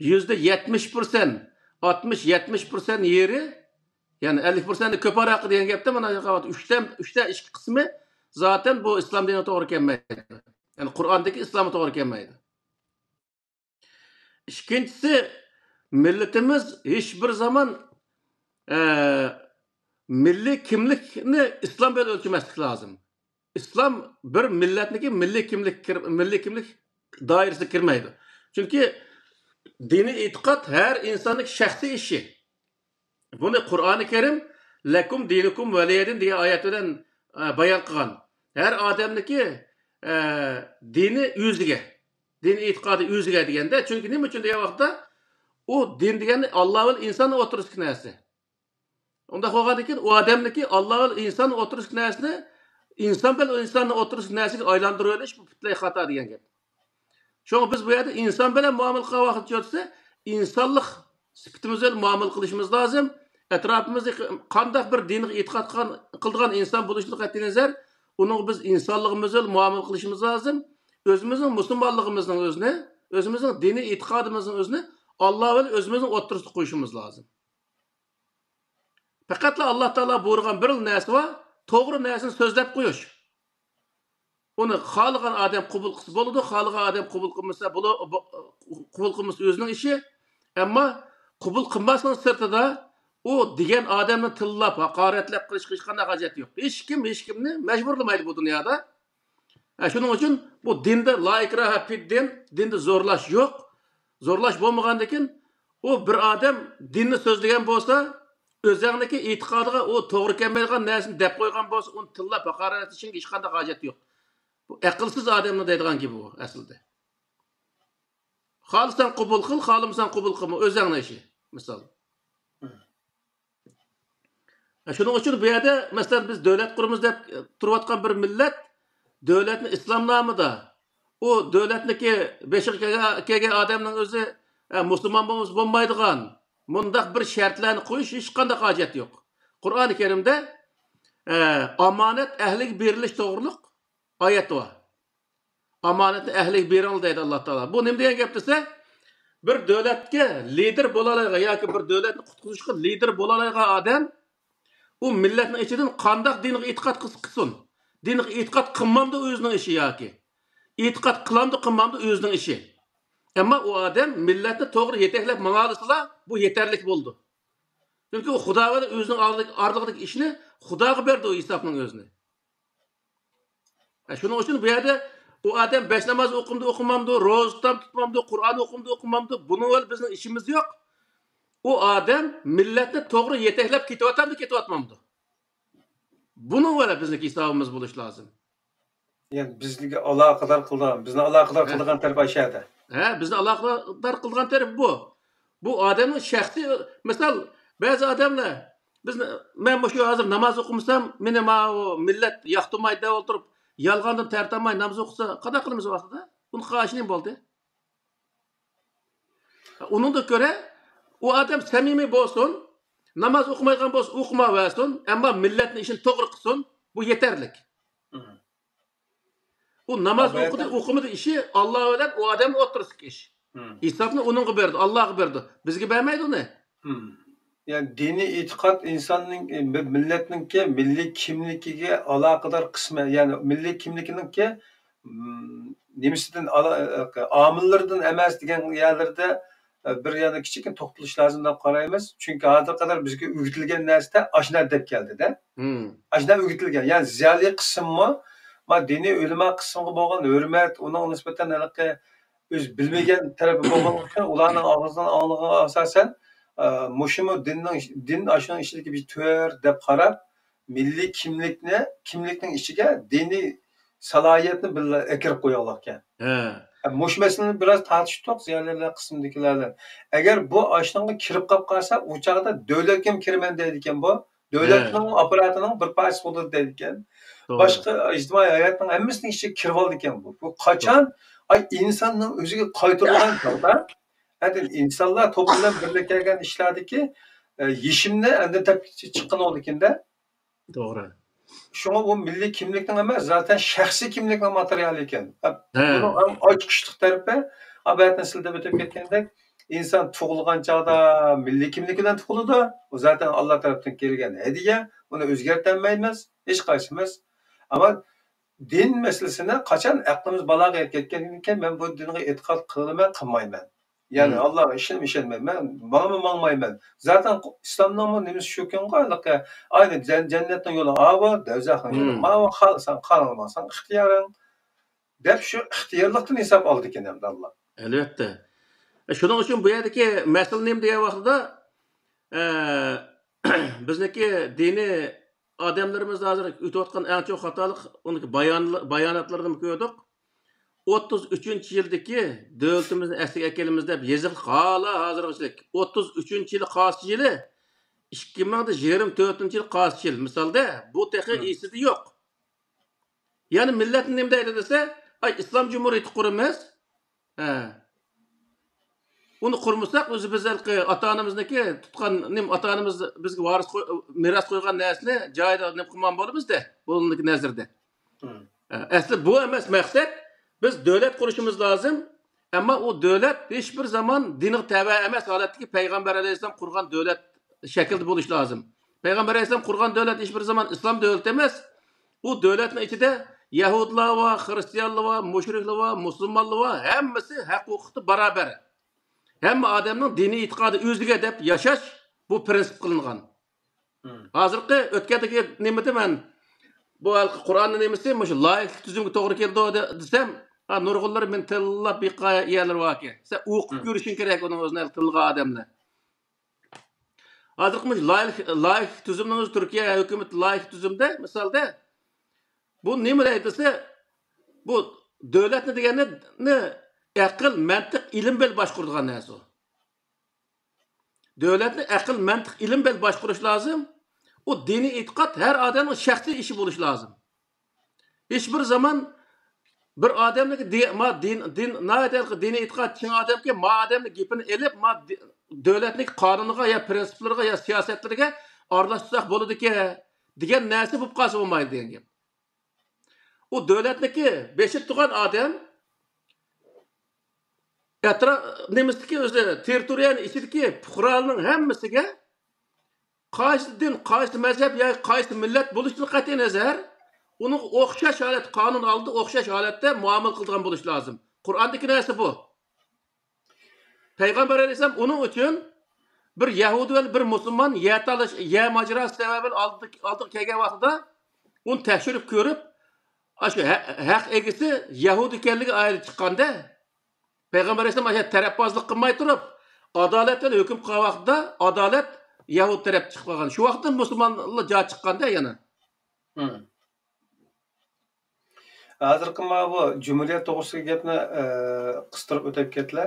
يۈزدە يەتمىش پىرسەنت، ئاتمىش، يەتمىش پىرسەنت يېرى، يەنى ئەللىك پىرسەنتتىن كۆپرەك دېگەن گەپتە، مانا ئۈچتە، ئۈچتە ئىككى قىسمى زاتەن بۇ ئىسلام دىنىغا توغرا كەلمەيدۇ. يەنى قۇرئاندىكى ئىسلامغا توغرا كەلمەيدۇ. ئىككىنچىسى، مىللىتىمىز ھېچ بىر زامان، ئە، مىللىي كىملىكنى ئىسلام بىلەن ئۆلچىمەسلىك لازىم. ئىسلام بىر مىللەتنىڭكى مىللىي كىملىك كىر-، مىللىي كىملىك دائىرىسىگە كىرمەيدۇ. چۈنكى دىنىي ئېتىقاد ھەر ئىنساننىڭ شەخسىي ئىشى. بۇنى قۇرئانى كەرىم «لەكۇم دىنۇكۇم ۋەلىيەدىن» دېگەن ئايەت بىلەن، ئە، بايان قىلغان. ھەر ئادەمنىڭكى، ئە، دىنى ئۆزىگە، دىنىي ئېتىقادى ئۆزىگە دېگەندە، چۈنكى نېمە ئۈچۈن دېگەن ۋاقىتتا، ئۇ دىن دېگەننى ئاللا بىلەن ئىنساننىڭ ئوتتۇرىسىدىكى نەرسە. ئۇنداق بولغاندىن كېيىن، ئۇ ئادەمنىڭكى ئاللا بىلەن ئىنساننىڭ ئوتتۇرىسىدىكى نەرسىنى ئىنسان بىلەن ئىنساننىڭ ئوتتۇرىسىدىكى نەرسىگە ئايلاندۇرۇۋېلىش، بۇ پۈتۈنلەي خاتا دېگەن گەپ. شۇڭا بىز بۇ يەردە ئىنسان بىلەن مۇئامىلە قىلغان ۋاقىتتا كۆرسە، ئىنسانلىق سۈپىتىمىز بىلەن مۇئامىلە قىلىشىمىز لازىم. ئەتراپىمىزدىكى قانداق بىر دىنغا ئېتىقاد قىلغان، قىلىدىغان ئىنسان بولۇشىدىن قەتئىينەزەر، ئۇنىڭغا بىز ئىنسانلىقىمىز بىلەن مۇئامىلە قىلىشىمىز لازىم. ئۆزىمىزنىڭ مۇسۇلمانلىقىمىزنىڭ ئۆزىنى، ئۆزىمىزنىڭ دىنىي ئېتىقادىمىزنىڭ ئۆزىنى ئاللا بىلەن ئۆزىمىزنىڭ ئوتتۇرىسىدا قويۇشىمىز لازىم. پەقەتلا ئاللا تائالا بۇيرۇغان بىرلا نەرسە بار، توغرا نەرسىنى سۆزلەپ قويۇش. ئۇنى خالىغان ئادەم قوبۇل قىلسا بولىدۇ، خالىغان ئادەم قوبۇل قىلمىسا بولۇ-، بو-، قوبۇل قىلمىسا ئۆزىنىڭ ئىشى. ئەمما قوبۇل قىلماسنىڭ سىرتىدا ئۇ دېگەن ئادەمنى تىللاپ، ھاقارەتلەپ قىلىشقا ھېچقانداق ھاجەت يوق. ھېچكىم ھېچكىمنى مەجبۇرلىمايدۇ بۇ دۇنيادا. ھە، شۇنىڭ ئۈچۈن بۇ دىندا لا ئىكراھە فىد دىن، دىندا زورلاش يوق. زورلاش بولمىغاندىكىن، ئۇ بىر ئادەم دىننى سۆزلىگەن بولسا، ئۆزەڭنىكى ئېتىقادىغا ئۇ توغرا كەلمەيدىغان نەرسىنى دەپ قويغان بولسا، ئۇنى تىللاپ ھاقارەتلىشىڭگە ھېچقانداق ھاجەت يوق. بۇ ئەقىلسىز ئادەمنىڭ دەيدىغان گېپى بۇ ئەسلىدە. خالىساڭ قوبۇل قىل، خالىمىساڭ قوبۇل قىلما، ئۆزەڭنىڭ ئىشى، مىسال. شۇنىڭ ئۈچۈن بۇ يەردە، مەسىلەن، بىز دۆلەت قۇرىمىز دەپ تۇرۇۋاتقان بىر مىللەت دۆلەتنى ئىسلام نامىدا، ئۇ دۆلەتنىڭكى بېشىغا كەلگەن، كەلگەن ئادەمنىڭ ئۆزى، ئە، مۇسۇلمان بولمىسا بولمايدىغان، مۇنداق بىر شەرتلەرنى قويۇش ھېچقانداق ھاجەت يوق. قۇرئانى كەرىمدە، ئە، ئامانەت ئەھلىگە بېرىلىش توغرۇلۇق ئايەت بار. ئامانەتنى ئەھلىگە بېرىڭلار دەيدۇ ئاللا تائالا. بۇ نېمە دېگەن گەپ دېسە، بىر دۆلەتكە لىدېر بولالايدىغان ياكى بىر دۆلەتنى قۇتقۇزۇشقا لىدېر بولالايدىغان ئادەم ئۇ مىللەتنىڭ ئىچىدىن قانداق دىنغا ئېتىقاد قىلسا قىلسۇن، دىنغا ئېتىقاد قىلمامدۇ ئۆزىنىڭ ئىشى ياكى ئېتىقاد قىلامدۇ قىلمامدۇ ئۆزىنىڭ ئىشى. ئەمما ئۇ ئادەم مىللەتنى توغرا يېتەكلەپ ماڭالىسىلا، بۇ يېتەرلىك بولىدۇ. چۈنكى ئۇ خۇدا بىلەن ئۆزىنىڭ ئارىلىق-، ئارىلىقىدىكى ئىشنى خۇداغا بەردى ئۇ ھېسابنىڭ ئۆزىنى. ھە، شۇنىڭ ئۈچۈن بۇ يەردە ئۇ ئادەم بەش ناماز ئوقۇمدۇ، ئوقۇمامدۇ، روزا تۇتامدۇ، تۇتمامدۇ، قۇرئان ئوقۇمدۇ، ئوقۇمامدۇ، بۇنىڭ بىلەن بىزنىڭ ئىشىمىز يوق. ئۇ ئادەم مىللەتنى توغرا يېتەكلەپ كېتىۋاتامدۇ، كېتىۋاتمامدۇ؟ بۇنىڭ بىلەن بىزنىڭ ھېسابىمىز بولۇشى لازىم. يەنى بىزگە ئالاقىدار قىلىدىغان، بىزنى ئالاقىدار ھە. قىلىدىغان تەرەپ ئاشۇ يەردە. ھە، بىزنى ئالاقىدار قىلىدىغان تەرەپ بۇ. بۇ ئادەمنىڭ شەخسىي، مىسال، بەزى ئادەملەر، بىزنى، مەن مۇشۇ ھازىر ناماز ئوقۇمىسام، مېنى ماۋۇ مىللەت ياقتۇرمايدۇ دەپ ئولتۇرۇپ، يالغاندىن تەرەت ئالماي ناماز ئوقۇسا، قانداق قىلىمىز ۋاقتىدا؟ بۇنىڭ قارىشى نېمە بولدى؟ ئۇنىڭدىن كۆرە، ئۇ ئادەم سەمىمىي بولسۇن، ناماز ئوقۇمايدىغان بولسا، ئوقۇمايۋەرسۇن، ئەمما مىللەتنىڭ ئىشىنى توغرا قىلسۇن، بۇ يېتەرلىك. مم. ئۇ ناماز ئوقۇدى، ئوقۇمىدى ئىشى ئاللا بىلەن ئۇ ئادەمنىڭ ئوتتۇرىسىدىكى ئىش. مم. ھېسابنى ئۇنىڭغا بېرىدۇ، ئاللاغا بېرىدۇ. بىزگە بەرمەيدۇ ئۇنى. مم. يەنى دىنىي ئېتىقاد ئىنساننىڭ، بىر مىللەتنىڭكى مىللىي كىملىكىگە ئالاقىدار قىسمى، يەنى مىللىي كىملىكنىڭكى، مم، نېمىسىدىن ئالا-، ئامىللىرىدىن ئەمەس دېگەن يەرلىرىدە، بىر يەنە كىچىككىنە توختىلىش لازىم دەپ قارايمىز. چۈنكى ھازىرغا قەدەر بىزگە ئۆگىتىلگەن نەرسىدە ئاشۇنداق دەپ كەلدىدە. مم. ئاشۇنداق ئۆگىتىلگەن. يەنى زىيالىي قىسىممۇ، ما دىنىي ئۆلىما قىسىمغا بولغان ھۆرمەت، ئۇنىڭغا نىسبەتەن ھېلىقى ئۆزى بىلمىگەن تەرىپى بولغانلىقى ئۈچۈن ئۇلارنىڭ ئاغزىدىن ئاڭلىغىنىغا ئاساسەن، ئە، مۇشۇمۇ دىننىڭ ئىش-، دىن ئاشۇنىڭ ئىچىدىكى بىر تۈر دەپ قاراپ، مىللىي كىملىكنى، كىملىكنىڭ ئىچىگە دىنىي سالاھىيەتنى بىللە ئەكىرىپ قويغانلىقكەن. ھە. مۇشۇ مەسىلىنى بىراز تارتىشتۇق زىيالىيلار قىسمىدىكىلەر بىلەن. ئەگەر بۇ ئاشۇنىڭغا كىرىپ قاپ قالسا، ئۇ چاغدا دۆلەتكىمۇ كىرىمەن دەيدىكەن بۇ. دۆلەتنىڭ ئاپپاراتىنىڭ بىر پارچىسى بولىدۇ دەيدىكەن. توغرا. باشقا ئىجتىمائىي ھاياتنىڭ ھەممىسىنىڭ ئىچىگە كىرىۋالىدىكەن بۇ. بۇ قاچان، ئاي، ئىنساننىڭ ئۆزىگە قايتۇرۇلغان چاغدا، ئەدىل ئىنسانلار توپلىمى بىلەن بىرلىككە كەلگەن ئىشلاردىكى، ئە، يېشىمنى ئەندىن تېپىپ چىققىنى بولىدىكەن-دە. توغرا. شۇڭا بۇ مىللىي كىملىكنىڭ ئەمەس، زاتەن شەخسىي كىملىكنىڭ ماتېرىيالى ئىكەن. ھە. بۇنىڭ ئەڭ ئاچقۇچلۇق تەرىپى، ئابەتنى سىلدىپ ئۆتۈپ كەتكەندەك، ئىنسان تۇغۇلغان چاغدا مىللىي كىملىكى بىلەن تۇغۇلىدۇ. بۇ زاتەن ئاللا تەرەپتىن كەلگەن ھەدىيە، ئۇنى ئۆزگەرتەلمەيمىز، ھېچقايسىمىز. ئەمما دىن مەسىلىسىنى قاچان ئەقلىمىز بالاغا يەتكەندىن كېيىن، مەن بۇ دىنغا ئېتىقاد قىلىمەن، قىلمايمەن. يەنى مم. ئاللاغا ئىشىنىمەن، ئىشەنمەيمەن، ماڭىمۇ ماڭمايمەن. زاتەن ئىسلامنىڭمۇ نېمىسى شۇكەنغۇ، ھېلىقى ئاينى جەن-، جەننەتنىڭ يولى ئاۋۇ، دوزاخنىڭ يولى مم. ماۋۇ، خالىساڭ قانغا ماڭساڭ ئىختىيارىڭ، دەپ شۇ ئىختىيارلىقتىن ھېساب ئالىدىكەن ئەمدى ئاللا. ئەلۋەتتە. شۇنىڭ ئۈچۈن بۇ يەردىكى مەسىلە نېمە دېگەن ۋاقتىدا، ئە، بىزنىڭكى دىنىي ئادەملىرىمىز ھازىر ئۆتۈۋاتقان ئەڭ چوڭ خاتالىق، ئۇنىڭكى بايان-، باياناتلىرىدىمۇ كۆردۇق. ئوتتۇز ئۈچىنچى يىلدىكى دۆلىتىمىزنى ئەسلىگە ئەكېلىمىز دەپ يېزىقلىق ھالا ھازىرغىچىلىك. ئوتتۇز ئۈچىنچى يىلى قارشى يىلى، ئىككى مىڭ يىگىرمە تۆتىنچى يىلى قارشى يىل. مىسالدا، بۇ تېخى مم. ئېسىدە يوق. يەنى مىللەتنى نېمە دەيدۇ دېسە، ئاي، ئىسلام جۇمھۇرىيىتى قۇرىمىز. ھە. ئۇنى قۇرمىساق، ئۆزى بىز ھېلىقى ئاتا-ئانىمىزنىڭكى تۇتقان نېمە، ئاتا-ئانىمىز بىزگە ۋارىس قوي-، مىراس قويغان نەرسىنى جايىدا نېمە قىلمىغان بولىمىز-دە، بۇنىڭدىكى نەزىردە. مم. ئە، ئەسلى بۇ ئەمەس مەقسەت. بىز دۆلەت قۇرۇشىمىز لازىم. ئەمما ئۇ دۆلەت ھېچبىر زامان دىنغا تەۋە ئەمەس ھالەتتىكى پەيغەمبەر ئەلەيھىسسالام قۇرغان دۆلەت شەكلىدە بولۇشى لازىم. پەيغەمبەر ئەلەيھىسسالام قۇرغان دۆلەت ھېچبىر زامان ئىسلام دۆلىتى ئەمەس. ئۇ دۆلەتنىڭ ئىچىدە يەھۇدىيلار بار، خىرىستىيانلار بار، مۇشرىكلار بار، مۇسۇلمانلار بار، ھەممىسى ھەق ھوقۇقتا باراۋەر. ھەممە ئادەمنىڭ دىنىي ئېتىقادى ئۆزىگە دەپ ياشاش، بۇ پرىنسىپ قىلىنغان. ھازىرقى ئۆتكەندىكى نېمىدە مەن بۇ ھېلىقى قۇرئاننىڭ نېمىسى مۇشۇ لايىقلىق تۈزۈمگە توغرا كېلىدۇ دە-، دېسەم، ھا، نۇرغۇنلىرى مېنى تىللاپ بىقا يەرلىرى باركەن. سەن ئوقۇپ كۆرۈشۈڭ كېرەك ئۇنىڭ ئۆزىنى ھېلىقى تىللىغان ئادەمنى. ھازىرقى مۇشۇ لايىق، لايىق تۈزۈمنىڭ ئۆزى تۈركىيە ھۆكۈمىتى لايىق تۈزۈمدە، مىسالدا، بۇ نېمە دەيدۇ دېسە، بۇ دۆلەتنى دېگەننى ئەقىل، مەنتىق، ئىلىم بىلەن باشقۇرىدىغان نەرسە ئۇ. دۆلەتنى ئەقىل، مەنتىق، ئىلىم بىلەن باشقۇرۇش لازىم. ئۇ دىنىي ئېتىقاد ھەر ئادەمنىڭ شەخسىي ئىشى بولۇشى لازىم. ھېچ بىر زامان بىر ئادەمنىڭكى دى-، ما دىن، دىن، ناھايىتى ھېلىقى دىنىي ئېتىقاد چىڭ ئادەمكەن، ما ئادەمنىڭ گېپىنى ئېلىپ، ما دى-، دۆلەتنىڭ قانۇنىغا يا پرىنسىپلىرىغا يا سىياسەتلىرىگە ئارىلاشتۇرساق بولىدىكەن دېگەن نەرسە بولۇپ قالسا بولمايدۇ دېگەن گەپ. ئۇ دۆلەتنىڭكى بېشىدا تۇرغان ئادەم ئەتراپ نېمىسىدىكى ئۆزى تېررىتورىيەنىڭ ئىچىدىكى پۇقرالارنىڭ ھەممىسىگە قايسى دىن، قايسى مەزھەپ ياكى قايسى مىللەت بولۇشىدىن قەتئىينەزەر، ئۇنىڭغا ئوخشاش ھالەتتە، قانۇن ئالدىدا ئوخشاش ھالەتتە مۇئامىلە قىلىدىغان بولۇش لازىم. قۇرئاندىكى نەرسە بۇ. پەيغەمبەر ئەلەيھىسسالام ئۇنىڭ ئۈچۈن بىر يەھۇدىي بىلەن بىر مۇسۇلمان يەر تالىشىش، يەر ماجىراسى سەۋەبىدىن ئالدىغا، ئالدىغا كەلگەن ۋاقتىدا ئۇنى تەكشۈرۈپ كۆرۈپ، ئاشۇ ھە-، ھەق ئىگىسى يەھۇدىي ئىكەنلىكى ئايرىپ چىققاندا، پەيغەمبەر ئەلەيھىسسالام ئاشۇ تەرەپبازلىق قىلماي تۇرۇپ، ئادالەت بىلەن ھۆكۈم قىلغان ۋاقتىدا ئادالەت يەھۇد تەرەپ چىقىپ قالغان. شۇ ۋاقىتتا مۇسۇلمانلار جاي چىققاندا يەنە. ھازىرقى مانا بۇ جۇمھۇرىيەت توغرىسىدىكى گەپنى، ئە، قىستۇرۇپ ئۆتۈپ كەتتىلە.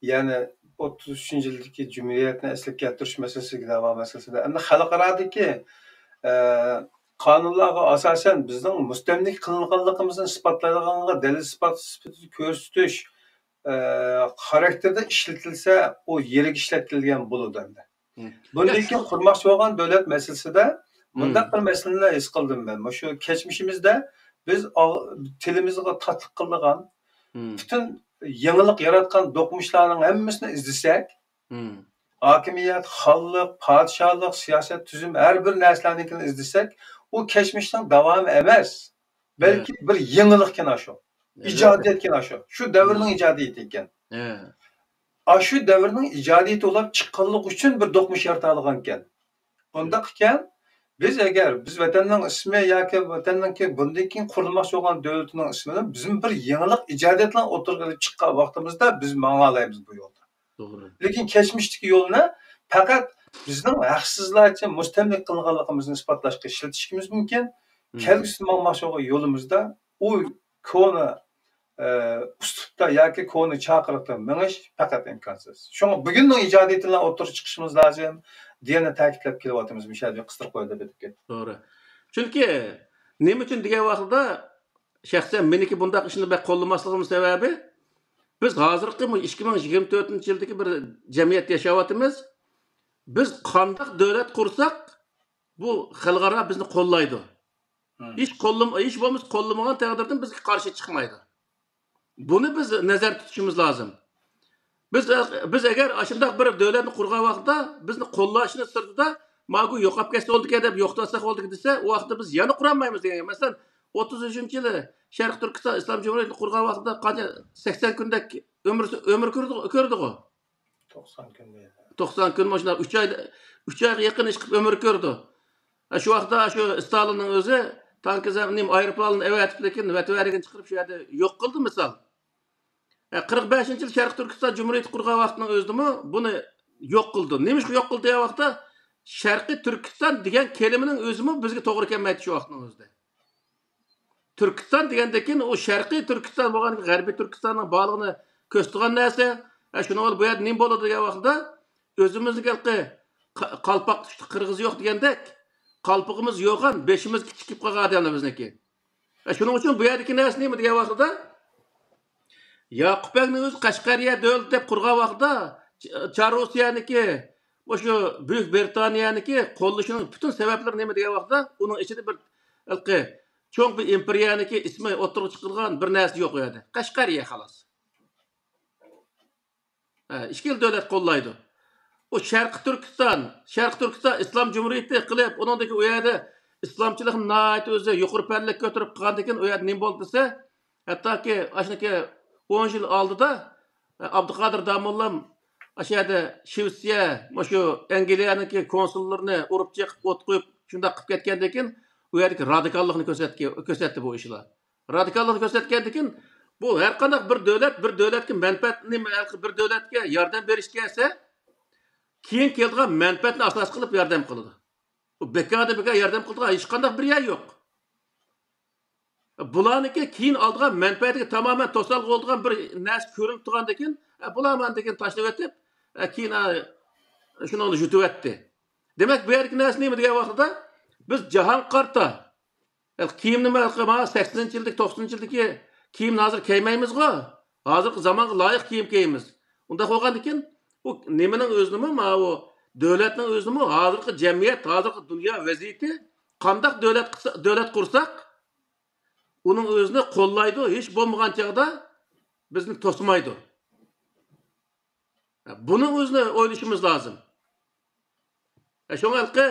يەنى ئوتتۇز ئۈچىنچى يىلدىكى جۇمھۇرىيەتنى ئەسلىگە كەلتۈرۈش مەسىلىسىگە دەۋا مەسىلىسىدە. ئەمدى خەلقئارادىكى، ئە، قانۇنلارغا ئاساسەن بىزنىڭ مۇستەملىكە قىلىنغانلىقىمىزنى ئىسپاتلايدىغانلىقىغا دەلىل ئىسپات سۈپىتىدە كۆرسىتىش، ئە، خاراكتېرىدە ئىشلىتىلسە، ئۇ يېرىگە ئىشلەتكىلىگەن بولىدۇ ئەمدى. بۇندىن كېيىن قۇرماقچى بولغان دۆلەت مەسىلىسىدە مۇنداق بىر مەسىلىنى ھېس قىلدىم مەن. مۇشۇ كەچمىشىمىزدە بىز ئاغ-، تىلىمىزغا تاتلىق قىلىدىغان، پۈتۈن يېڭىلىق ياراتقان دوقمۇشلارنىڭ ھەممىسىنى ئىزدىسەك، ھاكىمىيەت، خانلىق، پادىشاھلىق، سىياسەت، تۈزۈم، ھەر بىر نەرسىلەرنىڭكىنى ئىزدىسەك، ئۇ كەچمىشنىڭ داۋامى ئەمەس، بەلكى بىر يېڭىلىقكەن ئاشۇ. ئىجادىيەتكەن ئاشۇ. شۇ دەۋرنىڭ ئىجادىيىتى ئىكەن. ئاشۇ دەۋرنىڭ ئىجادىيىتى بولۇپ چىققانلىقى ئۈچۈن بىر دوقمۇش يارىتالىغانىكەن. بۇنداق ئىكەن، بىز ئەگەر، بىز ۋەتەننىڭ ئىسمى ياكى ۋەتەننىڭكى بۇندىن كېيىن قۇرۇلماقچى بولغان دۆلىتىنىڭ ئىسمىنى بىزمۇ بىر يېڭىلىق ئىجادىيەت بىلەن ئوتتۇرىغا ئېلىپ چىققان ۋاقتىمىزدا بىز ماڭالايمىز بۇ يولدا. توغرا. لېكىن كەچمىشتىكى يولنى پەقەت بىزنىڭ ھەقسىزلارچە مۇستەملىكە قىلغانلىقىمىزنى ئىسپاتلاشقا ئىشلىتىشىمىز مۇمكىن. كەلگۈسىدە ماڭماقچى بولغان يولىمىزدا ئۇ كونا، ئە، ئۇسلۇبتا ياكى كونا چاقىرىقتا مېڭىش پەقەت ئىمكانسىز. شۇڭا بۈگۈننىڭ ئىجادىيىتى بىلەن ئوتتۇرىغا چىقىشىمىز لازىم دېگەننى تەكىتلەپ كېلىۋاتىمىز. مۇشۇ يەردە قىستۇرۇپ قوياي دەپ ئۆتۈپ كەتتىم. توغرا. چۈنكى نېمە ئۈچۈن دېگەن ۋاقتىدا، شەخسەن مېنىڭكى بۇنداق ئىشنى بەك قوللىماسلىقىمنىڭ سەۋەبى، بىز ھازىرقى بۇ ئىككى مىڭ يىگىرمە تۆتىنچى يىلدىكى بىر جەمئىيەتتە ياشاۋاتىمىز. بىز قانداق دۆلەت قۇرساق، بۇ خەلقئارا بىزنى قوللايدۇ. ھىچ قوللىما-، ھېچ بولمىسا قوللىمىغان تەقدىردىن بىزگە قارشى چىقمايدۇ. بۇنى بىز نەزەر تۇتۇشىمىز لازىم. بىز، بىز ئەگەر ئاشۇنداق بىر دۆلەتنى قۇرغان ۋاقىتتا بىزنى قوللاشنى سىرتىدا ماگۇ يوقاپ كەتسە بولىدىكەن دەپ يوقىتىۋەتسەك بولىدىكەن دېسە، ئۇ ۋاقىتتا بىز يەنە قۇرالمايمىز دېگەن. مەسىلەن، ئوتتۇز ئۈچىنچى يىلى شەرقىي تۈركىستان ئىسلام جۇمھۇرىيىتىنى قۇرغان ۋاقتىدا قانچە، سەكسەن كۈندەك ئۆمۈر، ئۆمۈر كۆردى، كۆردىغۇ. توقسان كۈن دەيدۇ. توقسان كۈن مۇشۇنداق ئۈچ ئاي، ئۈچ ئايغا يېقىن ئىش قىلىپ ئۆمۈر كۆردى. ھە، شۇ ۋاقىتتا شۇ ستالىننىڭ ئۆزى تانكى زەم-، نېمە، ئايروپىلاننى ئەۋەتىپ، لېكىن ۋەتىۋەرىگىنى چىقىرىپ شۇ يەردە يوق قىلدى مىسال. ھە، قىرىق بەشىنچى يىل شەرقىي تۈركىستان جۇمھۇرىيىتى قۇرغان ۋاقتىنىڭ ئۆزىدىمۇ بۇنى يوق قىلدى. نېمىشقا يوق قىلدى دېگەن ۋاقىتتا، شەرقىي تۈركىستان دېگەن كەلىمىنىڭ ئۆزىمۇ بىزگە توغرا كەلمەيتتى شۇ ۋاقىتنىڭ ئۆزىدە. تۈركىستان دېگەندىن كېيىن ئۇ شەرقىي تۈركىستان بولغاندىن كېيىن غەربىي تۈركىستاننىڭ بارلىقىنى كۆرسىتىدىغان نەرسە. ھە، شۇنىڭ بىلەن بۇ يەردە نېمە بولىدۇ دېگەن ۋاقىتتا، ئۆزىمىزنىڭ ھېلىقى قا-، قالپاق تۇتۇشتا قىرغىزى يوق دېگەندەك، قالپىقىمىز يوغان، بېشىمىز كىچىكىپ قالغان ئادەملەر بىزنىڭكى. ھە، شۇنىڭ ئۈچۈن بۇ يەردىكى نەرسە نېمە دېگەن ۋاقتىدا، ياقۇپ بەگنىڭ ئۆزى قەشقەرىيە دۆلىتى دەپ قۇرغان ۋاقتىدا، چا-، چار روسىيەنىڭكى، مۇشۇ بۈيۈك بىرىتانىيەنىڭكى قوللىشىنىڭ پۈتۈن سەۋەبلىرى نېمە دېگەن ۋاقتىدا، ئۇنىڭ ئىچىدە بىر ھېلىقى چوڭ بىر ئىمپېرىيەنىڭكى ئىسمى ئوتتۇرىغا چىقىدىغان بىر نەرسە يوق ئۇ يەردە. قەشقەرىيە خالاس. ھە، ئىككىلا دۆلەت قوللايدۇ. ئۇ شەرقىي تۈركىستان، شەرقىي تۈركىستان ئىسلام جۇمھۇرىيىتى قىلىپ، ئۇنىڭدىكى ئۇ يەردە ئىسلامچىلىقنى ناھايىتى ئۆزى يۇقىرى پەللىگە كۆتۈرۈپ قىلغاندىكىن، ئۇ يەردە نېمە بولدى دېسە، ھەتتاكى ئاشۇنىڭكى ئون يىل ئالدىدا، ئە، ئابدۇقادىر داموللام ئاشۇ يەردە شىۋېتسىيە، مۇشۇ ئەنگلىيەنىڭكى كونسۇللىرىنى ئۇرۇپ چېقىپ، ئوت قويۇپ، شۇنداق قىلىپ كەتكەندىن كېيىن، ئۇ يەردىكى رادىكاللىقنى كۆرسەتكە-، كۆرسەتتى بۇ ئىشلار. رادىكاللىقنى كۆرسەتكەندىكىن، بۇ ھەر قانداق بىر دۆلەت، بىر دۆلەتكە مەنپەئەتنى، بىر دۆلەتكە ياردەم بېرىشكە كەلسە، كېيىن كېلىدىغان مەنپەئەتنى ئاساس قىلىپ ياردەم قىلىدۇ. ئۇ بىكاردىن بىكار ياردەم قىلىدىغان ھېچقانداق بىر يەر يوق. بۇلارنىڭكى كېيىن ئالىدىغان مەنپەئەتىگە تامامەن توسالغۇ بولىدىغان بىر نەرسە كۆرۈنۈپ تۇرغاندىكىن، بۇلار ماندىكىن تاشلىۋېتىپ، كېيىن شۇنىڭ يۇتۇۋەتتى. دېمەك، بۇ يەردىكى نەرسە نېمە دېگەن ۋاقتىدا، بىز جاھانغا قارىتا، كىيىمنى مانا سەكسىنىنچى يىلدىكى، توقسىنىنچى يىلدىكى كىيىمنى ھازىر كىيمەيمىزغۇ. ھازىرقى زامانغا لايىق كىيىم كىيىمىز. ئۇنداق بولغاندىكىن، ئۇ نېمىنىڭ ئۆزىنىمۇ، ماۋۇ دۆلەتنىڭ ئۆزىنىمۇ، ھازىرقى جەمئىيەت، ھازىرقى دۇنيا ۋەزىيىتى قانداق دۆلەت قىلسا-، دۆلەت قۇرساق، ئۇنىڭ ئۆزىنى قوللايدۇ، ھېچ بولمىغان چاغدا بىزنى توسمايدۇ. بۇنىڭ ئۆزىنى ئويلىشىمىز لازىم. شۇڭا ھېلىقى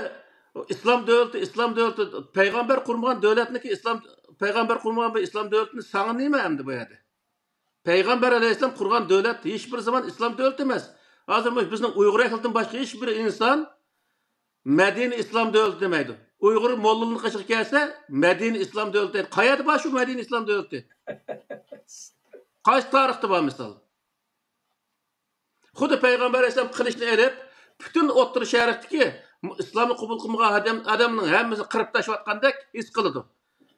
ئىسلام دۆلىتى، ئىسلام دۆلىتى، پەيغەمبەر قۇرمىغان دۆلەتنىكى ئىسلام، پەيغەمبەر قۇرمىغان بىر ئىسلام دۆلىتىنى ساڭا نېمە ئەمدى بۇ يەردە؟ پەيغەمبەر ئەلەيھىسسالام قۇرغان دۆلەت ھېچبىر زامان ئىسلام دۆلىتى ئەمەس. ھازىر مۇشۇ بىزنىڭ ئۇيغۇر ئەھلىدىن باشقا ھېچبىر ئىنسان مەدىنە ئىسلام دۆلىتى دېمەيدۇ. ئۇيغۇر موللىنىڭ قېشىغا كەلسە، مەدىنە ئىسلام دۆلىتى دەيدۇ. قەيەردە بار شۇ مەدىنە ئىسلام دۆلىتى؟ قايسى تارىختا بار مىسال؟ خۇددى پەيغەمبەر ئەلەيھىسسالام قىلىچنى ئېلىپ، پۈتۈن ئوتتۇرا شەرقتىكى ئىسلامنى قوبۇل قىلمىغان ئادەم، ئادەمنىڭ ھەممىسىنى قىرىپ تاشلاۋاتقاندەك ھېس قىلىدۇ.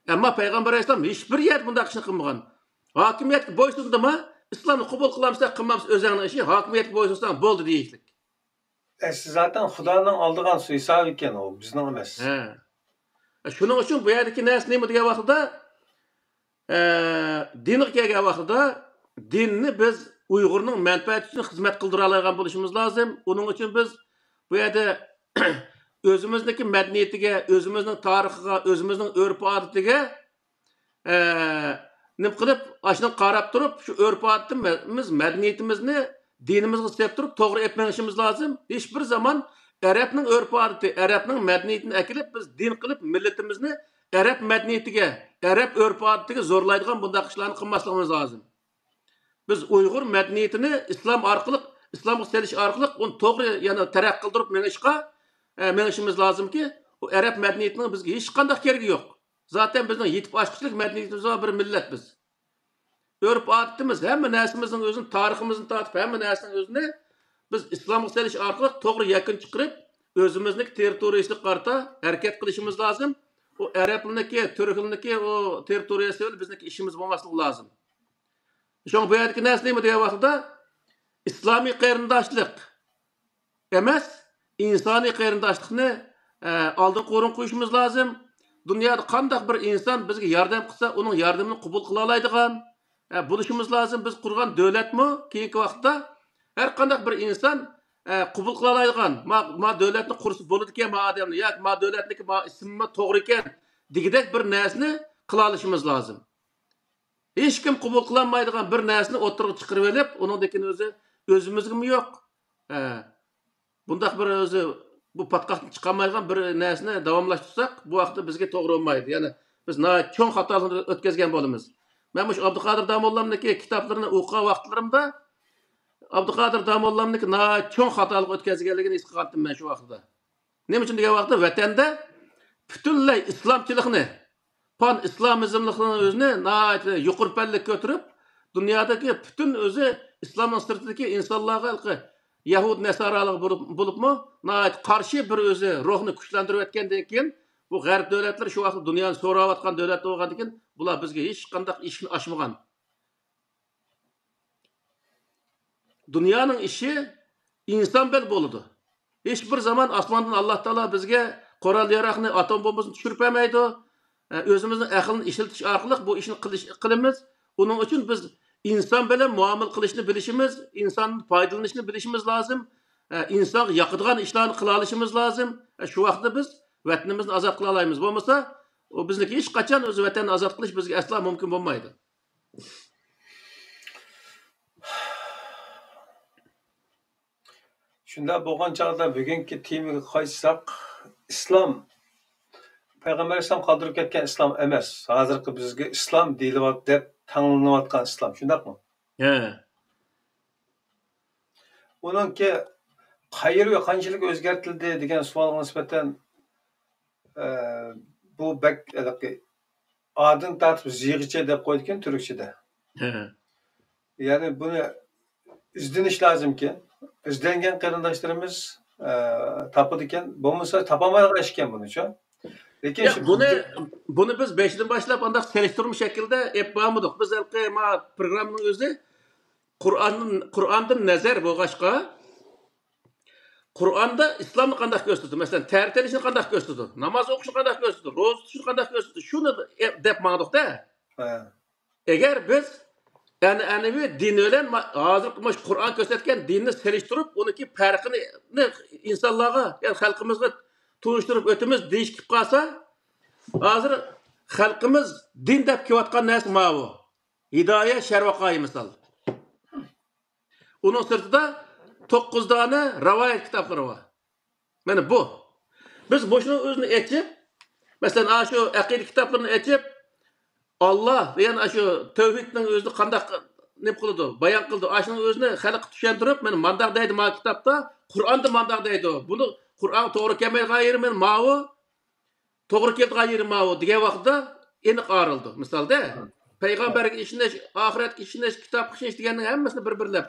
ئەمما پەيغەمبەر ئەلەيھىسسالام ھېچبىر يەردە بۇنداق ئىشنى قىلمىغان. ھاكىمىيەتكە بويسۇندىمۇ، ئىسلامنى قوبۇل قىلامسەن، قىلمامسەن، ئۆزۈڭنىڭ ئىشى، ھاكىمىيەتكە بويسۇنساڭ بولدى دېيىشلىك. ئەسلى زاتەن خۇدانىڭ ئالدىغان سۇ ھېسابى ئىكەن ئۇ، بىزنىڭ ئەمەس. ھە. شۇنىڭ ئۈچۈن بۇ يەردىكى نەرسە نېمە دېگەن ۋاقتىدا، ئە، دىنغا كەلگەن ۋاقتىدا دىننى بىز ئۇيغۇرنىڭ مەنپەئەتى ئۈچۈن خىزمەت قىلدۇرالايدىغان بولۇشىمىز لازىم. ئۇنىڭ ئۈچۈن بىز بۇ يەردە ئۆزىمىزنىڭكى مەدەنىيىتىگە، ئۆزىمىزنىڭ تارىخىغا، ئۆزىمىزنىڭ ئۆرپ-ئادىتىگە، ئە، نېمە قىلىپ، ئاشۇنىڭغا قاراپ تۇرۇپ، شۇ ئۆرپ-ئادىتىمىز، مەدەنىيىتىمىزنى دىنىمىزغا سېلىپ تۇرۇپ، توغرا ئېلىپ مېڭىشىمىز لازىم. ھېچبىر زامان ئەرەبنىڭ ئۆرپ-ئادىتى، ئەرەبنىڭ مەدەنىيىتىنى ئەكېلىپ، بىز دىن قىلىپ، مىللىتىمىزنى ئەرەب مەدەنىيىتىگە، ئەرەب ئۆرپ-ئادىتىگە زورلايدىغان بۇنداق ئىشلارنى قىلماسلىقىمىز لازىم. بىز ئۇيغۇر مەدەنىيىتىنى ئىسلام ئارقىلىق، ئىسلامغا سېلىش ئارقىلىق ئۇنى توغرا يەنە تەرەققىي قىلدۇرۇپ مېڭىشقا، ئە، مېڭىشىمىز لازىمكى، ئۇ ئەرەب مەدەنىيىتىنىڭ بىزگە ھېچقانداق كېرىكى يوق. زاتەن بىزنىڭ يېتىپ ئاشقۇچىلىك مەدەنىيىتىمىز بار بىر مىللەت بىز. ئۆرپ-ئادىتىمىز، ھەممە نەرسىمىزنىڭ ئۆزىنى، تارىخىمىزدىن تارتىپ ھەممە نەرسىنىڭ ئۆزىنى بىز ئىسلامغا سېلىش ئارقىلىق توغرا يەكۈن چىقىرىپ، ئۆزىمىزنىڭ تېررىتورىيىسىغا قارىتا ھەرىكەت قىلىشىمىز لازىم. ئۇ ئەرەبلىرىنىڭكى، تۈركلىرىنىڭكى ئۇ تېررىتورىيىسى بىلەن بىزنىڭكى ئىشىمىز بولماسلىقى لازىم. شۇڭا بۇ يەردىكى نەرسە نېمە دېگەن ۋاقتىدا، ئىسلامىي قېرىنداشلىق ئەمەس، ئىنسانىي قېرىنداشلىقنى، ئە، ئالدىنقى ئورۇنغا قويۇشىمىز لازىم. دۇنيادا قانداق بىر ئىنسان بىزگە ياردەم قىلسا، ئۇنىڭ ياردىمىنى قوبۇل قىلالايدىغان، ئە، بولۇشىمىز لازىم. بىز قۇرغان دۆلەتمۇ كېيىنكى ۋاقىتتا ھەر قانداق بىر ئىنسان، ئە، قوبۇل قىلالايدىغان، ما، ما دۆلەتنى قۇرسا بولىدىكەن، ما ئادەمنى، ياكى ما دۆلەتنىڭكى ما ئىسمىمۇ توغرا ئىكەن دېگۈدەك بىر نەرسىنى قىلالىشىمىز لازىم. ھېچكىم قوبۇل قىلالمايدىغان بىر نەرسىنى ئوتتۇرىغا چىقىرىۋېلىپ، ئۇنىڭدىن كېيىن ئۆزى، ئۆزىمىزگىمۇ يوق. ھە. بۇنداق بىر ئۆزى بۇ پاتقاقتىن چىقالمايدىغان بىر نەرسىنى داۋاملاشتۇرساق، بۇ ھەقتە بىزگە توغرا بولمايدۇ. يەنى بىز ناھايىتى چوڭ خاتالىقنى ئۆتكۈزگەن بولىمىز. مەن مۇشۇ ئابدۇقادىر داموللامنىڭكى كىتابلىرىنى ئوقۇغان ۋاقىتلىرىمدا ئابدۇقادىر داموللامنىڭكى ناھايىتى چوڭ خاتالىق ئۆتكۈزگەنلىكىنى ھېس قىلغانتىم مەن شۇ ۋاقىتتا. نېمە ئۈچۈن دېگەن ۋاقىتتا ۋەتەندە پۈتۈنلەي ئىسلامچىلىقنى، پان ئىسلامىزملىقنىڭ ئۆزىنى ناھايىتى يۇقىرى پەللىگە كۆتۈرۈپ، دۇنيادىكى پۈتۈن ئۆزى ئىسلامنىڭ سىرتىدىكى ئىنسانلارغا ھېلىقى يەھۇد نەسارالارغا بولۇپ، بولۇپمۇ ناھايىتى قارشى بىر ئۆزى روھنى كۈچلەندۈرۈۋەتكەندىن كېيىن، بۇ غەرب دۆلەتلىرى شۇ ۋاقىتتا دۇنيانى سوراۋاتقان دۆلەت بولغاندىن كېيىن، بۇلار بىزگە ھېچقانداق ئىشىكنى ئاچمىغان. دۇنيانىڭ ئىشى ئىنسان بىلەن بولىدۇ. ھېچبىر زامان ئاسماندىن ئاللا تائالا بىزگە قورال ياراغنى، ئاتوم بومبىسىنى چۈشۈرۈپ بەرمەيدۇ. ئۆزىمىزنىڭ ئەقلىنى ئىشلىتىش ئارقىلىق بۇ ئىشنى قىلىش، قىلىمىز. ئۇنىڭ ئۈچۈن بىز ئىنسان بىلەن مۇئامىلە قىلىشنى بىلىشىمىز، ئىنساندىن پايدىلىنىشنى بىلىشىمىز لازىم. ئىنسانغا ياقىدىغان ئىشلارنى قىلالىشىمىز لازىم. شۇ ۋاقىتتا بىز ۋەتىنىمىزنى ئازاد قىلالايمىز. بولمىسا، ئۇ بىزنىڭكى ھېچقاچان ئۆزى ۋەتەننى ئازاد قىلىش بىزگە ئەسلا مۇمكىن بولمايدۇ. شۇنداق بولغان چاغدا بۈگۈنكى تېمىگە قايتساق، ئىسلام، پەيغەمبەر ئەلەيھىسسالام قالدۇرۇپ كەتكەن ئىسلام ئەمەس، ھازىرقى بىزگە ئىسلام دېيىلىۋات-، دەپ تەڭلىنىۋاتقان ئىسلام، شۇنداقمۇ؟ ھە. ئۇنىڭكى قەيەر ۋە قانچىلىك ئۆزگەرتىلدى دېگەن سوئالغا نىسبەتەن، ئە، بۇ بەك ھېلىقى ئادىن تارتىپ زىغىچە دەپ قويىدىكەن تۈركچىدە. ھە. يەنى بۇنى ئىزدىنىش لازىمكەن. ئىزدەنگەن قېرىنداشلىرىمىز، ئە، تاپىدىكەن. بولمىسا تاپالمايدىغان ئىشكەن بۇنىچۇ. لېكىن ياق، شۇ بۇنى، بۇنى بىز بېشىدىن باشلاپ ئانداق سېلىشتۇرما شەكلىدە ئېلىپ بارمىدۇق. بىز ھېلىقى ما پروگراممىنىڭ ئۆزى قۇرئاندىن، قۇرئاندىن نەزەر بولغاچقا، قۇرئاندا ئىسلامنى قانداق كۆرسىتىدۇ؟ مەسىلەن، تەرەت ئېلىشنى قانداق كۆرسىتىدۇ؟ ناماز ئوقۇشنى قانداق كۆرسىتىدۇ؟ روزا تۇتۇشنى قانداق كۆرسىتىدۇ؟ شۇنى دەپ ماڭدۇق-دە. ھە. ئەگەر بىز ئەنئەنىۋى دىن بىلەن ما-، ھازىرقى مۇشۇ قۇرئان كۆرسەتكەن دىننى سېلىشتۇرۇپ، ئۇنىڭكى پەرقىنى ئىنسانلارغا، يەنى خەلقىمىزگە تونۇشتۇرۇپ ئۆتىمىز دېيىش كېلىپ قالسا، ھازىر خەلقىمىز دىن دەپ كېلىۋاتقان نەرسە ماۋۇ. ھىدايە، شەرۋەقائى مىسال. ئۇنىڭ سىرتىدا توققۇز دانە رىۋايەت كىتابلىرى بار. مانا بۇ. بىز مۇشۇنىڭ ئۆزىنى ئېچىپ، مەسىلەن، ئاشۇ ئەقىدە كىتابلىرىنى ئېچىپ، ئاللا دېگەن ئاشۇ تەۋھىدنىڭ ئۆزىنى قانداق نېمە قىلىدۇ، بايان قىلىدۇ. ئاشۇنىڭ ئۆزىنى خەلققە چۈشەندۈرۈپ، مانا مانداق دەيدۇ ما كىتابتا، قۇرئاندا مانداق دەيدۇ. بۇنى قۇرئانغا توغرا كەلمەيدىغان يېرى مانا ماۋۇ. توغرا كېلىدىغان يېرى ماۋۇ دېگەن ۋاقىتتا ئېنىق ئايرىلىدۇ. مىسالدا، پەيغەمبەرگە ئىشىنىش، ئاخىرەتكە ئىشىنىش، كىتابقا ئىشىنىش دېگەننىڭ ھەممىسىنى بىر-بىرلەپ،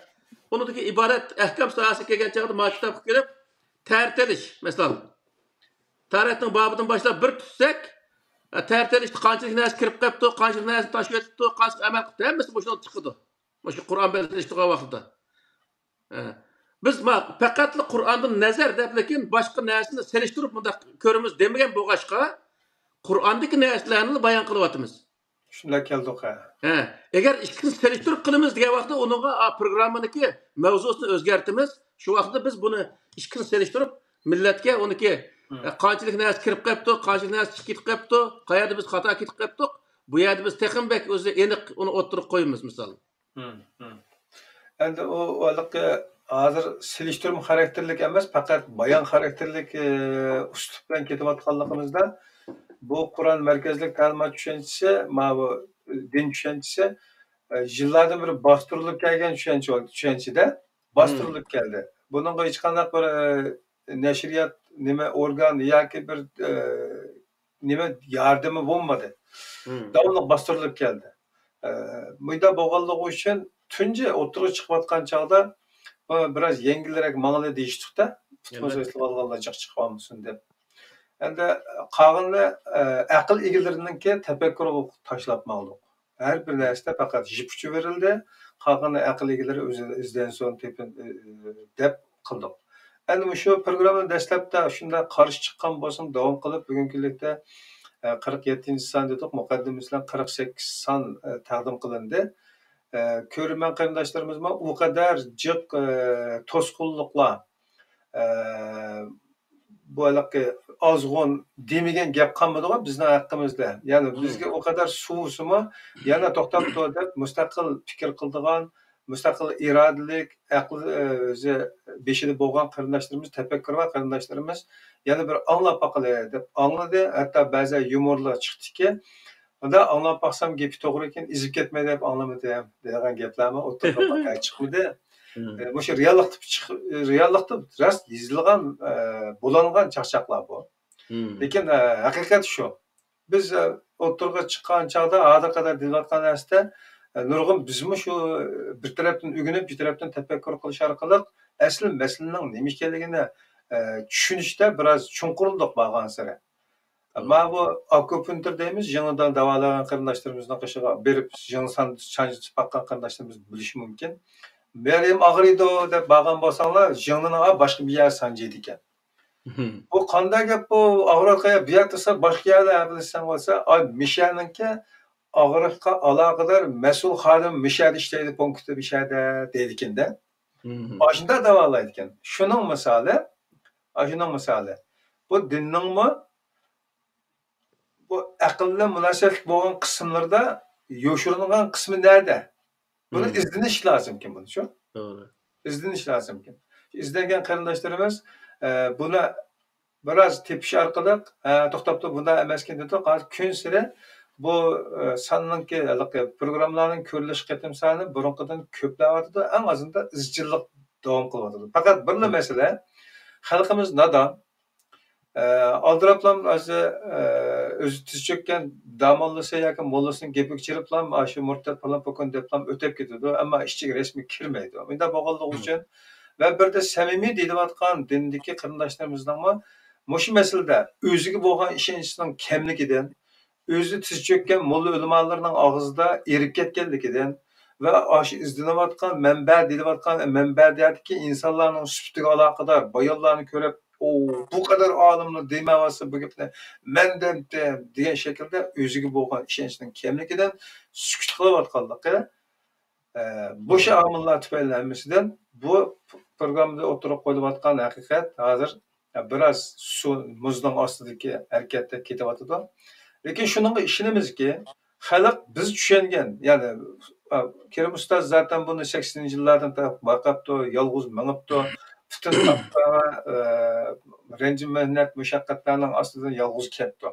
ئۇنىڭدىكى ئىبادەت، ئەھكام ساھەسىگە كەلگەن چاغدا ما كىتابقا كېلىپ، تەرەت ئېلىش، مىسال. تەرەتنىڭ بابىدىن باشلاپ بىر تۇتساق، تەرەت ئېلىشتا قانچىلىك نەرسە كىرىپ قېپتۇ، قانچىلىك نەرسىنى تاشلىۋېتىپتۇ، قانچىلىك ئەمەل قىپتۇ، ھەممىسى مۇشۇنىڭ چىقىدۇ. مۇشۇ قۇرئان بىلەن سېلىشتۇرغان ۋاقتىدا. ئە، بىز ما-، پەقەتلا قۇرئاندىن نەزەر دەپ، لېكىن باشقا نەرسىنى سېلىشتۇرۇپ مۇنداق كۆرىمىز دېمىگەن بولغاچقا، قۇرئاندىكى نەرسىلەرنىلا بايان قىلىۋاتىمىز. شۇنداق كەلدۇق، ھە. ھە، ئەگەر ئىككىسىنى سېلىشتۇرۇپ قىلىمىز دېگەن ۋاقىتتا ئۇنىڭغا، ئا، پروگراممىنىڭكى مەۋزۇسىنى ئۆزگەرتىمىز. شۇ ۋاقىتتا بىز بۇنى ئىككىسىنى سېلىشتۇرۇپ مىللەتكە ئۇنىڭكى، مم. ئە، قانچىلىك نەرسە كىرىپ قېپتۇ، قانچىلىك نەرسە چىقىپ كېتىپ قېپتۇ، قەيەردە بىز خاتا كېتىپ قېپتۇق، بۇ يەردە بىز تېخىمۇ بەك ئۆزى ئېنىق ئۇنى ئوتتۇرىغا قويىمىز، مىسال. مم، مم. ئەمدى ئۇ ھېلىقى ھازىر سېلىشتۇرما خاراكتېرلىك ئەمەس، پەقەت بايان خاراكتېرلىك، ئى، ئۇسلۇب بىلەن كېتىۋاتقانلىقىمىزدا، بۇ قۇرئان مەركەزلىك تەلىمات چۈشەنچىسى، ماۋۇ دىن چۈشەنچىسى، ئى، يىللاردىن بېرى باستۇرۇلۇپ كەلگەن چۈشەنچە، چۈشەنچىدە مم. باستۇرۇلۇپ كەلدى. بۇنىڭغا ھېچقانداق بىر، ئى، نەشرىيات، نېمە ئورگان ياكى بىر، ئى، نېمە ياردىمى بولمىدى. مم. داۋاملىق باستۇرۇلۇپ كەلدى. ئە، مۇنداق بولغانلىقى ئۈچۈن تۇنجى ئوتتۇرىغا چىقىۋاتقان چاغدا، بۇ بىراز يەڭگىلرەك ماڭىلى دېيىشتۇق-تە، ئۇتۇقمۇ ئەلۋەتتە. سېلىۋالغانلار جىق چىقىۋالمىسۇن دەپ. ئەمدى قالغىنى، ئە، ئەقىل ئىگىلىرىنىڭكى تەپەككۇرىغا تاشلاپ ماڭدۇق. ھەر بىر نەرسىدە پەقەت يىپ ئۇچى بېرىلدى، قالغىنى ئەقىل ئىگىلىرى ئۆزى ئىزدەنسۇن، تېپىن، ئە، دەپ قىلدۇق. ئەنە مۇشۇ پروگرامما دەسلەپتە شۇنداق قارشى چىققان بولسىمۇ، داۋام قىلىپ بۈگۈنكى كۈنلۈكتە، ئە، قىرىق يەتتىنچى سان دېدۇق، مۇقەددىمىسى بىلەن قىرىق سەككىز سان، ئە، تەقدىم قىلىندى. ئە، كۆرۈرمەن قېرىنداشلىرىمىزمۇ ئۇ قەدەر جىق، ئە، توسقۇنلۇقلار، ئە، بۇ ھېلىقى ئازغۇن دېمىگەن گەپ قالمىدىغۇ بىزنىڭ ھەققىمىزدە. يەنى مم. بىزگە ئۇ قەدەر سوۋۇسىمۇ، يەنە توختاپ تۇر دەپ مۇستەقىل پىكىر قىلىدىغان، مۇستەقىل ئىرادىلىك، ئەقلى، ئۆزى بېشىدا بولغان قېرىنداشلىرىمىز، تەپەككۇرۋان قېرىنداشلىرىمىز يەنە بىر ئاڭلاپ باقىلى دەپ ئاڭلىدى. ھەتتا بەزى يۇمۇرلار چىقتىكى، ئۇنداق ئاڭلاپ باقسام گېپى توغرا ئىكەن، ئېزىپ كەتمەي دەپ ئاڭلىمىدىم دەيدىغان گەپلەرمۇ ئوتتۇرىغا پەقەت چىقمىدى. مم. ئە، مۇشۇ رېئاللىقتا چىق-، رېئاللىقتا راست يېزىلغان، ئە، بولۇنغان چاقچاقلار بۇ. مم. لېكىن، ئە، ھەقىقەت شۇ. بىز، ئە، ئوتتۇرىغا چىققان چاغدا ھازىرغا قەدەر دېيىلىۋاتقان نەرسىدە، ئە، نۇرغۇن بىزمۇ شۇ بىر تەرەپتىن ئۆگىنىپ، بىر تەرەپتىن تەپەككۇر قىلىش ئارقىلىق ئەسلى مەسىلىنىڭ نېمە ئىكەنلىكىنى، ئە، چۈشىنىشتە بىراز چوڭقۇرلىدۇق بارغانسېرى. مم. مانا بۇ ئاكۇپۇنكتۇر دەيمىز، يىڭنىدىن داۋالايدىغان قېرىنداشلىرىمىزنىڭ قېشىغا بېرىپ، يىڭنە سان-، سانجىتىپ باققان قېرىنداشلىرىمىز بىلىشى مۇمكىن. بۇ يېرىم ئاغرىيدۇ دەپ بارغان بولساڭلار، يىڭنىنى ئاپ باشقا بىر يەر سانجىيدىكەن. مم. بۇ قانداق گەپ بۇ؟ ئاغرىق يەر بۇ يەر تۇرسا، باشقا يەردە بىلسەڭ بولسا، ئاي، مىشەنىڭكى ئاغرىققا ئالاقىدار مەسئۇل خادىم مىشەدە ئىشلەيدۇ، پونكىتتا مىشەدە دەيدىكەن-دە. مم. ئاشۇنداق داۋالايدىكەن. شۇنىڭ مىسالى، ئاشۇنىڭ مىسالى. بۇ دىننىڭمۇ بۇ ئەقىل بىلەن مۇناسىۋەتلىك بولغان قىسىملىرىدا يوشۇرۇنغان قىسمى نەدە؟ بۇنى مم. ئىزدىنىش لازىمكەن بۇنى، شۇ. توغرا. ئىزدىنىش لازىمكەن. ئىزدەنگەن قېرىنداشلىرىمىز، ئە، بۇنى بىراز تېپىش ئارقىلىق، ھە، توختاپتۇ، بۇنداق ئەمەسكەن دېدۇق. ھازىر كۈنسېرى بۇ، ئە، ساننىڭكى، ھېلىقى پروگراممىلارنىڭ كۆرۈلۈش قېتىم سانى بۇرۇنقىدىن كۆپلەۋاتىدۇ. ئەڭ ئازىندا ئىزچىللىق داۋام قىلىۋاتىدۇ. پەقەت بىرلا مەسىلە، خەلقىمىز نادان. ئە، ئالدىراپلام ھازىر، ئە، ئۆزى تىز چۆككەن داموللىسى ياكى موللىسىنىڭ گېپىگە چىرىپلام، ئاشۇ مۇرتەت پالان پوكۇن دەپلام ئۆتۈپ كېتىدۇ. ئەمما ئىچىگە رەسمىي كىرمەيدۇ. مۇنداق بولغانلىقى ئۈچۈن ۋە بىردە سەمىمىي دېيىلىۋاتقان دىندىكى قېرىنداشلىرىمىزنىڭمۇ مۇشۇ مەسىلىدە ئۆزىگە بولغان ئىشەنچىنىڭ كەملىكىدىن، ئۆزى تىز چۆككەن موللا ئۆلىمالىرىنىڭ ئاغزىدا ئېرىپ كەتكەنلىكىدىن ۋە ئاشۇ ئىزدىنىۋاتقان مەنبە دېيىلىۋاتقان مەنبەدىكى ئىنسانلارنىڭ سۈپىتىگە ئالاقىدار بايانلارنى كۆرۈپ، «ئو، بۇ قەدەر ئالىملار دېمەۋاتسا بۇ گەپنى مەن دەمتىم» دېگەن شەكىلدە ئۆزىگە بولغان ئىشەنچنىڭ كەملىكىدىن سۈكۈت قىلىۋاتقانلىقى، ئە، مۇشۇ ئامىللار تۈپەيلى ھەممىسىدىن بۇ پروگراممىدا ئوتتۇرىغا قويۇلۇۋاتقان ھەقىقەت ھازىر بىراز سۇ، مۇزنىڭ ئاستىدىكى ھەرىكەتتەك كېتىۋاتىدۇ. لېكىن شۇنىڭغا ئىشىنىمىزكى، خەلق بىز چۈشەنگەن، يەنى، ئا، كېرىم ئۇستاز زاتەن بۇنى سەكسىنىنچى يىللاردىن تارتىپ بايقاپتۇ، يالغۇز مېڭىپتۇ، پۈتۈن تاپتا، ئە، رەنجى مېھنەت، مۇشەققەتلەرنىڭ ئاستىدىن يالغۇز كەپتۇ.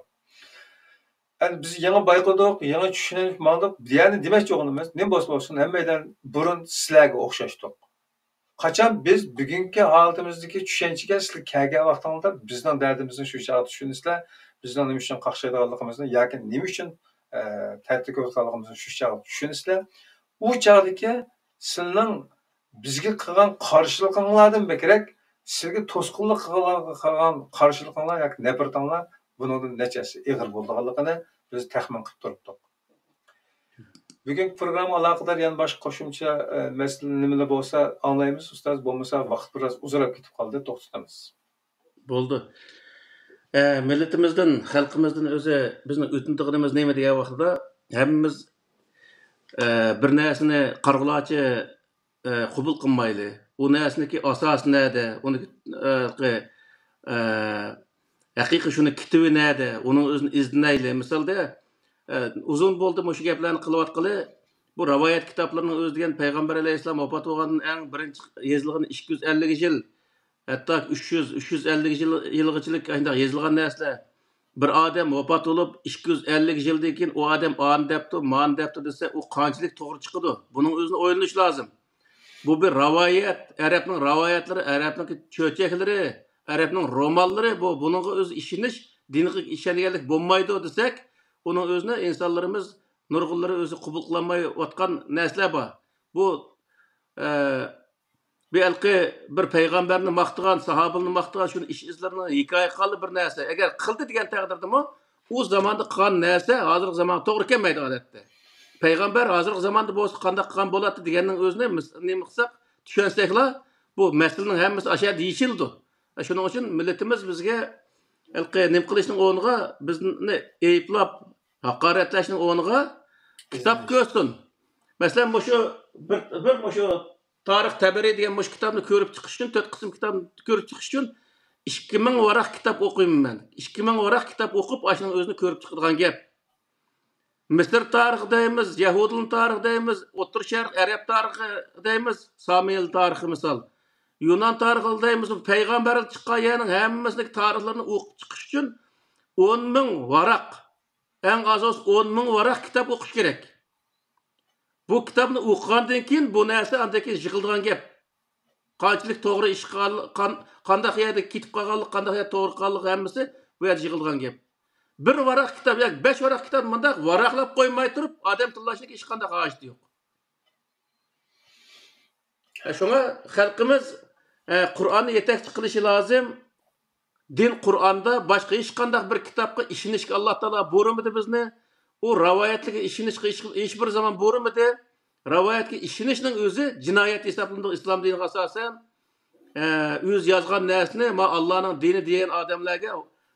ئەمدى بىز يېڭى بايقىدۇق، يېڭى چۈشىنىپ ماڭدۇق. يەنى دېمەكچى بولغىنىمىز، نېمە بولسا بولسۇن، ھەممەيلەن بۇرۇن سىلەرگە ئوخشاشتۇق. قاچان بىز بۈگۈنكى ھالىتىمىزدىكى چۈشەنچىگە سىلەر كەلگەن ۋاقتىڭلاردا بىزنىڭ دەردىمىزنى شۇ چاغدا چۈشىنىسىلەر، بىزنىڭ نېمە ئۈچۈن قاقشايدىغانلىقىمىزنى ياكى نېمە ئۈچۈن، ئە، تەتۈر كۆرۈۋاتقانلىقىمىزنى شۇ چاغدا چۈشىنىسىلەر. ئۇ چاغدىكى سىلىنىڭ بىزگە قىلغان قارشىلىقىڭلاردىن بەكرەك، سىلەرگە توسقۇنلۇق قىلغان، قىلغان قارشىلىقىڭلار ياكى نەپرىتىڭلار بۇنىڭدىن نەچچە ھەسسە ئېغىر بولىدىغانلىقىنى بىز تەخمىن قىلىپ تۇرۇپتۇق. بۈگۈنكى پروگراممىغا ئالاقىدار يەنە باشقا قوشۇمچە، ئە، مەسىلە نېمىلەر بولسا ئاڭلايمىز، ئۇستاز. بولمىسا ۋاقىت بىراز ئۇزىراپ كېتىپ قالدى، توختىتىمىز. بولدى. ئە، مىللىتىمىزدىن، خەلقىمىزدىن ئۆزى بىزنىڭ ئۆتۈنىدىغىنىمىز نېمە دېگەن ۋاقتىدا، ھەممىمىز، ئە، بىر نەرسىنى قارىغۇلارچە، ئە، قوبۇل قىلمايلى. ئۇ نەرسىنىڭكى ئاساسى نەدە؟ ئۇنى، ئە، ئە، ھەقىقىي شۇنى كىتابى نەدە؟ ئۇنىڭ ئۆزىنى ئىزدىنەيلى. مىسالدا، ئە، ئۇزۇن بولدى مۇشۇ گەپلەرنى قىلىۋاتقىلى. بۇ رىۋايەت كىتابلىرىنىڭ ئۆزى دېگەن پەيغەمبەر ئەلەيھىسسالام ۋاپات بولغاندىن ئەڭ بىرىنچى يېزىلغىنى ئىككى يۈز ئەللىك يىل، ھەتتا ئۈچ يۈز، ئۈچ يۈز ئەللىك يىل، يىلغىچىلىك ئانداق يېزىلغان نەرسىلەر. بىر ئادەم ۋاپات بولۇپ، ئىككى يۈز ئەللىك يىلدىن كېيىن ئۇ ئادەم ئانى دەپتۇ، مانى دەپتۇ دېسە، ئۇ قانچىلىك توغرا چىقىدۇ؟ بۇنىڭ ئۆزىنى ئويلىنىش لازىم. بۇ بىر رىۋايەت، ئەرەبنىڭ رىۋايەتلىرى، ئەرەبنىڭ چۆچەكلىرى، ئەرەبنىڭ رومانلىرى، بۇ، بۇنىڭغا ئۆزى ئىشىنىش، دىنغا ئىشەنگەنلىك بولمايدۇ دېسەك، ئۇنىڭ ئۆزىنى ئىنسانلىرىمىز نۇرغۇنلىرى ئۆزى قوبۇل قىلالمايۋاتقان نەرسىلەر بار. بۇ، ئە، بۇ ھېلىقى بىر پەيغەمبەرنى ماختىغان، ساھابىلەرنى ماختىغان شۇ ئىش-ئىزلىرىنى ھېكايە قىلغانلا بىر نەرسە. ئەگەر قىلدى دېگەن تەقدىردىمۇ، ئۇ زاماندا قىلغان نەرسە ھازىرقى زامانغا توغرا كەلمەيدۇ ئادەتتە. پەيغەمبەر ھازىرقى زاماندا بولسا قانداق قىلغان بولاتتى دېگەننىڭ ئۆزىنى مىس-، نېمە قىلساق، چۈشەنسەكلا، بۇ مەسىلىنىڭ ھەممىسى ئاشۇ يەردە يېشىلىدۇ. شۇنىڭ ئۈچۈن مىللىتىمىز بىزگە ھېلىقى نېمە قىلىشنىڭ ئورنىغا، بىزنى ئەيىبلاپ، ھاقارەتلەشنىڭ ئورنىغا كىتاب كۆرسۇن. مەسىلەن، مۇشۇ بىر، بىر مۇشۇ تارىخ تەبەرى دېگەن مۇشۇ كىتابنى كۆرۈپ چىقىش ئۈچۈن، تۆت قىسىم كىتابنى كۆرۈپ چىقىش ئۈچۈن ئىككى مىڭ ۋاراق كىتاب ئوقۇيمەن مەن. ئىككى مىڭ ۋاراق كىتاب ئوقۇپ، ئاشۇنىڭ ئۆزىنى كۆرۈپ چىقىدىغان گەپ. مىسىر تارىخى دەيمىز، يەھۇدىيلار تارىخى دەيمىز، ئوتتۇرا شەرق ئەرەب تارىخى دەيمىز، سامىيلار تارىخى مىسال. يۇنان تارىخى دەيمىز، پەيغەمبەرلەر چىققان يەرنىڭ ھەممىسىنىڭ تارىخلىرىنى ئوقۇپ چىقىش ئۈچۈن ئون مىڭ ۋاراق، ئەڭ ئاز بولسا ئون مىڭ ۋاراق كىتاب ئوقۇش كېرەك. بۇ كىتابنى ئوقۇغاندىن كېيىن بۇ نەرسە ئاندىن كېيىن يىغىلىدىغان گەپ. قانچىلىك توغرا ئىش قال-، قان-، قانداق يەردە كېتىپ قالغانلىق، قانداق يەردە توغرا قالغانلىق ھەممىسى بۇ يەردە يىغىلغان گەپ. بىر ۋاراق كىتاب ياكى بەش ۋاراق كىتاب مۇنداق ۋاراقلاپ قويماي تۇرۇپ ئادەم تىللاشنىڭ ھېچقانداق ھاجىتى يوق. شۇڭا خەلقىمىز، ئە، قۇرئاننى يېتەكچى قىلىشى لازىم. دىن قۇرئاندا، باشقا ھېچقانداق بىر كىتابقا ئىشىنىشكە ئاللا تائالا بۇيرۇمىدى بىزنى. ئۇ رىۋايەتلەرگە ئىشىنىشكە ھېچ، ھېچبىر زامان بۇيرۇمىدى. رىۋايەتكە ئىشىنىشنىڭ ئۆزى جىنايەت ھېسابلىنىدۇ ئىسلام دىنىغا ئاساسەن. ئە، ئۆزى يازغان نەرسىنى، ما ئاللانىڭ دىنى دېگەن ئادەملەرگە،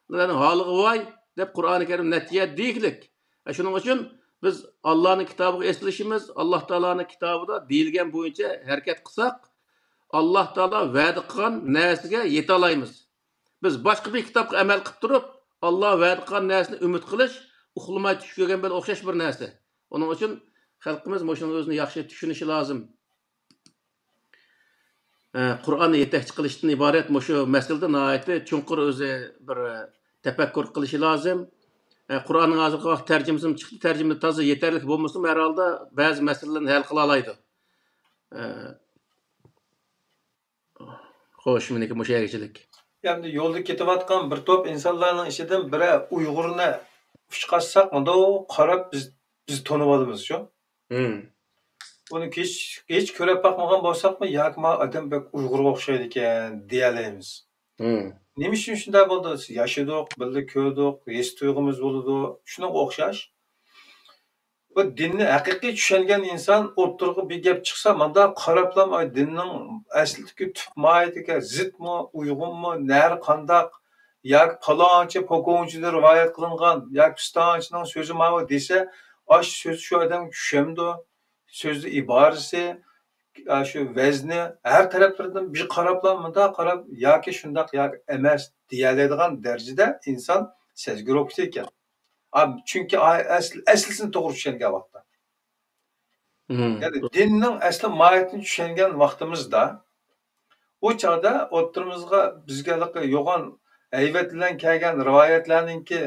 ئۇلارنىڭ ھالىغا ۋاي دەپ قۇرئانى كەرىم نەچچە يەردە دېگۈلۈك. ئە، شۇنىڭ ئۈچۈن بىز ئاللانىڭ كىتابىغا ئېسىلىشىمىز، ئاللا تائالانىڭ كىتابىدا دېيىلگەن بويىچە ھەرىكەت قىلساق، ئاللا تائالا ۋەدە قىلغان نەرسىگە يېتەلايمىز. بىز باشقا بىر كىتابقا ئەمەل قىلىپ تۇرۇپ، ئاللا ۋەدە قىلغان نەرسىنى ئۈمىد قىلىش، ئۇخلىماي چۈش كۆرگەن بىلەن ئوخشاش بىر نەرسە. ئۇنىڭ ئۈچۈن خەلقىمىز مۇشۇنىڭ ئۆزىنى ياخشى چۈشىنىشى لازىم. ئە، قۇرئاننى يېتەكچى قىلىشتىن ئىبارەت مۇشۇ مەسىلىدە ناھايىتى چوڭقۇر ئۆزى بىر تەپەككۇر قىلىشى لازىم. ئە، قۇرئاننىڭ ھازىرقى ۋاقىت تەرجىمىسىمۇ چىقتى، تەرجىمە تازا يېتەرلىك بولمىسىمۇ، ھەر ھالدا بەزى مەسىلىلەرنى ھەل قىلالايدۇ. ئە، خوش، مېنىڭكى مۇشۇ يەرگىچىلىك. ئەمدى يولدا كېتىۋاتقان بىر توپ ئىنسانلارنىڭ ئىچىدىن بىرەر ئۇيغۇرنى ئۇچقاتساق، مۇنداق قاراپ بىز، بىز تونۇۋالىمىز شۇ. مم. ئۇنى ھېچ، ھېچ كۆرۈپ باقمىغان بولساقمۇ، ياكى ما ئادەم بەك ئۇيغۇرغا ئوخشايدىكەن دېيەلەيمىز. مم. نېمە ئۈچۈن شۇنداق بولدى؟ ياشىدۇق، بىللە كۆردۇق، ھېس تۇيغۇمىز بولىدۇ. شۇنىڭغا ئوخشاش. بۇ دىننى ھەقىقىي چۈشەنگەن ئىنسان ئوتتۇرىغا بىر گەپ چىقسا، مانداق قاراپلا، ئاي، دىننىڭ ئەسلىدىكى تۈپ ماھىيىتىگە زىتمۇ، ئۇيغۇنمۇ، نەرە قانداق، ياكى پالانچى، پوكونچىدىن رىۋايەت قىلىنغان، ياكى پىستانچىنىڭ سۆزى ماۋۇ دېسە، ئاشۇ سۆز شۇ ئادەمگە چۈشەمدۇ؟ سۆزنىڭ ئىبارىسى، ئاشۇ ۋەزنى، ھەر تەرەپلىرىدىن بىر قاراپلا، مۇنداق قاراپ، ياكى شۇنداق، ياكى ئەمەس دېيەلەيدىغان دەرىجىدە ئىنسان سەزگۈر بولۇپ كېتىدىكەن. ئا، چۈنكى ئا-، ئەسل-، ئەسلىسىنى توغرا چۈشەنگەن ۋاقىتتا. مم. يەنى دىننىڭ ئەسلى ماھىيىتىنى چۈشەنگەن ۋاقتىمىزدا، ئۇ چاغدا ئوتتۇرىمىزغا بىزگە ھېلىقى يوغان ھەيۋەت بىلەن كەلگەن رىۋايەتلەرنىڭكى،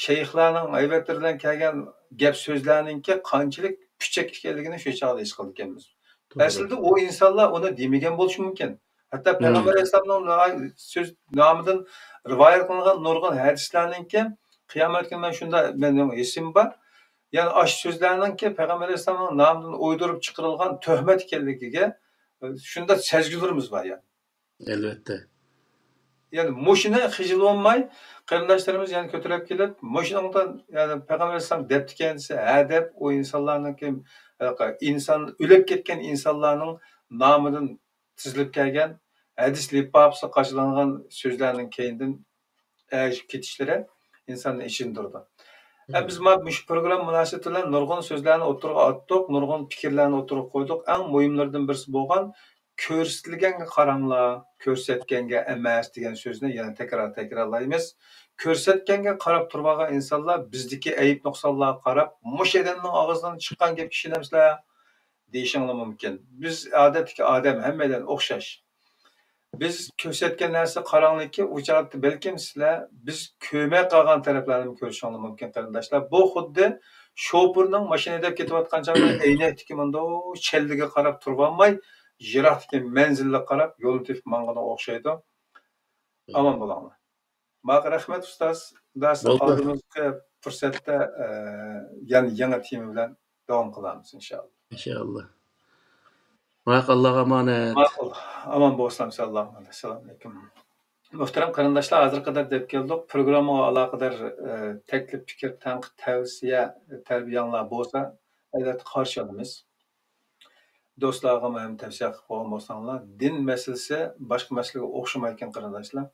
شەيخلەرنىڭ ھەيۋەتلىرى بىلەن كەلگەن گەپ سۆزلەرنىڭكى قانچىلىك پۈچەك ئىكەنلىكىنى شۇ چاغدا ھېس قىلىدىكەنمىز. توغرا. ئەسلىدە ئۇ ئىنسانلار ئۇنى دېمىگەن بولۇشى مۇمكىن. ھەتتا مم. پەيغەمبەر ئەلەيھىسسالامنىڭ نا-، سۆز نامىدىن رىۋايەت قىلىنغان نۇرغۇن ھەدىسلەرنىڭكى قىيامەت كۈنى مەن شۇنداق، مېنىڭ ھېسىم بار. يەنى ئاشۇ سۆزلەرنىڭكى پەيغەمبەر ئەلەيھىسسالامنىڭ نامىدىن ئويدۇرۇپ چىقىرىلغان تۆھمەت ئىكەنلىكىگە، ئە، شۇنداق سەزگۈلىرىمىز بار يەنى. ئەلۋەتتە. يەنى مۇشۇنى خىجىل بولماي، قېرىنداشلىرىمىز يەنە كۆتۈرۈپ كېلىپ، مۇشۇنىڭدىن، يەنى پەيغەمبەر ئەلەيھىسسالام دەپتىكەن دېسە، ھە دەپ، ئۇ ئىنسانلارنىڭكى، ئە، ئىنسان، ئۆلۈپ كەتكەن ئىنسانلارنىڭ نامىدىن تىزىلىپ كەلگەن ھەدىس لىپاپىسىغا قاچىلانغان سۆزلەرنىڭ كەينىدىن ئەگىشىپ كېتىشلىرى ئىنساننى ئېچىندۇرىدۇ. ئە، بىز مم. مانا مۇشۇ پروگرامما مۇناسىۋىتى بىلەن نۇرغۇن سۆزلەرنى ئوتتۇرىغا ئاتتۇق، نۇرغۇن پىكىرلەرنى ئوتتۇرىغا قويدۇق. ئەڭ مۇھىملىرىدىن بىرسى بولغان «كۆرسىتىلگەنگە قاراڭلار، كۆرسەتكەنگە ئەمەس» دېگەن سۆزنى يەنە تەكرار تەكرارلايمىز. كۆرسەتكەنگە قاراپ تۇرۇۋالغان ئىنسانلار بىزدىكى ئەيىب نۇقسانلارغا قاراپ، «مۇشۇ ئادەمنىڭ ئاغزىدىن چىققان گەپكە ئىشىنەمسىلەر؟» دېيىشىڭلار مۇمكىن. بىز ئادەتتىكى ئادەم، ھەممەيلەن ئوخشاش. بىز كۆرسەتكەن نەرسە قاراڭلىكى، ئۇ چاغدا بەلكىم سىلەر بىز كۆرمەي قالغان تەرەپلەرنىمۇ كۆرۈشۈڭلار مۇمكىن، قېرىنداشلار. بۇ خۇددى شوپۇرنىڭ ماشىنا ھەيدەپ كېتىۋاتقان چاغدا ئەينەكتىكى مۇنداق چەللىگە قاراپ تۇرۇۋالماي، يىراقتىكى مەنزىلگە قاراپ يولنى تېپىپ ماڭغىنىغا ئوخشايدۇ. ئامان بولۇڭلار. ماقۇل، رەھمەت ئۇستاز. بولدى. ئالدىمىزدىكى پۇرسەتتە، ئە، يەنە يېڭى تېما بىلەن داۋام قىلارمىز، ئىنشائاللا. ئىنشائاللا. ماقۇل، ئاللاغا ئامانەت. ماقۇل، ئامان بولسام، سالام ئەلەيكۇم. مۇھتەرەم قېرىنداشلار، ھازىرغا قەدەر دەپ كەلدۇق. پروگراممىغا ئالاقىدار، ئە، تەكلىپ، پىكىر، تەنقىد، تەۋسىيە، تەربىيەڭلار بولسا، ئەلۋەتتە قارشى ئالىمىز. دوستلارغىمۇ ھەم تەۋسىيە قىلىپ قويغان بولساڭلار، دىن مەسىلىسى باشقا مەسىلىگە ئوخشىمايدىكەن، قېرىنداشلار.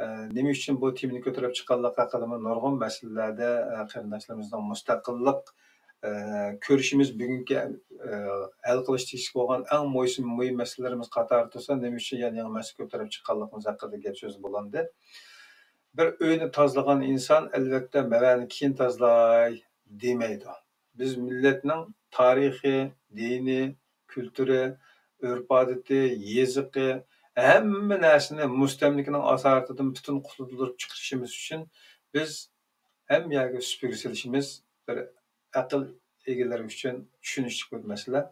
ئە، نېمە ئۈچۈن بۇ تېمىنى كۆتۈرۈپ چىققانلىقى ھەققىدىمۇ نۇرغۇن مەسىلىلەردە، ئە، قېرىنداشلىرىمىزنىڭ مۇستەقىللىق، ئە، كۈرىشىمىز بۈگۈنكى، ئە، ھەل قىلىش تېگىشلىك بولغان ئەڭ مۇھىم، مۇھىم مەسىلىلىرىمىز قاتارىدا تۇرسا، نېمە ئۈچۈن يەنە يېڭى مەسىلە كۆتۈرۈپ چىققانلىقىمىز ھەققىدە گەپ سۆز بولۇندى. بىر ئۆينى تازىلىغان ئىنسان، ئەلۋەتتە، مەۋەنى كېيىن تازىلاي دېمەيدۇ. بىز مىللەتنىڭ تارىخى، دىنى، كۈلتۈرى، ئۆرپ-ئادىتى، يېزىقى، ھەممە نەرسىنى مۇستەملىكىنىڭ ئاسارىتىدىن پۈتۈن قۇتۇلدۇرۇپ چىقىرىشىمىز ئۈچۈن بىز ھەممە يەرگە سۈپۈرگە سېلىشىمىز بىر ئەقىل ئىگىلىرى ئۈچۈن چۈشىنىشلىك بىر مەسىلە.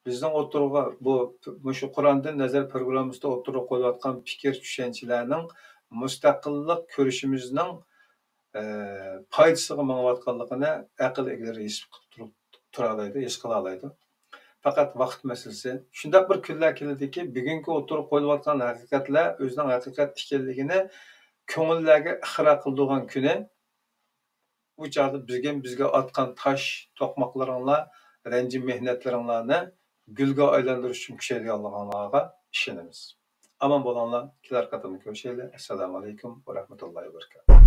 بىزنىڭ ئوتتۇرىغا بۇ، مۇشۇ قۇراندىن نەزەر پروگراممىسىدا ئوتتۇرىغا قويۇلۇۋاتقان پىكىر، چۈشەنچىلەرنىڭ مۇستەقىللىق كۈرىشىمىزنىڭ ئە، پايدىسىغا مېڭىۋاتقانلىقىنى ئەقىل ئىگىلىرى ھېس قىلىپ تۇرۇپ، تۇرالايدۇ، ھېس قىلالايدۇ. پەقەت ۋاقىت مەسىلىسى. شۇنداق بىر كۈنلەر كېلىدىكى، بۈگۈنكى ئوتتۇرىغا قويۇلۇۋاتقان ھەقىقەتلەر ئۆزىنىڭ ھەقىقەت ئىكەنلىكىنى كۆڭۈللەرگە ئىقرار قىلىدىغان كۈنى، ئۇ چاغدا بۈگۈن بىزگە ئاتقان تاش، توقماقلىرىڭلار، رەنجى مېھنەتلىرىڭلارنى گۈلگە ئايلاندۇرۇش ئۈچۈن كۈچەيدىغانلىقىڭلارغا ئىشىنىمىز. ئامان بولۇڭلار، كېلەر قېتىمدا كۆرۈشەيلى. ئەسسالامۇ ئەلەيكۇم ۋە رەھمەتۇللاھى ۋە بەرىكاتۇھ.